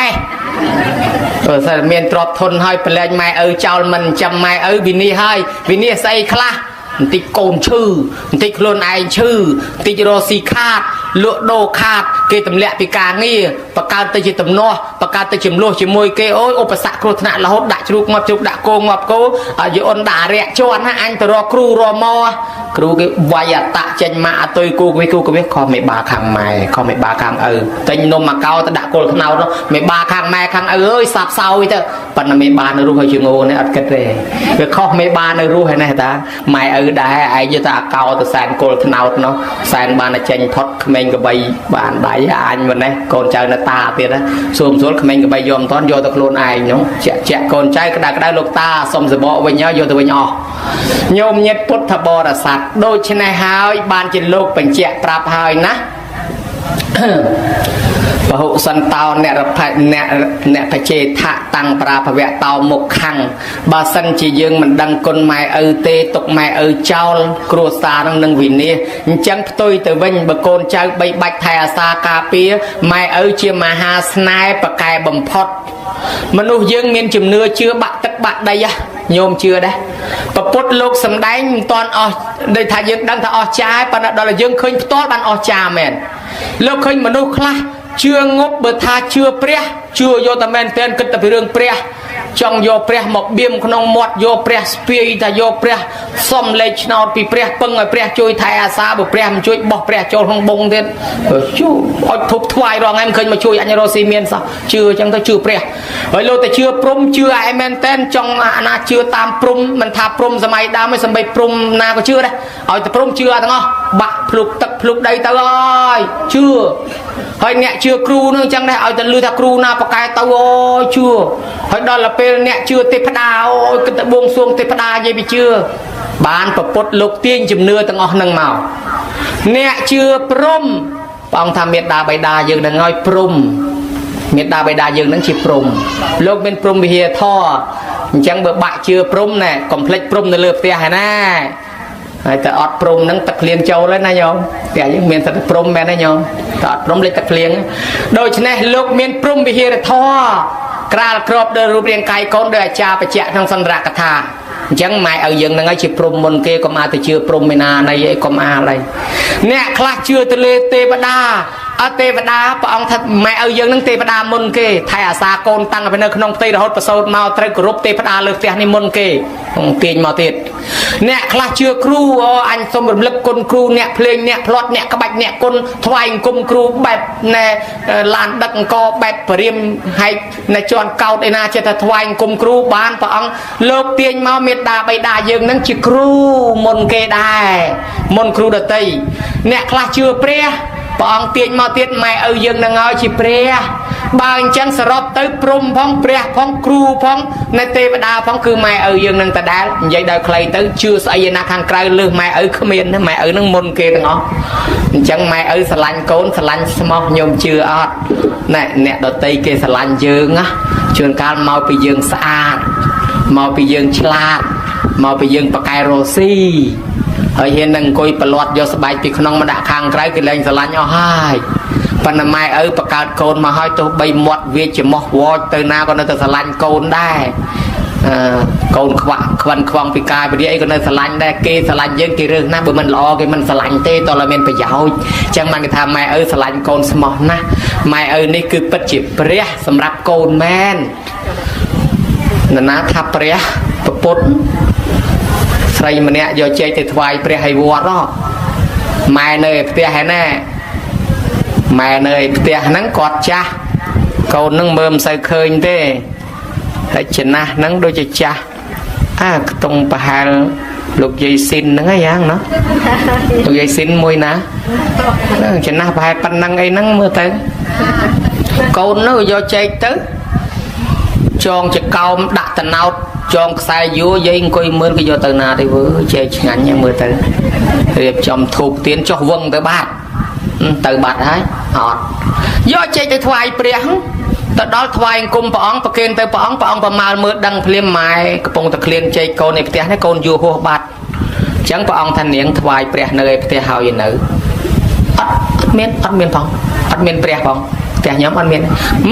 បើសិនមានទ្រព្យធនហើយប្រឡែងម៉ែឪចោលមិនចិញ្ចឹមម៉ែឪវិនិច្ឆ័យហើយវិនិច្ឆ័យស្អីខ្លះបន្តិចកូនឈឺបន្តិចខ្លួនឯងឈឺបន្តិចរស់ស៊ីខាតលក់ដូរខាតគេទម្លាក់ពីការងារបង្កើតទៅជាទំនាស់បង្កើតទៅចំនួនជាមួយគេអូយឧបសគ្គគ្រោះថ្នាក់រហូតដាក់ជ្រូកងាប់ជ្រូកដាក់គោងាប់គោអាយអូនដាក់អរិយជាន់ណាអញទៅរកគ្រូរមកគ្រូគេវាយអតៈចេញមកអតុយគូគូគូខុសមេបាខាងម៉ែខុសមេបាខាងឪទិញនំមកកោទៅដាក់គល់ខ្នោតមេបាខាងម៉ែខាងឪអើយសាបសោយទៅប៉ុន្តែមេបានៅរស់ហើយជាងោនេះអត់គិតទេវាខុសមេបានៅរស់ហើយនេះតាម៉ែឪដែរឯងយកតែអាកោទៅសែនគល់ខ្នោតនោះសែនបានតែចេញផុតក្មេង ងកបីបានដៃអញមិននេះកូនចៅនៅតាទៀតណាសួរស្រួលក្មេងកបីយកមិនតាន់យកទៅខ្លួនឯងនោះជាក់ជាក់កូនចៅក្តៅក្តៅលោកតាសុំសបកវិញហើយយកទៅវិញអស់ញោមញាតិពុទ្ធបរិស័ទដូច្នេះហើយបានជាលោកបញ្ជាក់ប្រាប់ហើយណាពហុសន្តោអ្នករផអ្នកអ្នកបច្ចេថៈតាំងប្រាភវៈតោមុខខាំងបើសិនជាយើងមិនដឹងគុណម៉ែឪទេទុកម៉ែឪចោលគ្រួសារនឹងនឹងវិនាសអញ្ចឹងផ្ទុយទៅវិញបើកូនចៅបីបាច់ថែអាសាការពារម៉ែឪជាមហាស្នេហ៍ប្រកែបំផុតមនុស្សយើងមានជំនឿជឿបាក់ទឹកបាក់ដីហ៎ញោមជឿដែរពពុទ្ធលោកសំដែងមិនតាន់អស់ដូចថាយើងដឹងថាអស់ចាហើយប៉ុន្តែដល់យើងឃើញផ្ទាល់បានអស់ចាមែនលោកឃើញមនុស្សខ្លះជឿងប់បើថាជឿព្រះជឿយកតែមែនទែនគិតតែពីរឿងព្រះចង់យកព្រះមកបៀមក្នុងមាត់យកព្រះស្ពាយថាយកព្រះសុំលេខឆ្នោតពីព្រះពឹងឲ្យព្រះជួយថែអាសាបើព្រះមិនជួយបោះព្រះចូលក្នុងបងទៀតជួយឲ្យធប់ថ្វាយរងឯងមិនឃើញមកជួយអញរស់ស៊ីមានសោះជឿអញ្ចឹងទៅជឿព្រះហើយលោកតែជឿព្រំជឿឯមែនទែនចង់អាណាជឿតាមព្រំមិនថាព្រំសម័យដើមឯងសំបីព្រំណាក៏ជឿដែរឲ្យតែព្រំជឿទាំងអស់បាក់ភ្លុកទឹកភ្លុកដីទៅហើយជឿហើយអ្នកជឿគ្រូនឹងអញ្ចឹងដែរឲ្យតែលឺថាគ្រូណាប្រកែទៅអូជឿហើយដល់ពេលអ្នកជឿទេពតាអូយគិតតែបួងសួងទេពតានិយាយពីជឿបានពពុទ្ធលោកទាញជំនឿទាំងអស់នឹងមកអ្នកជឿព្រំព្រះអង្គថាមេដាបៃតាយើងនឹងឲ្យព្រំមេដាបៃតាយើងនឹងជាព្រំលោកមានព្រំវិហារធម៌អញ្ចឹងបើបាក់ជឿព្រំណែកុំភ្លេចព្រំនៅលើផ្ទះហើយណាហើយតែអត់ព្រំហ្នឹងទឹកភ្លៀងចូលហើយណាញោមផ្ទះយើងមានតែព្រំមែនទេញោមតែអត់ព្រំលេចទឹកភ្លៀងដូច្នេះលោកមានព្រំវិហារធម៌ក្រាលក្របដោយរូបរាងកាយកូនដោយអាចារ្យបញ្ជាក់ក្នុងសន្ទរកថាអញ្ចឹងម៉ែឪយើងហ្នឹងហើយជាព្រំមុនគេកុំអាទៅជឿព្រំឯណាណីអីកុំអាឡៃអ្នកខ្លះជឿទៅលើទេវតាអត់ទេវតាព្រះអង្គថាម៉ែឪយើងនឹងទេវតាមុនគេថែអាសាកូនតាំងពីនៅក្នុងផ្ទៃរហូតប្រសូតមកត្រូវគោរពទេវតាលើផ្ទះនេះមុនគេទាញមកទៀតអ្នកខ្លះជឿគ្រូអូអញសូមរំលឹកគុណគ្រូអ្នកភ្លេងអ្នកផ្លត់អ្នកក្បាច់អ្នកគុណថ្វាយអង្គមគ្រូបែបណែឡានដឹកអង្គបែបព្រាមហែកណែជន់កោតឯណាចេះតែថ្វាយអង្គមគ្រូបានព្រះអង្គលោកទាញមកមេដាបៃតាយើងនឹងជាគ្រូមុនគេដែរមុនគ្រូដតីអ្នកខ្លះជឿព្រះព្រះអង្គទាញមកទៀតម៉ែឪយើងនឹងឲ្យជាព្រះបើអញ្ចឹងសរុបទៅព្រំផងព្រះផងគ្រូផងនៅទេវតាផងគឺម៉ែឪយើងនឹងដដែលនិយាយដោយខ្លីទៅជឿស្អីណាខាងក្រៅលើសម៉ែឪគ្មានម៉ែឪនឹងមុនគេទាំងអស់អញ្ចឹងម៉ែឪស្រឡាញ់កូនស្រឡាញ់ស្មោះញោមជឿអត់ណែអ្នកដតីគេស្រឡាញ់យើងណាជួនកាលមកពីយើងស្អាតមកពីយើងឆ្លាតមកពីយើងប្រកែរស់ស៊ីហើយហ៊ាននឹងអង្គុយប្រឡាត់យកស្បែកពីក្នុងមកដាក់ខាងក្រៅគេលែងស្រឡាញ់អស់ហើយប៉ុន្តែម៉ែឪបង្កើតកូនមកហើយទោះបីមាត់វាជាមោះវចទៅណាក៏នៅតែស្រឡាញ់កូនដែរកូនខ្វាក់ខ្វិនខ្វងពីកាយវិរិយអីក៏នៅស្រឡាញ់ដែរគេស្រឡាញ់យើងគេរើសណាស់បើមិនល្អគេមិនស្រឡាញ់ទេតើឡើយមានប្រយោជន៍អញ្ចឹងបានគេថាម៉ែឪស្រឡាញ់កូនស្មោះណាស់ម៉ែឪនេះគឺពិតជាព្រះសម្រាប់កូនមែននរណាថាព្រះប្រពុតស្រីម្នាក់យកចេកទៅថ្វាយព្រះឲ្យវត្តម៉ែនៅឯផ្ទះហើយណាម៉ែនៅឯផ្ទះហ្នឹងគាត់ចាស់កូនហ្នឹងមើលមិនសូវឃើញទេហើយចំណាស់ហ្នឹងដូចជាចាស់អាខ្ទង់ប្រហែលលោកយាយស៊ីនហ្នឹងឯងយ៉ាងណាលោកយាយស៊ីនមួយណាហ្នឹងចំណាស់ប្រហែលប៉ុណ្ណឹងអីហ្នឹងមើលទៅកូននោះយកចេកទៅចងចកោមដាក់តណោតចងខ្សែយួរយាយអង្គុយមើលគេយកទៅណាទេវើចេកឆ្ងាញ់ហ្នឹងមើលទៅរៀបចំធូបទៀនចុះវឹងទៅបាត់ទៅបាត់ហើយអត់យកចេកទៅថ្វាយព្រះទៅដល់ថ្វាយអង្គមព្រះអង្គប្រគេនទៅព្រះអង្គព្រះអង្គប្រមាលមើលដឹងភ្លាមម៉ែកំពុងតែឃ្លានចេកកូនในផ្ទះនេះកូនយួរហួសបាត់អញ្ចឹងព្រះអង្គថានាងថ្វាយព្រះនៅឯផ្ទះហើយនៅអត់មានអត់មានផងអត់មានព្រះផងផ្ទះខ្ញុំអត់មាន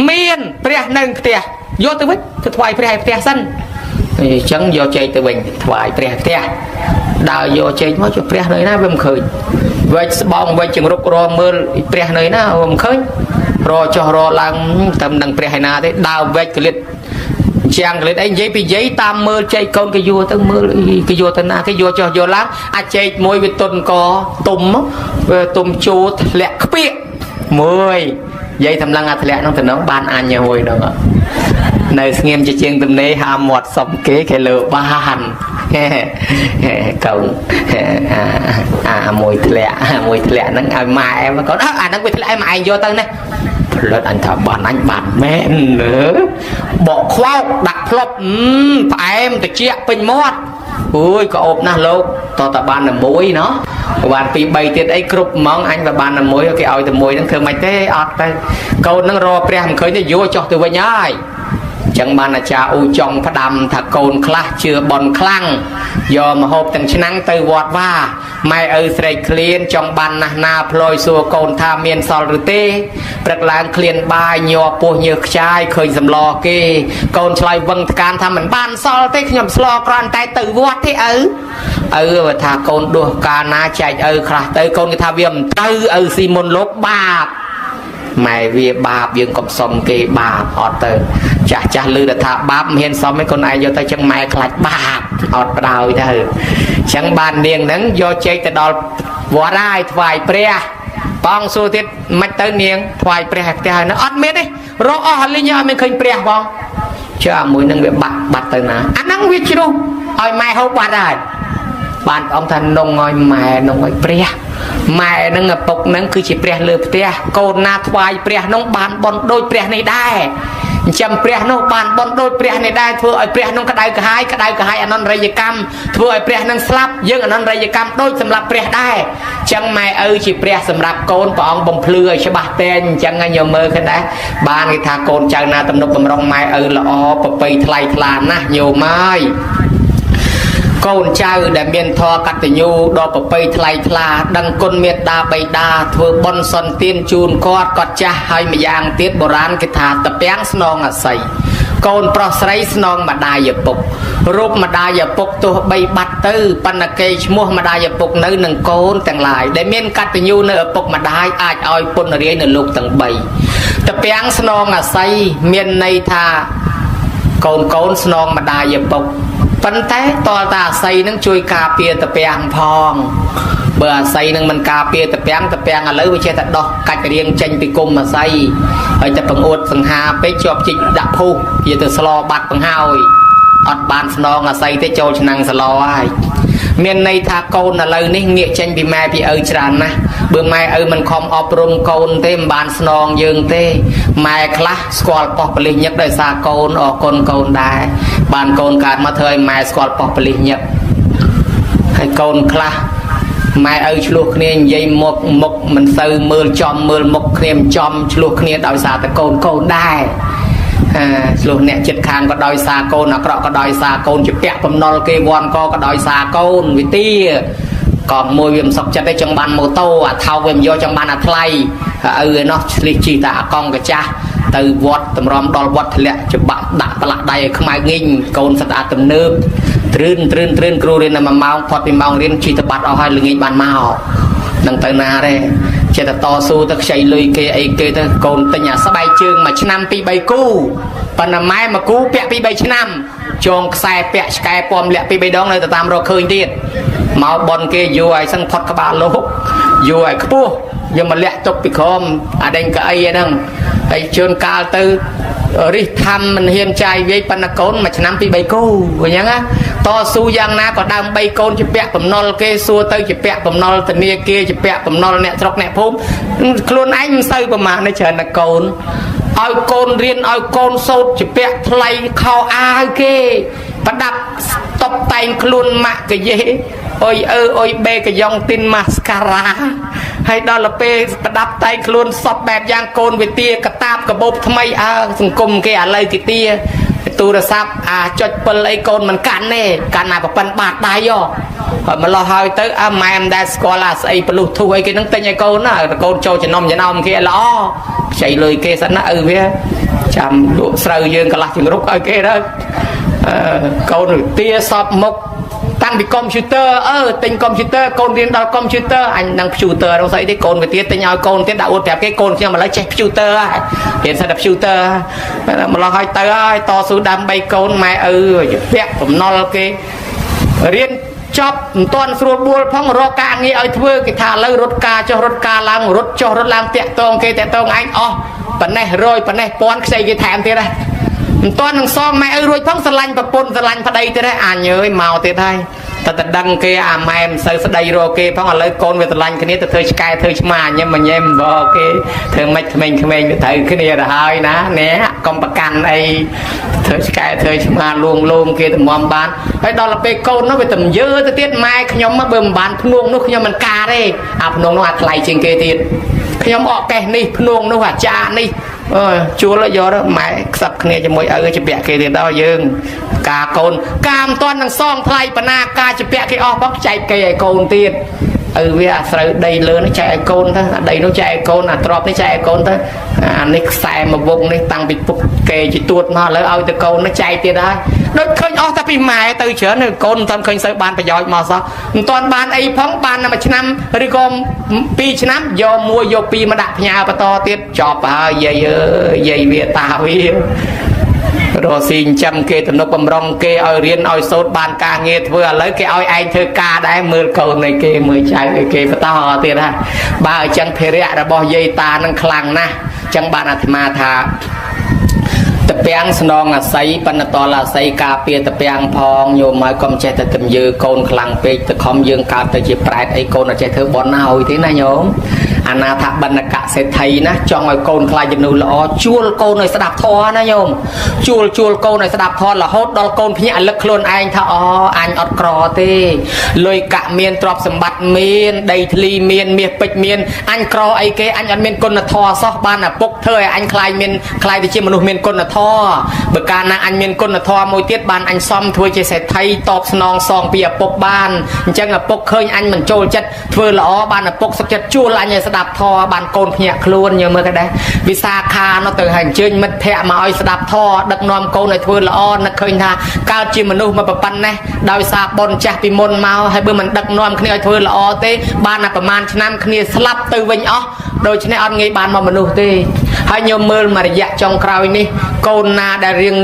មានព្រះនៅផ្ទះយកទៅវិញទៅថ្វាយព្រះឯផ្ទះសិនអញ្ចឹងយកចេកទៅវិញថ្វាយព្រះផ្ទះដើរយកចេកមកចុះព្រះនៅណាវាមិនឃើញវែកស្បងវែកចង្រុករមើលព្រះនៅណាវាមិនឃើញរចុះរឡើងតែមិនដឹងព្រះឯណាទេដើរវែកកលិតជាងកលិតអីនិយាយពីយាយតាមមើលចេកកូនគេយួរទៅមើលគេយួរទៅណាគេយួរចុះយួរឡើងអាចចេកមួយវាទុនកទុំវាទុំជួធ្លាក់ខ្ពៀកមួយយាយតម្លឹងអាធ្លាក់នោះតំណងបានអញមួយនោះនៅស្ងៀមជាជាងទំនេរហាមាត់សុំគេគេលើបាន កូនអាមួយធ្លាក់មួយធ្លាក់ហ្នឹងឲ្យម៉ែកូនអាហ្នឹងវាធ្លាក់ឲ្យម៉ែឯងយកទៅណាផលិតអញថាបានអញបានមែនបកខ្វោកដាក់ផ្លប់ផ្អែមតិចពេញមាត់អូយក៏អូបណាស់លោកតតបានតែមួយណោះបាន2 3ទៀតអីគ្រប់ហ្មងអញបើបានតែមួយគេឲ្យតែមួយហ្នឹងធ្វើមិនទេអត់ទៅកូនហ្នឹងរកព្រះមិនឃើញទេយួរចុះទៅវិញហើយចឹងបានអាចារ្យអ៊ូចង់ផ្ដាំថាកូនខ្លះជឿបនខ្លាំងយកមកហូបទាំងឆ្នាំងទៅវត្តវ៉ាម៉ែឪស្រែកឃ្លានចង់បានណាស់ណាផ្លយសួរកូនថាមានសល់ឬទេព្រឹកឡើងឃ្លានបាយញ័រពោះញើសខ្ចាយឃើញសម្លគេកូនឆ្លើយវឹងថ្កានថាមិនបានសល់ទេខ្ញុំស្លគ្រាន់តែទៅវត្តទេឪឪបើថាកូនដួសកាលណាចែកឪខ្លះទៅកូនគេថាវាមិនទៅឪស៊ីមុនលោកបាបម៉ែវាបាបយើងកុំសុំគេបាបអត់ទៅចាស់ចាស់ឮថាបាបមិនហ៊ានសុំឯងកូនឯងយកទៅចឹងម៉ែខ្លាចបាបអត់បដ ாய் ទៅចឹងបាននាងហ្នឹងយកចេកទៅដល់វត្តហើយថ្វាយព្រះបងសួរទៀតមិនទៅនាងថ្វាយព្រះឲ្យផ្ទះហើយអត់មានទេរកអស់លីងអត់មានឃើញព្រះបងជឿអាមួយហ្នឹងវាបាក់បាត់ទៅណាអាហ្នឹងវាជ្រុះឲ្យម៉ែហូបបាត់ហើយបានព្រះអង្គថានងឲ្យម៉ែនងឲ្យព្រះម៉ែនឹងឪពុកនឹងគឺជាព្រះលើផ្ទះកូនណាថ្វាយព្រះនោះបានបុណ្យដូចព្រះនេះដែរអញ្ចឹងព្រះនោះបានបុណ្យដូចព្រះនេះដែរធ្វើឲ្យព្រះនោះក្តៅក្រហាយក្តៅក្រហាយអនន្តរិយកម្មធ្វើឲ្យព្រះនឹងស្លាប់យើងអនន្តរិយកម្មដូចសម្រាប់ព្រះដែរអញ្ចឹងម៉ែឪជាព្រះសម្រាប់កូនព្រះអង្គបំភ្លឺឲ្យច្បាស់តែអញ្ចឹងញោមមើលឃើញដែរបានគេថាកូនចៅណាទំនុកបំរុងម៉ែឪល្អប្រពៃថ្លៃថ្លាណាស់ញោមហើយកូនចៅដែលមានធម៌កតញ្ញូដ៏ប្រពៃថ្លៃថ្លាដឹងគុណមេត្តាបិតាធ្វើបុណ្យសន្ទានជូនគាត់គាត់ចាស់ហើយម្យ៉ាងទៀតបុរាណគេថាតពាំងស្នងអាស័យកូនប្រុសស្រីស្នងម្ដាយឪពុករូបម្ដាយឪពុកទោះបីបាត់ទៅប៉ុន្តែគេឈ្មោះម្ដាយឪពុកនៅនឹងកូនទាំងឡាយដែលមានកតញ្ញូនៅឪពុកម្ដាយអាចឲ្យពុនរាយនៅលោកទាំង3តពាំងស្នងអាស័យមានន័យថាកូនស្នងម្ដាយឪពុកប៉ុន្តែតលតាអាស័យនឹងជួយការពារតពាំងផងបើអាស័យនឹងមិនការពារតពាំងតពាំងឥឡូវវាចេះតែដោះកាច់រៀងចេញពីគុំអាស័យហើយតែបង្អួតសង្ហាពេកជាប់ជីកដាក់ភុះវាទៅស្លបាត់បង្ហើយអត់បានស្នងអាស័យទេចូលឆ្នាំងស្លហើយមានន័យថាកូនឥឡូវនេះងាកចេញពីម៉ែពីឪច្រើនណាស់បើម៉ែឪមិនខំអប់រំកូនទេមិនបានស្នងយើងទេម៉ែខ្លះស្គាល់ប៉ុស្តិ៍ប៉ូលីសញឹកដោយសារកូនអរគុណកូនដែរបានកូនកើតមកធ្វើឲ្យម៉ែស្គាល់ប៉ុស្តិ៍ប៉ូលីសញឹកហើយកូនខ្លះម៉ែឪឆ្លោះគ្នានិយាយមុខមុខមិនសូវមើលចំមើលមុខគ្នាមិនចំឆ្លោះគ្នាដោយសារតែកូនដែរឆ្លោះអ្នកចិត្តខាងក៏ដោយសារកូនអាក្រក់ក៏ដោយសារកូនជាពាក់បំណុលគេវាន់កក៏ដោយសារកូនវិទាកងមួយវាមិនសុខចិត្តទេចង់បានម៉ូតូអាថោកវាមិនយកចង់បានអាថ្លៃឪឯណោះឆ្លិះជីតាអាកង់កាចាស់ទៅវត្តតម្រាំដល់វត្តធ្លាក់ច្បាក់ដាក់ប្រឡាក់ដៃឲ្យខ្មៅងីងកូនសត្វអាទំនើបទ្រឿនទ្រឿនទ្រឿនគ្រូរៀនតែ1ម៉ោងផុតពីម៉ោងរៀនជីទៅបាត់អស់ហើយល្ងាចបានមកនឹងទៅណាទេចេះតែតស៊ូទៅខ្ចីលុយគេអីគេទៅកូនទិញអាស្បែកជើងមួយឆ្នាំ2 3គូប៉ុន្តែម៉ែមួយគូពាក់2 3ឆ្នាំចងខ្សែពាក់ឆ្កែពំលាក់2 3ដងនៅទៅតាមរកឃើញទៀតមកបនគេយួរឲ្យសឹងផុតក្បាលលោកយួរឲ្យខ្ពស់យកមកលាក់ទុកពីក្រោមអាដេញកៅអីហ្នឹងហើយជួនកាលទៅរិះធម្មមិនហ៊ានចាយវាយប៉ុន្តែកូនមួយឆ្នាំ2 3គូអញ្ចឹងណាតស៊ូយ៉ាងណាក៏ដើម3កូនជាពាក់បំណុលគេសួរទៅជាពាក់បំណុលធនាគារជាពាក់បំណុលអ្នកស្រុកអ្នកភូមិខ្លួនឯងមិនសូវប្រមាណទេច្រើនតែកូនឲ្យកូនរៀនឲ្យកូនសូត្រជាពាក់ថ្លៃខោអាវគេប្រដាប់តបតែងខ្លួនម៉ាក់កាយេអុយអឺអុយបេកយ៉ងទីនម៉ាស្ការ៉ាហើយដល់ពេលប្រដាប់តែងខ្លួនសពបែបយ៉ាងកូនវិទាកតាបកបោបថ្មីអើសង្គមគេឥឡូវគេទាទូរស័ព្ទអាចុចពិលអីកូនមិនកាន់ទេកាន់អាប្រប៉ិនបាតដៃហ៎ហើយម្លោះហើយទៅអើម៉ែមិនដែលស្គាល់អាស្អីប្លុះធុះអីគេនឹងទិញឲ្យកូនណាកូនចូលចំណុំចំណោមគេល្អខ្ចីលុយគេសិនណាឪវាចាំលក់ស្រូវយើងកន្លះចង្រុកឲ្យគេទៅកូនទាសពមុខតាំងពីកុំព្យូទ័រអើទិញកុំព្យូទ័រកូនរៀនដល់កុំព្យូទ័រអញនឹងព្យូទ័ររកស្អីទេកូនវាទៀតទិញឲ្យកូនទៀតដាក់អួតប្រាប់គេកូនខ្ញុំឥឡូវចេះព្យូទ័រហើយរៀនសិតតែព្យូទ័រម្លោះហើយទៅហើយតស៊ូដើម្បីកូនម៉ែឪពាក់បំណុលគេរៀនចប់មិនទាន់ស្រួលបួលផងរកការងារឲ្យធ្វើគេថាឥឡូវរត់ការចុះរត់ការឡើងរត់ចុះរត់ឡើងតាក់តងគេតាក់តងឯងអស់ប៉ុណ្ណេះរយប៉ុណ្ណេះពាន់ខ្ចីគេថែមទៀតណា មិនទាន់នឹងសងម៉ែឪរួចផងស្រឡាញ់ប្រពន្ធស្រឡាញ់ប្តីទៀតហើយអញអើយមកទៀតហើយតែតដឹងគេអាម៉ែមិនសូវស្ដីរកគេផងឥឡូវកូនវាស្រឡាញ់គ្នាទៅធ្វើឆ្កែធ្វើឆ្មាញ៉ឹមញ៉ែមបគេធ្វើម៉េចក្មេងៗវាត្រូវគ្នាទៅហើយណាអ្នកកុំប្រកាន់អីធ្វើឆ្កែធ្វើឆ្មាលួងលោមគេតម្រាំបានហើយដល់ពេលកូននោះវាទំយើទៅទៀតម៉ែខ្ញុំបើមិនបានភ្នួងនោះខ្ញុំមិនការទេអាភ្នួងនោះអាថ្លៃជាងគេទៀតខ្ញុំអកកេះនេះភ្នួងនោះអាចារ្យនេះអើជួលយកទៅម៉ែខ្សឹបគ្នាជាមួយឪជពាក់គេទៀតដល់យើងការកូនការមិនទាន់នឹងសងថ្លៃបណ្ណាការជពាក់គេអស់ផងចែកគេឲ្យកូនទៀតឪវាអាស្រូវដីលើនេះចែកឲ្យកូនទៅអាដីនោះចែកឲ្យកូនអាទ្របនេះចែកឲ្យកូនទៅអានេះខ្សែមួយវងនេះតាំងពីពុកគេជាទួតមកឥឡូវឲ្យទៅកូននេះចែកទៀតហើយដូចឃើញអស់តែពីម៉ែទៅច្រើនកូនមិនទាន់ឃើញសូវបានប្រយោជន៍មកសោះមិនទាន់បានអីផងបានតែមួយឆ្នាំឬក៏2ឆ្នាំយកមួយយកពីរមកដាក់ផ្ញើបន្តទៀតចប់ហើយយាយអើយយាយវាតាវារស់ស៊ីចិញ្ចឹមគេទំនុកបំរុងគេឲ្យរៀនឲ្យសូត្របានការងារធ្វើឥឡូវគេឲ្យឯងធ្វើការដែរមើលកូននៃគេមើលចៅឲ្យគេបន្តទៀតហ่ะបើអញ្ចឹងភារៈរបស់យាយតានឹងខ្លាំងណាស់អញ្ចឹងបានអាត្មាថាតពាំងស្នងអាស័យបណ្ឌតលអាស័យការពារតពាំងផងញោមឲ្យកុំចេះតែទំយើកូនខ្លាំងពេកទៅខំយើងកើតទៅជាប្រែតអីកូនអត់ចេះធ្វើបន់ណាឲ្យទេណាញោមអនាថបណ្ឌកសេដ្ឋីណាចង់ឲ្យកូនខ្លាចមនុស្សល្អជួលកូនឲ្យស្ដាប់ធម៌ណាញោមជួលកូនឲ្យស្ដាប់ធម៌រហូតដល់កូនភ្ញាក់រលឹកខ្លួនឯងថាអូអញអត់ក្រទេលុយកាក់មានទ្រព្យសម្បត្តិមានដីធ្លីមានមាសពេជ្រមានអញក្រអីគេអញអត់មានគុណធម៌សោះបានឪពុកធ្វើឲ្យអញខ្លាចមានខ្លាចទៅជាមនុស្សមានគុណធម៌បើកាលណាអញមានគុណធម៌មួយទៀតបានអញសមធ្វើជាសេដ្ឋីតបស្នងសងពីឪពុកបានអញ្ចឹងឪពុកឃើញអញមិនចូលចិត្តធ្វើល្អបានឪពុកសុខចិត្តជួលអញឲ្យស្ដាប់ធម៌បានកូនភ្ញាក់ខ្លួនញើមើលក៏ដែរវិសាខានោះទៅឲ្យអញ្ជើញមិត្តភ័ក្តិមកឲ្យស្ដាប់ធម៌ដឹកនាំកូនឲ្យធ្វើល្អនឹកឃើញថាកើតជាមនុស្សមកប៉ុណ្ណេះដោយសារបុណ្យចាស់ពីមុនមកហើយបើមិនដឹកនាំគ្នាឲ្យធ្វើល្អទេបានតែប្រហែលឆ្នាំគ្នាស្លាប់ទៅវិញអស់ដូច្នេះអត់ងាយបានមកមនុស្សទេហើយញោមមើលមួយរយៈចុងក្រោយនេះកូនណាដែលរៀង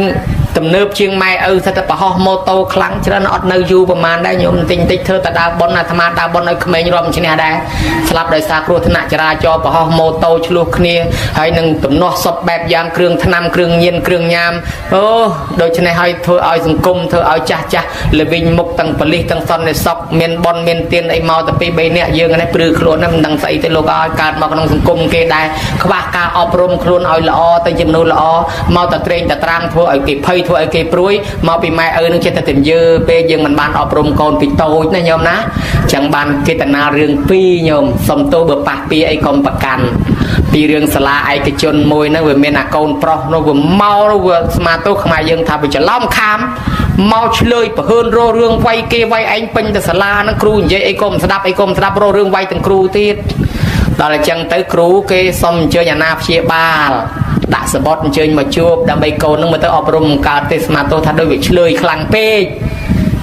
ទំនើបជាងម៉ែឪសិតតែប្រហោះម៉ូតូខ្លាំងច្រើនអត់នៅយូរប្រហែលដែរញោមតិចតិចធ្វើតែដើរប៉ុនអាត្មាដើរប៉ុនឲ្យក្មេងរំឈ្នះដែរស្លាប់ដោយសារគ្រោះថ្នាក់ចរាចរណ៍ប្រហោះម៉ូតូឆ្លោះគ្នាហើយនឹងទំនាស់សពបែបយ៉ាងគ្រឿងថ្នាំគ្រឿងញៀនគ្រឿងញ៉ាមអូដូច្នេះហើយធ្វើឲ្យសង្គមធ្វើឲ្យចាស់ចាស់ល្វីងមុខទាំងប៉ូលីសទាំងសន្តិសុខមានប៉ុនមានទៀនអីមកតែពីរបីនាក់យើងនេះព្រឺខ្លួនណាមិនដឹងស្អីទេលោកឲ្យកើតមកក្នុងសង្គមគេដែរខ្វះការអប់រំខ្លួនឲ្យល្អទៅជាមនុស្សល្អមកតែត្រេងតែត្រាំធ្វើឲ្យគេភ័យធ្វើឲ្យគេព្រួយមកពីម៉ែឪនឹងចិត្តតែទំយើពេកយើងមិនបានអប់រំកូនពីតូចណាញោមណាចឹងបានចេតនារឿងពីរញោមសុំទោសបើប៉ះពីអីកុំប្រកាន់ពីរឿងសាលាឯកជនមួយហ្នឹងវាមានអាកូនប្រុសនោះវាមកវាស្មាទោសខ្មែរយើងថាវាច្រឡំខាមមកឆ្លើយប្រហើនរករឿងវាយគេវាយឯងពេញទៅសាលាហ្នឹងគ្រូនិយាយអីក៏មិនស្ដាប់អីក៏មិនស្ដាប់រករឿងវាយទាំងគ្រូទៀតដល់អញ្ចឹងទៅគ្រូគេសុំអញ្ជើញអាណាព្យាបាលដាក់សបុតអញ្ជើញមកជួបដើម្បីកូននឹងមកទៅអប់រំកើតទេស្មាទោសថាដូចវាឆ្លើយខ្លាំងពេក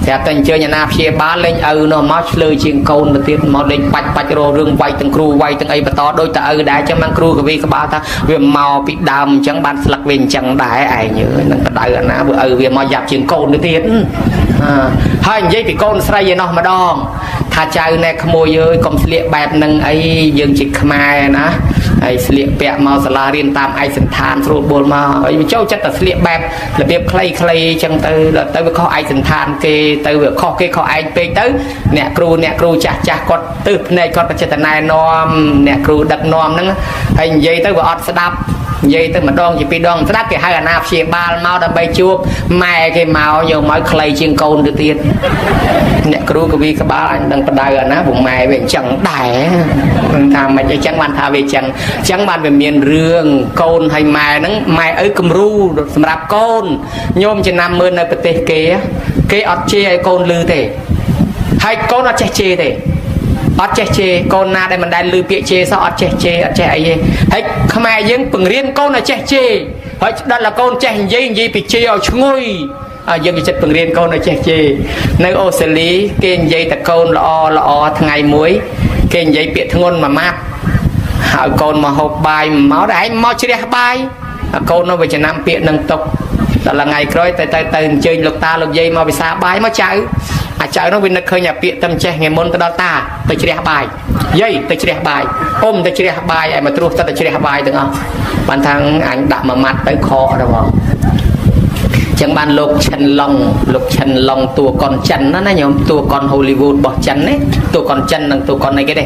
ស្រាប់តែអញ្ជើញអាណាព្យាបាលលេងឪនោះមកឆ្លើយជាងកូនទៅទៀតមកលេងបាច់បាច់រករឿងវាយទាំងគ្រូវាយទាំងអីបន្តដូចតែឪដែរអញ្ចឹងបានគ្រូកវីក្បាលថាវាមកពីដើមអញ្ចឹងបានស្លឹកវាអញ្ចឹងដែរឯងនឹងបដៅអាណាវាឪវាមកយ៉ាប់ជាងកូនទៅទៀតហើយនិយាយពីកូនស្រីឯនោះម្ដងថាចៅណែក្មួយអើយកុំស្លៀកបែបនឹងអីយើងជាខ្មែរណាហើយស្លៀកពាក់មកសាលារៀនតាមឯកសណ្ឋានស្រួលបួលមកហើយវាចូលចិត្តតែស្លៀកបែបរបៀបខ្លីៗអញ្ចឹងទៅទៅវាខុសឯកសណ្ឋានគេទៅវាខុសគេខុសឯងពេកទៅអ្នកគ្រូចាស់ចាស់គាត់ទិសភ្នែកគាត់ក៏ចិត្តតែណែនាំអ្នកគ្រូដឹកនាំហ្នឹងហើយនិយាយទៅវាអត់ស្ដាប់និយាយទៅម្ដងជាពីរដងស្ដាប់គេហៅអាណាព្យាបាលមកដើម្បីជួបម៉ែគេមកយកមកខ្លីជាងកូនទៅទៀតអ្នកគ្រូកវីក្បាលអញដឹងបដៅអាណាព្រោះម៉ែវាអញ្ចឹងដែរនឹងថាមិនអញ្ចឹងបានថាវាអញ្ចឹងអញ្ចឹងបានវាមានរឿងកូនហើយម៉ែហ្នឹងម៉ែឪគំរូសម្រាប់កូនញោមចំណាំមើលនៅប្រទេសគេគេអត់ជេរឲ្យកូនឮទេហើយកូនអត់ចេះជេរទេអត់ចេះជេរកូនណាដែលមិនដែលឮពាក្យជេរសោះអត់ចេះជេរអត់ចេះអីទេហើយខ្មែរយើងពង្រៀនកូនឲ្យចេះជេរហើយដល់តែកូនចេះនិយាយពីជេរឲ្យឈ្ងុយហើយយើងចិត្តពង្រៀនកូនឲ្យចេះជេរនៅអូស្ត្រាលីគេនិយាយតែកូនល្អល្អថ្ងៃមួយគេនិយាយពាក្យធ្ងន់មួយម៉ាត់ហើយកូនមកហូបបាយមកដល់ឯងមកជ្រះបាយកូននោះវាចំណាំពាក្យនឹងទុកដល់ថ្ងៃក្រោយទៅទៅទៅអញ្ជើញលោកតាលោកយាយមកវិសាបាយមកចៅអាចៅនោះវានឹកឃើញអាពាក្យតែចេះថ្ងៃមុនទៅដល់តាទៅជ្រះបាយយាយទៅជ្រះបាយអ៊ំទៅជ្រះបាយឯមកត្រួសទៅជ្រះបាយទាំងអស់បានថាអញដាក់មួយម៉ាត់ទៅខកទៅបង ចឹងបានលោកឈិនឡុងលោកឈិនឡុងតួកុនចិនណាណាញោមតួកុនហូលីវូដរបស់ចិនណាតួកុនចិននិងតួកុនអីគេទេ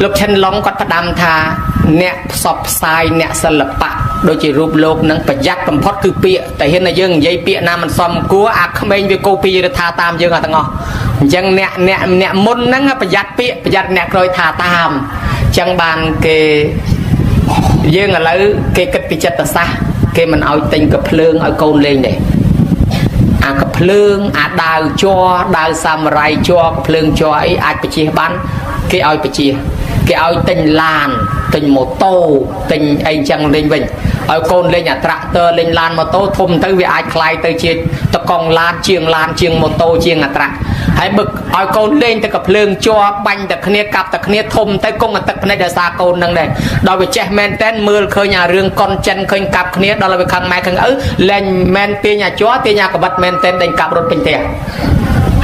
លោកឈិនឡុងគាត់ផ្ដាំថាអ្នកផ្សព្វផ្សាយអ្នកសិល្បៈដូចជារូបលោកនឹងប្រយ័ត្នបំផុតគឺពាក្យតែហ៊ានតែយើងនិយាយពាក្យណាមិនសមគួរអាក្មេងវាកូពីរដ្ឋាតាមយើងទាំងអស់អញ្ចឹងអ្នកអ្នកអ្នកមុនហ្នឹងប្រយ័ត្នពាក្យប្រយ័ត្នអ្នកក្រោយថាតាមអញ្ចឹងបានគេយើងឥឡូវគេគិតពីចិត្តសាស្ត្រគេមិនឲ្យទិញកភ្លើងឲ្យកូនលេងទេអាកភ្លើងអាដាវជ័រដាវសាមរ៉ៃជ័រកភ្លើងជ័រអីអាចបជាបានគេឲ្យបជាគេឲ្យទិញឡានទិញម៉ូតូទិញអីចឹងលេងវិញឲ្យកូនលេងអាត្រាក់ទ័រលេងឡានម៉ូតូធំទៅវាអាចคล้ายទៅជាតកង់ឡានជាងឡានជាងម៉ូតូជាងអាត្រាក់ហើយបើឲ្យកូនលេងទៅកភ្លើងជ័របាញ់តែគ្នាកាប់តែគ្នាធំទៅគង់តែទឹកភ្នែកដោយសារកូននឹងដែរដល់វាចេះមែនតែនមើលឃើញអារឿងកុនចិនឃើញកាប់គ្នាដល់វាខឹងម៉ែខឹងឪលែងមែនទាញអាជ័រទាញអាកបិតមែនតែនដេញកាប់រត់ពេញផ្ទះ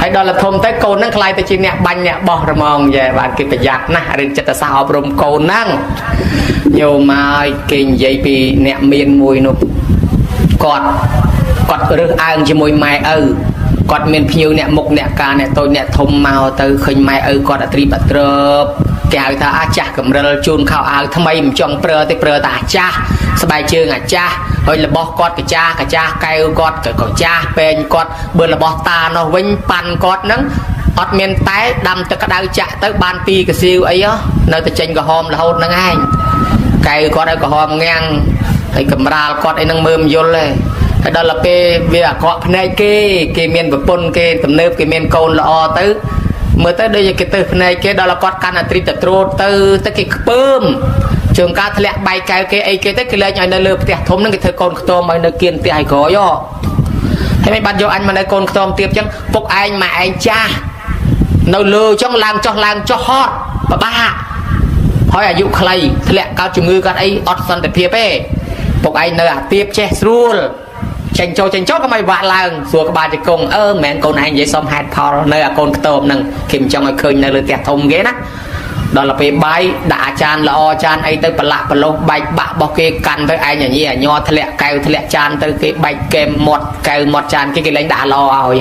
ហើយដល់ធំទៅកូនហ្នឹងខ្លាយទៅជាអ្នកបាញ់អ្នកបោះរមងយ៉ែបានគេប្រយ័ត្នណាស់រឿងចិត្តសាស្ត្រអប់រំកូនហ្នឹងញោមហើយគេនិយាយពីអ្នកមានមួយនោះគាត់គាត់រើសអើងជាមួយម៉ែឪគាត់មានភ្ញៀវអ្នកមុខអ្នកការអ្នកតូចអ្នកធំមកទៅឃើញម៉ែឪគាត់អត្រីបត្រឹបគេហៅថាអាចាស់កម្រិលជូនខោអាវថ្មីមិនចង់ប្រើទេប្រើតែអាចាស់ស្បែកជើងអាចាស់ហើយរបស់គាត់កាចាស់កាចាស់កែវគាត់ក៏ចាស់ពេងគាត់បើរបស់តានោះវិញប៉ាន់គាត់ហ្នឹងអត់មានតែដាំទឹកក្តៅចាក់ទៅបានពីរកសៀវអីនៅតែចេញក្រហមរហូតហ្នឹងឯងកែវគាត់ឲ្យក្រហមងាំងហើយកម្រាលគាត់អីហ្នឹងមើលមិនយល់ទេហើយដល់ពេលវាអាក្រក់ភ្នែកគេគេមានប្រពន្ធគេទំនើបគេមានកូនល្អទៅមើលទៅដូចជាគេទៅភ្នែកគេដល់គាត់កាន់អាត្រិតត្រួតទៅទៅគេខ្ពើមជើងការធ្លាក់បែកកែវគេអីគេទៅគេលែងឲ្យនៅលើផ្ទះធំហ្នឹងគេធ្វើកូនខ្ទមឲ្យនៅគៀនផ្ទះឲ្យក្រោយហើយមិនបានយកអញមកនៅកូនខ្ទមទៀតចឹងពុកឯងម៉ែឯងចាស់នៅលើចឹងឡើងចុះឡើងចុះហត់ពិបាកហើយអាយុខ្លីធ្លាក់កើតជំងឺកើតអីអត់សន្តិភាពទេពុកឯងនៅអាទៀបចេះស្រួលចេញចូលចេញចូលក៏មិនវាក់ឡើងសួរក្បាលជង្គង់អឺមិនមែនកូនឯងនិយាយសុំហេតុផលនៅអាកូនខ្ទមហ្នឹងគេមិនចង់ឲ្យឃើញនៅលើផ្ទះធំគេណាដល់ពេលបាយដាក់អាចារ្យល្អអាចារ្យអីទៅប្រឡាក់ប្រឡោះបែកបាក់របស់គេកាន់ទៅឯងអាញីអាញ័រធ្លាក់កែវធ្លាក់ចានទៅគេបែកកែមមាត់កែវមាត់ចានគេគេលែងដាក់ល្អឲ្យ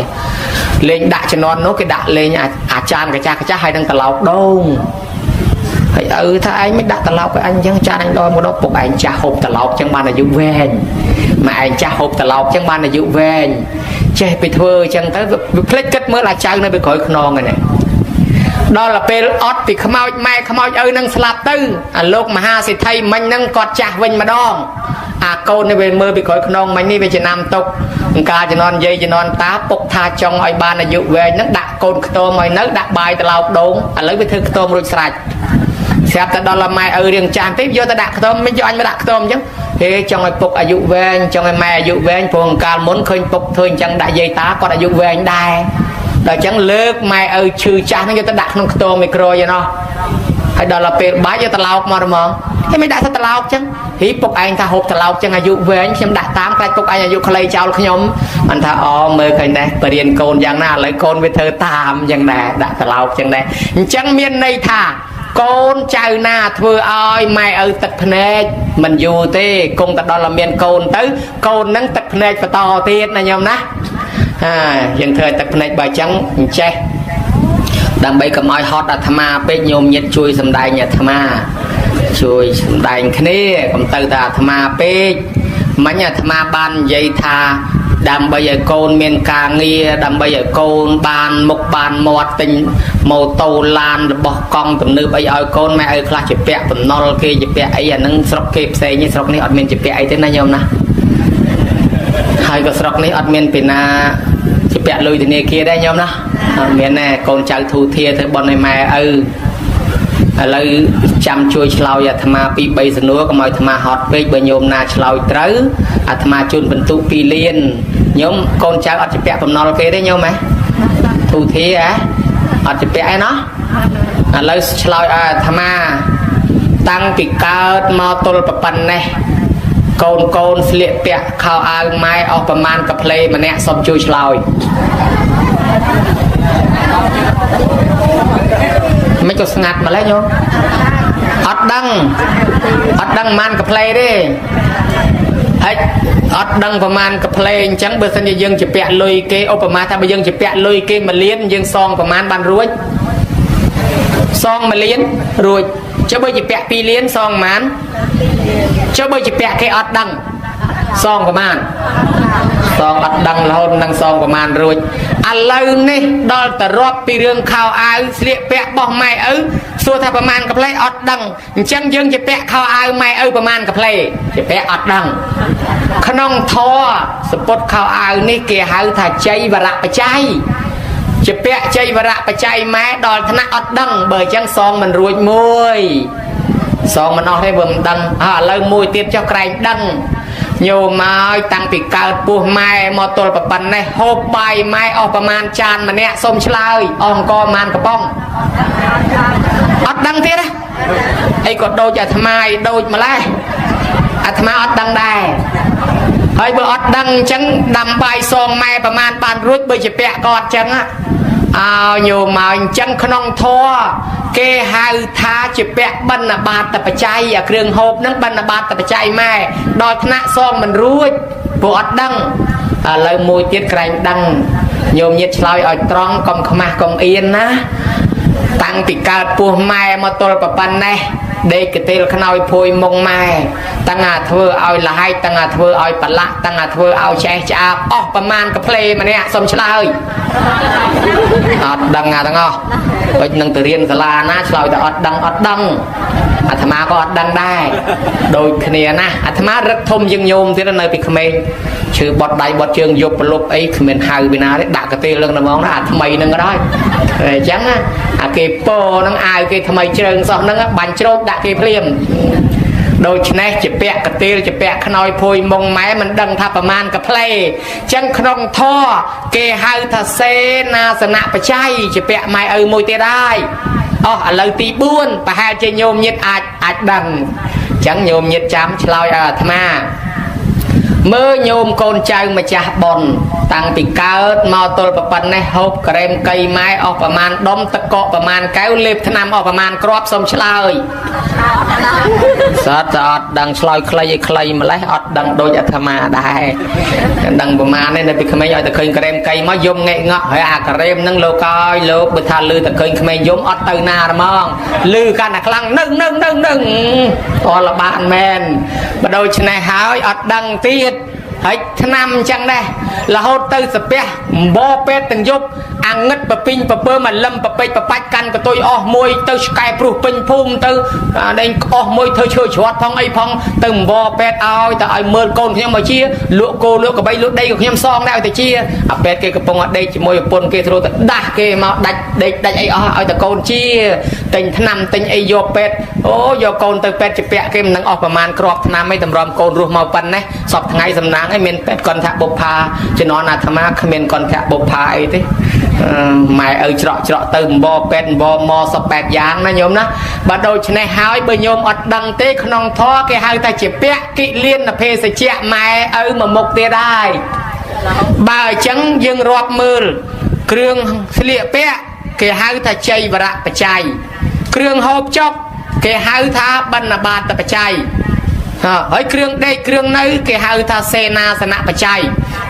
លេងដាក់ជំនាន់នោះគេដាក់លេងអាចារ្យកចាស់កចាស់ហើយនឹងត្រឡោកដូងហើយឪថាឯងមិនដាក់ត្រឡោកឲ្យអញអញ្ចឹងចានអញដល់មកដល់ពុកឯងចាស់ហូបត្រឡោកអញ្ចឹងបានអាយុវែងម៉ែឯងចាស់ហូបត្រឡោកអញ្ចឹងបានអាយុវែងចេះไปធ្វើអញ្ចឹងទៅវាភ្លេចគិតមើលអាចៅនៅពីក្រោយខ្នងហ្នឹងដល់ពេលអត់ពីខ្មោចម៉ែខ្មោចឪនឹងស្លាប់ទៅអាលោកមហាសេដ្ឋីមិញហ្នឹងគាត់ចាស់វិញម្ដងអាកូននេះវាមើលពីក្រោយខ្នងមិញនេះវាចំណាំទុកកាលជំនាន់យាយជំនាន់តាពុកថាចង់ឲ្យបានអាយុវែងហ្នឹងដាក់កូនខ្ទមឲ្យនៅដាក់បាយត្រឡោកដូងឥឡូវវាធ្វើខ្ទមរួចស្រេចស្រាប់តែដល់ម៉ែឪរៀងចាស់ទេយកទៅដាក់ខ្ទមមិនយកអញមកដាក់ខ្ទមអញ្ចឹងហេចង់ឲ្យពុកអាយុវែងចង់ឲ្យម៉ែអាយុវែងព្រោះកាលមុនឃើញពុកធ្វើអញ្ចឹងដាក់យាយតាគាត់អាយុវែងដែរដល់អញ្ចឹងលើកម៉ែឪឈឺចាស់ហ្នឹងយកទៅដាក់ក្នុងខ្ទមមីក្រូឯណោះហើយដល់ពេលបាច់យកត្រឡោកមកហ្មងហើយមិនដាក់ទៅត្រឡោកអញ្ចឹងហ៊ីពុកឯងថាហូបត្រឡោកអញ្ចឹងអាយុវែងខ្ញុំដាក់តាមខ្លាចពុកឯងអាយុខ្លីចោលខ្ញុំបានថាអូមើលឃើញដែរបរៀនកូនយ៉ាងណាឥឡូវកូនវាធ្វើតាមអញ្ចឹងដែរដាក់ត្រឡោកអញ្ចឹងដែរអញ្ចឹងមានន័យថាកូនចៅណាធ្វើឲ្យម៉ែឪទឹកភ្នែកមិនយូរទេគង់តែដល់មានកូនទៅកូននឹងទឹកភ្នែកបន្តទៀតណាញោមណាយើងធ្វើឲ្យទឹកភ្នែកបើអញ្ចឹងអញ្ចេះដើម្បីកុំឲ្យហត់អាត្មាពេកញោមញាតជួយសំដែងអាត្មាជួយសំដែងគ្នាកុំទៅតែអាត្មាពេកមិញអាត្មាបាននិយាយថាដើម្បីឲ្យកូនមានការងារដើម្បីឲ្យកូនបានមុខបានមាត់ទិញម៉ូតូឡានរបស់កង់ទំនើបអីឲ្យកូនម៉ែឪខ្លះជាពាក់បំណុលគេជាពាក់អីអាហ្នឹងស្រុកគេផ្សេងស្រុកនេះអត់មានជាពាក់អីទេណាញោមណាហើយក៏ស្រុកនេះអត់មានពីណាជាពាក់លុយធនាគារដែរញោមណាអត់មានទេកូនចៅធូធាធ្វើបុណ្យឲ្យម៉ែឪឥឡូវចាំជួយឆ្លើយអាត្មាពី3សំណួរកុំឲ្យអាត្មាហត់ពេកបើញោមណាឆ្លើយត្រូវអាត្មាជូនបន្ទុក2លានញោមកូនចៅអត់ជាពាក់បំណុលគេទេញោមហ៎ធូធាហ៎អត់ជាពាក់ឯណោះឥឡូវឆ្លើយឲ្យអាត្មាតាំងពីកើតមកទល់ប៉ុណ្ណេះកូនកូនស្លៀកពាក់ខោអាវម៉ែអស់ប្រមាណកាផ្លេម្នាក់សុំជួយឆ្លើយមិនក៏ស្ងាត់ម្ល៉េះញោមអត់ដឹងអត់ដឹងប្រមាណកាផ្លេទេហ ហើយអត់ដឹងប្រមាណកាផ្លេអញ្ចឹងបើសិនជាយើងជាពាក់លុយគេឧបមាថាបើយើងជាពាក់លុយគេ1លានយើងសងប្រមាណបានរួចសង1លានរួចចុះបើជាពាក់2លានសងប្រមាណចុះបើជាពាក់គេអត់ដឹងសងប្រមាណសងអត់ដឹងរហូតនឹងសងប្រមាណរួចឥឡូវនេះដល់ទៅរាប់ពីរឿងខោអាវស្លៀកពាក់បោះម៉ែឪសួរថាប្រមាណកាផ្លេអត់ដឹងអញ្ចឹងយើងជាពាក់ខោអាវម៉ែឪប្រមាណកាផ្លេជាពាក់អត់ដឹងក្នុងធម៌សពុតខោអាវនេះគេហៅថាជ័យវរៈបច្ច័យជាពាក់ជ័យវរៈបច្ច័យម៉ែដល់ថ្នាក់អត់ដឹងបើអញ្ចឹងសងមិនរួចមួយសងមិនអស់ទេបើមិនដឹងឥឡូវមួយទៀតចុះក្រែងដឹងញោមមកតាំងពីកើតពោះម៉ែមកទល់ប៉ុណ្ណេះហូបបាយម៉ែអស់ប្រមាណចានម្នាក់សូមឆ្លើយអស់អង្គប្រមាណកំប៉ុងអត់ដឹងទៀតណាអីក៏ដូចអាត្មាឯដូចម្លេះអាត្មាអត់ដឹងដែរហើយបើអត់ដឹងអញ្ចឹងដាំបាយសងម៉ែប្រមាណបានរួចបើជាពាក់ក៏អត់ចឹងអោញោមមកអញ្ចឹងក្នុងធម៌គេហៅថាជាពាក់បណ្ឌបាតបច្ច័យអាគ្រឿងហូបហ្នឹងបណ្ឌបាតបច្ច័យម៉ែដល់ថ្នាក់សងមិនរួចព្រោះអត់ដឹងឥឡូវមួយទៀតក្រែងដឹងញោមញាតឆ្លើយឲ្យត្រង់កុំខ្មាស់កុំអៀនណាតាំងពីកើតពោះម៉ែមកទល់ប៉ុណ្ណេះដេកកទេលខ្នើយភួយមុងម៉ែតាំងអាធ្វើឲ្យលហែកតាំងអាធ្វើឲ្យប្រឡាក់តាំងអាធ្វើឲ្យឆេះឆ្អាបអស់ប្រមាណកាផ្លេម្នាក់សូមឆ្លើយអត់ដឹងអាទាំងអស់ដូចនឹងទៅរៀនសាលាណាឆ្លើយតែអត់ដឹងអត់ដឹងអាត្មាក៏អត់ដឹងដែរដូចគ្នាណាអាត្មារឹកធំជាងញោមទៀតនៅពីក្មេងឈឺបត់ដៃបត់ជើងយប់ប្រលប់អីគ្មានហៅពីណាទេដាក់កទេលនឹងហ្មងណាអាថ្មីនឹងក៏ដោយអញ្ចឹងអាគេពោនឹងអាវគេថ្មីជ្រើងសោះហ្នឹងបាញ់ជ្រោកដាក់គេភ្លាមដូច្នេះជាពាក់កទេលជាពាក់ខ្នើយភួយមុងម៉ែមិនដឹងថាប្រមាណកាផ្លេអញ្ចឹងក្នុងធម៌គេហៅថាសេនាសនៈបច្ច័យជាពាក់ម៉ែឪមួយទៀតហើយអស់ឥឡូវទី4ប្រហែលជាញោមញាតអាចដឹងអញ្ចឹងញោមញាតចាំឆ្លើយឲ្យអាត្មាមើលញោមកូនចៅម្ចាស់ប៉ុនតាំងពីកើតមកទល់ប៉ុណ្ណេះហូបក្រែមកៃម៉ែអស់ប្រមាណដុំទឹកកកប្រមាណកែវលេបថ្នាំអស់ប្រមាណគ្រាប់សូមឆ្លើយសត្វអត់ដឹងឆ្លើយខ្លីឲ្យខ្លីម្លេះអត់ដឹងដូចអាត្មាដែរដឹងប្រមាណនេះនៅពីក្មេងឲ្យតែឃើញក្រែមកៃមកយំងែកងក់ហើយអាក្រែមហ្នឹងលោកអើយលោកបើថាលឺតែឃើញក្មេងយំអត់ទៅណាហ្មងលឺកាន់តែខ្លាំងនឹងនឹងនឹងនឹងអលបានមែនបើដូច្នេះហើយអត់ដឹងទៀតហើយឆ្នាំអញ្ចឹងដែររហូតទៅសាពះអំបពេទ្យទាំងយប់អាងឹតប្រពីងប្រពើមកលឹមប្រពេចប្របាច់កាន់កតុយអស់មួយទៅឆ្កែព្រុសពេញភូមិទៅដេញអស់មួយធ្វើឈើច្រត់ផងអីផងទៅអំបពេទ្យឲ្យទៅឲ្យមើលកូនខ្ញុំមកជាលក់គោលក់កបីលក់ដីក៏ខ្ញុំសងដែរឲ្យទៅជាអាពេទ្យគេកំពុងដេកជាមួយប្រពន្ធគេត្រូវទៅដាស់គេមកដាច់ដេកដាច់អីអស់ឲ្យតែកូនជាទិញថ្នាំទិញអីយកពេទ្យអូយកកូនទៅពេទ្យជាពាក់គេមិននឹងអស់ប្រមាណគ្រាប់ថ្នាំអីតម្រាំកូនរស់មកប៉ុណ្ណេះសពថ្ងៃសំណាងឯងមានពេទ្យកន្ធបុប្ផាជំនាន់អាត្មាគ្មានកន្ធបុប្ផាអីទេម៉ែឪច្រកច្រកទៅអំបពេទ្យអំបមកសពបែបយ៉ាងណាញោមណាបើដូច្នេះហើយបើញោមអត់ដឹងទេក្នុងធម៌គេហៅថាជាពាក្យគិលានភេសជ្ជៈម៉ែឪមកមុខទៀតហើយបើអញ្ចឹងយើងរាប់មើលគ្រឿងស្លៀកពាក់គេហៅថាជ័យវរៈបច្ច័យគ្រឿងហូបចុកគេហៅថាបណ្ឌបាតបច្ច័យហើយគ្រឿងដេកគ្រឿងនៅគេហៅថាសេនាសនៈបច្ច័យ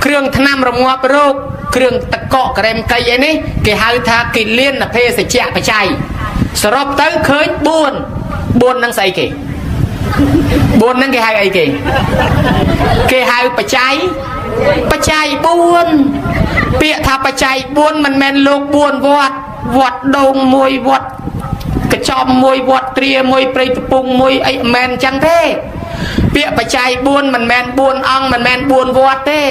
គ្រឿងថ្នាំរងាប់រោគគ្រឿងទឹកកកក្រែមកៃអីនេះគេហៅថាគិលានភេសជ្ជៈបច្ច័យសរុបទៅឃើញ4 4នឹងស្អីគេ4នឹងគេហៅអីគេគេហៅបច្ច័យបច្ច័យ4ពាក្យថាបច្ច័យ4មិនមែនលោក4វត្តវត្តដូងមួយវត្តកញ្ចំមួយវត្តទ្រាមួយព្រៃតពងមួយអីមិនមែនអញ្ចឹងទេពាក្យបច្ច័យ4មិនមែន4អង្គមិនមែន4វត្តទេ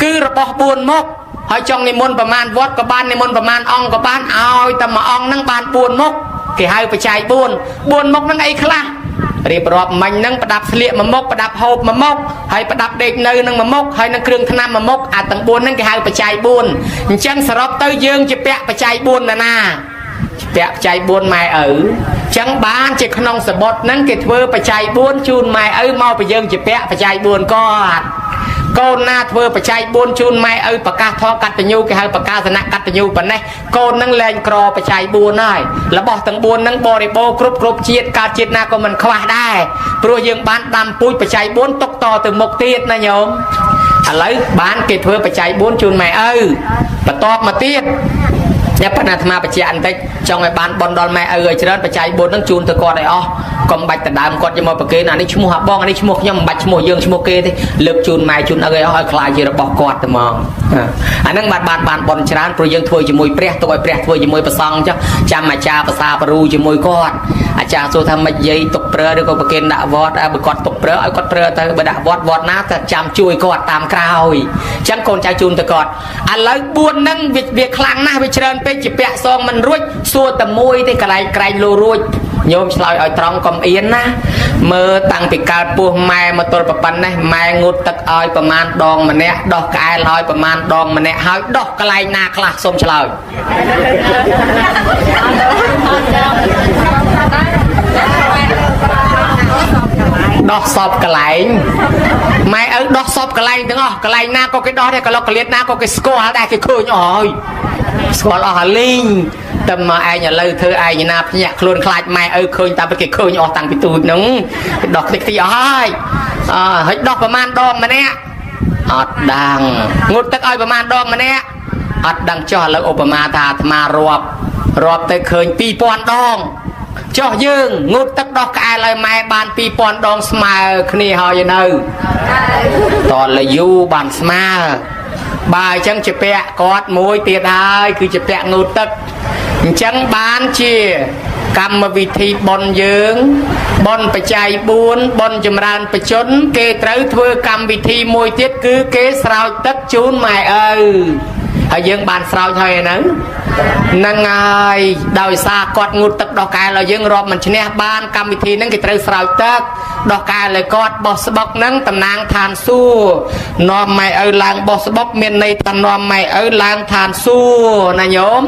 គឺរបស់4មុខហើយចង់និមន្តប្រមាណវត្តក៏បាននិមន្តប្រមាណអង្គក៏បានឲ្យតែមួយអង្គហ្នឹងបាន4មុខគេហៅបច្ច័យ4 4មុខហ្នឹងអីខ្លះរៀបរាប់មិញហ្នឹងប្រដាប់ស្លៀកមួយមុខប្រដាប់ហូបមួយមុខហើយប្រដាប់ដេកនៅនឹងមួយមុខហើយនឹងគ្រឿងថ្នាំមួយមុខអាទាំង4ហ្នឹងគេហៅបច្ច័យ4អញ្ចឹងសរុបទៅយើងជាពាក់បច្ច័យ4ណាណាពាក់បច្ច័យ4ម៉ែឪចឹងបានជាក្នុងសបុតហ្នឹងគេធ្វើបច្ច័យ4ជូនម៉ែឪមកពីយើងជាពាក់បច្ច័យ4គាត់ កូនណាធ្វើបច្ច័យ4ជូនម៉ែឪប្រកាសធម៌កតញ្ញូគេហៅប្រកាសនៈកតញ្ញូប៉ុណ្ណេះកូននឹងលែងក្របច្ច័យ4ហើយរបស់ទាំង4នឹងបរិបូរគ្រប់គ្រប់ជាតិកើតជាតិណាក៏មិនខ្វះដែរព្រោះយើងបានដាំពូជបច្ច័យ4ទុក តទៅមុខទៀតណាញោមឥឡូវបានគេធ្វើបច្ច័យ4ជូនម៉ែឪបន្ទាប់មកទៀតតែប៉ុន្តែអាត្មាបញ្ជាក់បន្តិចចង់ឲ្យបានបនដល់ម៉ែឪឲ្យច្រើនបច្ច័យ4ហ្នឹងជូនទៅគាត់ឲ្យអស់កុំបាច់ដដើមគាត់យកមកប្រគេនអានេះឈ្មោះអាបងអានេះឈ្មោះខ្ញុំមិនបាច់ឈ្មោះយើងឈ្មោះគេទេលើកជូនម៉ែជូនឪឲ្យអស់ឲ្យខ្លាយជារបស់គាត់តែហ្មងអាហ្នឹងបានបានបានបនច្រើនព្រោះយើងធ្វើជាមួយព្រះទុកឲ្យព្រះធ្វើជាមួយព្រះសង្ឃចុះចាំអាចារ្យភាសាបរូជាមួយគាត់អាចារ្យសួរថាម៉េចយាយទុកប្រើឬក៏ប្រគេនដាក់វត្តបើគាត់ទុកប្រើឲ្យគាត់ប្រើទៅបើដាក់វត្តវត្តណាតែចាំជួយគាត់តាមក្រោយអញ្ចឹងកូនចៅជូនទៅគាត់ឥឡូវ4ហ្នឹងវាខ្លាំងណាស់វាច្រើនពេកជាពាក់សងមិនរួចសួរតែមួយទេកន្លែងក្រែងលោរួចញោមឆ្លើយឲ្យត្រង់កុំអៀនណាមើលតាំងពីកើតពោះម៉ែមកទល់ប៉ុណ្ណេះម៉ែងូតទឹកឲ្យប្រមាណដងម្នាក់ដោះក្អែលឲ្យប្រមាណដងម្នាក់ហើយដោះកន្លែងណាខ្លះសូមឆ្លើយដោះសពកន្លែងម៉ែឪដោះសពកន្លែងទាំងអស់កន្លែងណាក៏គេដោះដែរកន្លុកកលៀតណាក៏គេស្គាល់ដែរគេឃើញអស់ហើយស្គាល់អស់អាលីងតែមកឯងឥឡូវធ្វើឯងណាភ្ញាក់ខ្លួនខ្លាចម៉ែឪឃើញតាមគេឃើញអស់តាំងពីទូចហ្នឹងគេដោះខ្ទេចខ្ទីអស់ហើយអើហើយដោះប្រមាណដងម្នាក់អត់ដឹងងូតទឹកឲ្យប្រមាណដងម្នាក់អត់ដឹងចុះឥឡូវឧបមាថាអាត្មារាប់ទៅឃើញ2000ដងចុះយើងងូតទឹកដោះក្អែលឲ្យម៉ែបាន2000ដងស្មើគ្នាហើយនៅតលយូបានស្មើបើអញ្ចឹងជាពាក់គាត់មួយទៀតហើយគឺជាពាក់ងូតទឹកអញ្ចឹងបានជាកម្មវិធីបុណ្យយើងបុណ្យបច្ច័យ4បុណ្យចម្រើនបជនគេត្រូវធ្វើកម្មវិធីមួយទៀតគឺគេស្រោចទឹកជូនម៉ែឪហើយយើងបានស្រោចហើយហ្នឹងហ្នឹងហើយដោយសារគាត់ងូតទឹកដោះកែលឲ្យយើងរាប់មិនឈ្នះបានកម្មវិធីហ្នឹងគេត្រូវស្រោចទឹកដោះកែលឲ្យគាត់បោះស្បុកហ្នឹងតំណាងឋានសួគ៌នាំម៉ែឪឡើងបោះស្បុកមានន័យថានាំម៉ែឪឡើងឋានសួគ៌ណាញោម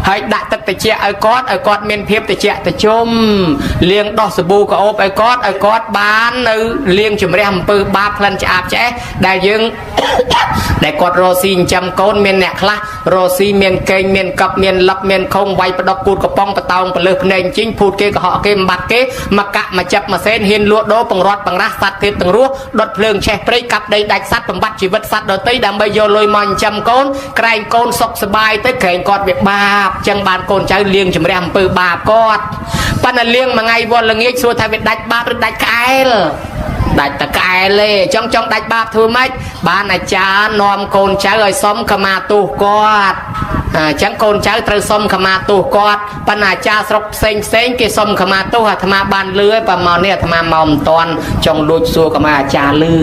ហើយដាក់ទឹកត្រជាក់ឲ្យគាត់ឲ្យគាត់មានភាពត្រជាក់ត្រជុំលាងដោះសាប៊ូក្រអូបឲ្យគាត់ឲ្យគាត់បាននៅលាងជំរះអំពើបាបក្លិនឆ្អាបឆ្អេះដែលយើង ដែលគាត់រកស៊ីចិញ្ចឹមកូនមានអ្នកខ្លះរកស៊ីមានកេងមានកັບមានលឹបមានខុងវាយផ្ដុកគូតកំប៉ុងបតោងពលឹះភ្នែកជីងភូតគេកុហកគេបំបត្តិគេមកកាក់មកចាប់មកសេនហ៊ានលក់ដូរបង្រត់បង្រាស់សត្វទៀតទាំងរស់ដុតភ្លើងឆេះព្រៃកាប់ដីដាច់សត្វបំបត្តិជីវិតសត្វដទៃដើម្បីយកលុយមកចិញ្ចឹមកូនក្រែងកូនសុខសប្បាយទៅក្រែងគាត់វាបាបចឹងបានកូនចៅលាងជំរះអំពើបាបគាត់ប៉ុន្តែលាងមួយថ្ងៃវល់ល្ងាចសួរថាវាដាច់បាបឬដាច់ក្អែលដាច់តក្អែលទេចង់ដាច់បាបធ្វើម៉េចបានអាចារ្យនាំកូនចៅឲ្យសុំខមាទោសគាត់អញ្ចឹងកូនចៅត្រូវសុំខមាទោសគាត់ប៉ុន្តែអាចារ្យស្រុកផ្សេងផ្សេងគេសុំខមាទោសអាត្មាបានលឺហើយបើមកនេះអាត្មាមកមិនតាន់ចង់លួចសួរខមាអាចារ្យលឺ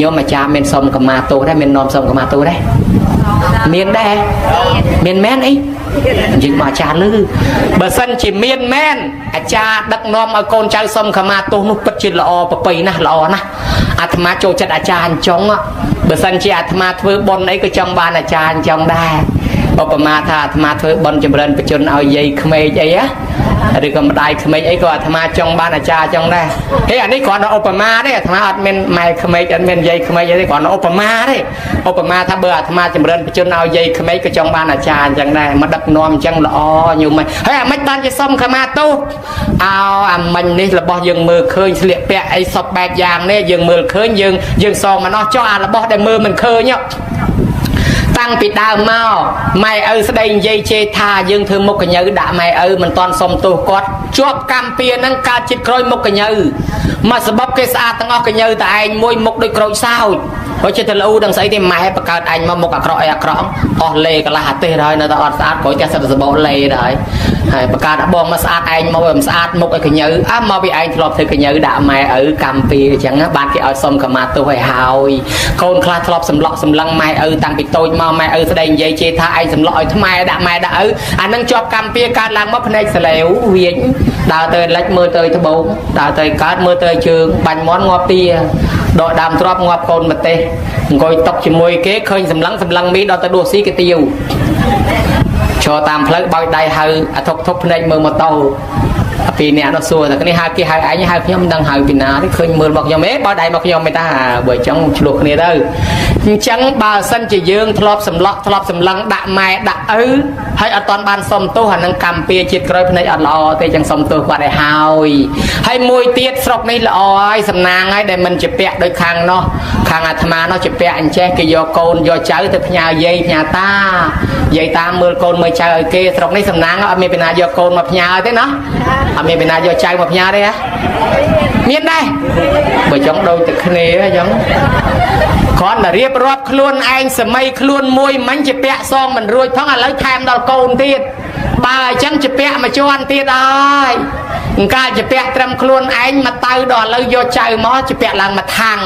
ញោមអាចារ្យមានសុំខមាទោសដែរមាននាំសុំខមាទោសដែរមានដែរមានមែនអីនិយាយមកអាចារ្យលឺបើសិនជាមានមែនអាចារ្យដឹកនាំឲ្យកូនចៅសុំខមាទោសនោះពិតជាល្អប្រពៃណាស់ល្អណាស់អាត្មាចូលចិត្តអាចារ្យអញ្ចឹងបើសិនជាអាត្មាធ្វើបុណ្យអីក៏ចង់បានអាចារ្យអញ្ចឹងដែរឧបមាថាអាត្មាធ្វើបុណ្យចម្រើនបជនឲ្យយាយក្មេកអីណាឬក៏ម្ដាយក្មេកអីក៏អាត្មាចង់បានអាចារ្យចង់ដែរហេអានេះគ្រាន់តែឧបមាទេអាត្មាអត់មានម៉ែក្មេកអត់មានយាយក្មេកអីទេគ្រាន់តែឧបមាទេឧបមាថាបើអាត្មាចម្រើនបជនឲ្យយាយក្មេកក៏ចង់បានអាចារ្យអញ្ចឹងដែរមកដឹកនាំអញ្ចឹងល្អញោមហើយអាម៉េចបានជាសុំខមាទោសអោអាមិញនេះរបស់យើងមើលឃើញស្លៀកពាក់អីសពបែបយ៉ាងនេះយើងមើលឃើញយើងសងមិនអស់ចុះអារបស់ដែលមើលមិនឃើញតាំងពីដើមមកម៉ែឪស្ដីនិយាយជេរថាយើងធ្វើមុខកញើដាក់ម៉ែឪមិនតន់សុំទោសគាត់ជាប់កម្មពៀហ្នឹងកើតចិត្តក្រោយមុខកញើមកសបបគេស្អាតទាំងអស់កញើតែឯងមួយមុខដូចក្រូចសើចហើយចិត្តទៅលូដឹងស្អីទេម៉ែបង្កើតអញមកមុខអាក្រក់អីអាក្រក់អស់លេកន្លះអាទេសហើយនៅតែអត់ស្អាតក្រោយផ្ទះសិតសបោលេដែរហើយបង្កើតបងមកស្អាតឯងមកមិនស្អាតមុខឲ្យកញើអើមកពីឯងធ្លាប់ធ្វើកញើដាក់ម៉ែឪកម្មពៀអញ្ចឹងបានគេឲ្យសុំខមាទោសឲ្យហើយកូនខ្លះធ្លាប់សម្លក់សម្លឹងម៉ែឪតាំងពីតូចមកម៉ែឪស្ដីនិយាយជេរថាឯងសម្លក់ឲ្យថ្មែដាក់ម៉ែដាក់ឪអានឹងជាប់កម្មពៀកើតឡើងមកភ្នែកសលេវវាញដើរទៅលិចមើលទៅត្បូងដើរទៅកើតមើលទៅជើងបាញ់មន់ងាប់ទាដកដើមទ្របងាប់កូនម្ទេសអង្គុយតុកជាមួយគេឃើញសម្លឹងសម្លឹងមីដល់ទៅដួសស៊ីគេទាវឈរតាមផ្លូវបោចដៃហៅអាធុកធុកភ្នែកមើលម៉ូតូ ពីរអ្នកនោះសួរតែគ្នាហៅគេហៅឯងហៅខ្ញុំមិនដឹងហៅពីណាទេឃើញមើលមកខ្ញុំអេបើដៃមកខ្ញុំមិនតាបើអញ្ចឹងឆ្លោះគ្នាទៅអញ្ចឹងបើសិនជាយើងធ្លាប់សម្លក់ធ្លាប់សម្លឹងដាក់ម៉ែដាក់ឪហើយអត់តាន់បានសុំទោសអានឹងកម្មពៀជាតិក្រោយភ្នែកអត់ល្អទេចឹងសុំទោសគាត់ឲ្យហើយហើយមួយទៀតស្រុកនេះល្អហើយសំណាងហើយដែលមិនជាពាក់ដូចខាងនោះខាងអាត្មានោះជាពាក់អញ្ចេះគេយកកូនយកចៅទៅផ្ញើយាយផ្ញើតាយាយតាមើលកូនមើលចៅឲ្យគេស្រុកនេះសំណាងអត់មានពីណាយកកូនមកផ្ញើទេណាអត់មានពីណាយកចៅមកផ្ញើទេហ៎មានដែរបើចង់ដូចតែគ្នាអញ្ចឹងគ្រាន់តែរៀបរាប់ខ្លួនឯងសម័យខ្លួនមួយមិញជាពាក់សងមិនរួចផងឥឡូវថែមដល់កូនទៀតបើអញ្ចឹងជាពាក់មួយជាន់ទៀតហើយអង្ការជាពាក់ត្រឹមខ្លួនឯងមកទៅដល់ឥឡូវយកចៅមកជាពាក់ឡើងមកថាំង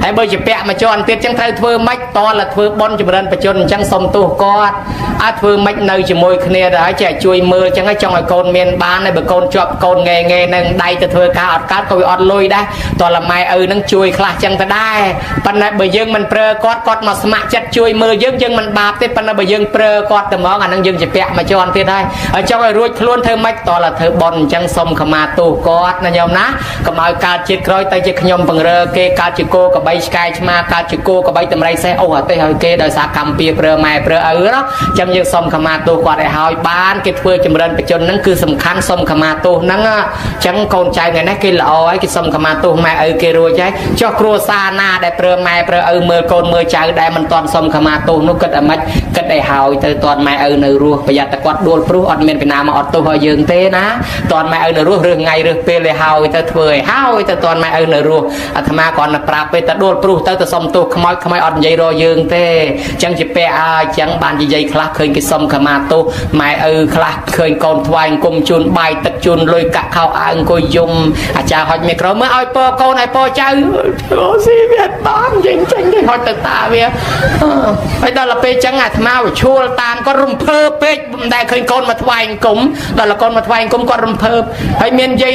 ហើយបើជាពាក់មួយជាន់ទៀតអញ្ចឹងត្រូវធ្វើម៉េចតលធ្វើបុណ្យចម្រើនបជនអញ្ចឹងសុំទោសគាត់អើធ្វើម៉េចនៅជាមួយគ្នាទៅហើយចេះជួយមើលអញ្ចឹងចង់ឲ្យកូនមានបានហើយបើកូនជាប់កូនងេងេនឹងដៃទៅធ្វើការអត់កើតក៏វាអត់លុយដែរតលម៉ែឪនឹងជួយខ្លះអញ្ចឹងទៅដែរប៉ុន្តែបើយើងមិនប្រើគាត់គាត់មកស្ម័គ្រចិត្តជួយមើលយើងយើងមិនបាបទេប៉ុន្តែបើយើងប្រើគាត់តែហ្មងអានឹងយើងជាពាក់មួយជាន់ទៀតហើយហើយចង់ឲ្យរួចខ្លួនធ្វើម៉េចតលធ្វើបុណ្យអញ្ចឹងសុំខមាទោសគាត់ណាញោមណាកុំឲ្យកើតជាតិក្រោយទៅជាខ្ញុំបង្រើគេកើតជាគោកបីឆ្កែឆ្មាកើតជាគោកបីតម្រៃសេះអូសអាទេសឲ្យគេដោយសារកម្មពៀប្រើម៉ែប្រើឪណាអញ្ចឹងយើងសុំខមាទោសគាត់ឲ្យហើយបានគេធ្វើចម្រើនបជនហ្នឹងគឺសំខាន់សុំខមាទោសហ្នឹងអញ្ចឹងកូនចៅថ្ងៃនេះគេល្អហើយគេសុំខមាទោសម៉ែឪគេរួចហើយចុះគ្រួសារណាដែលប្រើម៉ែប្រើឪមើលកូនមើលចៅដែលមិនទាន់សុំខមាទោសនោះគិតអាម៉េចគិតឲ្យហើយទៅទាន់ម៉ែឪនៅរស់ប្រយ័ត្នតែគាត់ដួលព្រោះអត់មានពីណាមកអត់ទោសឲ្យយើងទេណាទាន់ម៉ែឪនៅរស់រឿងថ្ងៃរឿងពេលឲ្យហើយទៅធ្វើឲ្យហើយទៅទាន់ម៉ែឪនៅរស់អាត្មាគ្រាន់តែប្រាប់ពេលទៅដួលព្រោះទៅទៅសុំទោសខ្មោចខ្មោចអត់និយាយរកយើងទេអញ្ចឹងជាពាក់អញ្ចឹងបាននិយាយខ្លះឃើញគេសុំខមាទោសម៉ែឪខ្លះឃើញកូនថ្វាយអង្គមជូនបាយទឹកជូនលុយកាក់ខោអាវអង្គុយយំអាចារ្យហុចមីក្រូមើលឲ្យពកូនឲ្យពចៅអូស៊ីវាបាននិយាយចេញទៅហុចទៅតាវាហើយដល់ពេលអញ្ចឹងអាត្មាវាឈួលតាមគាត់រំភើបពេកមិនដែលឃើញកូនមកថ្វាយអង្គមដល់កូនមកថ្វាយអង្គមគាត់រំភើបហើយមានយាយ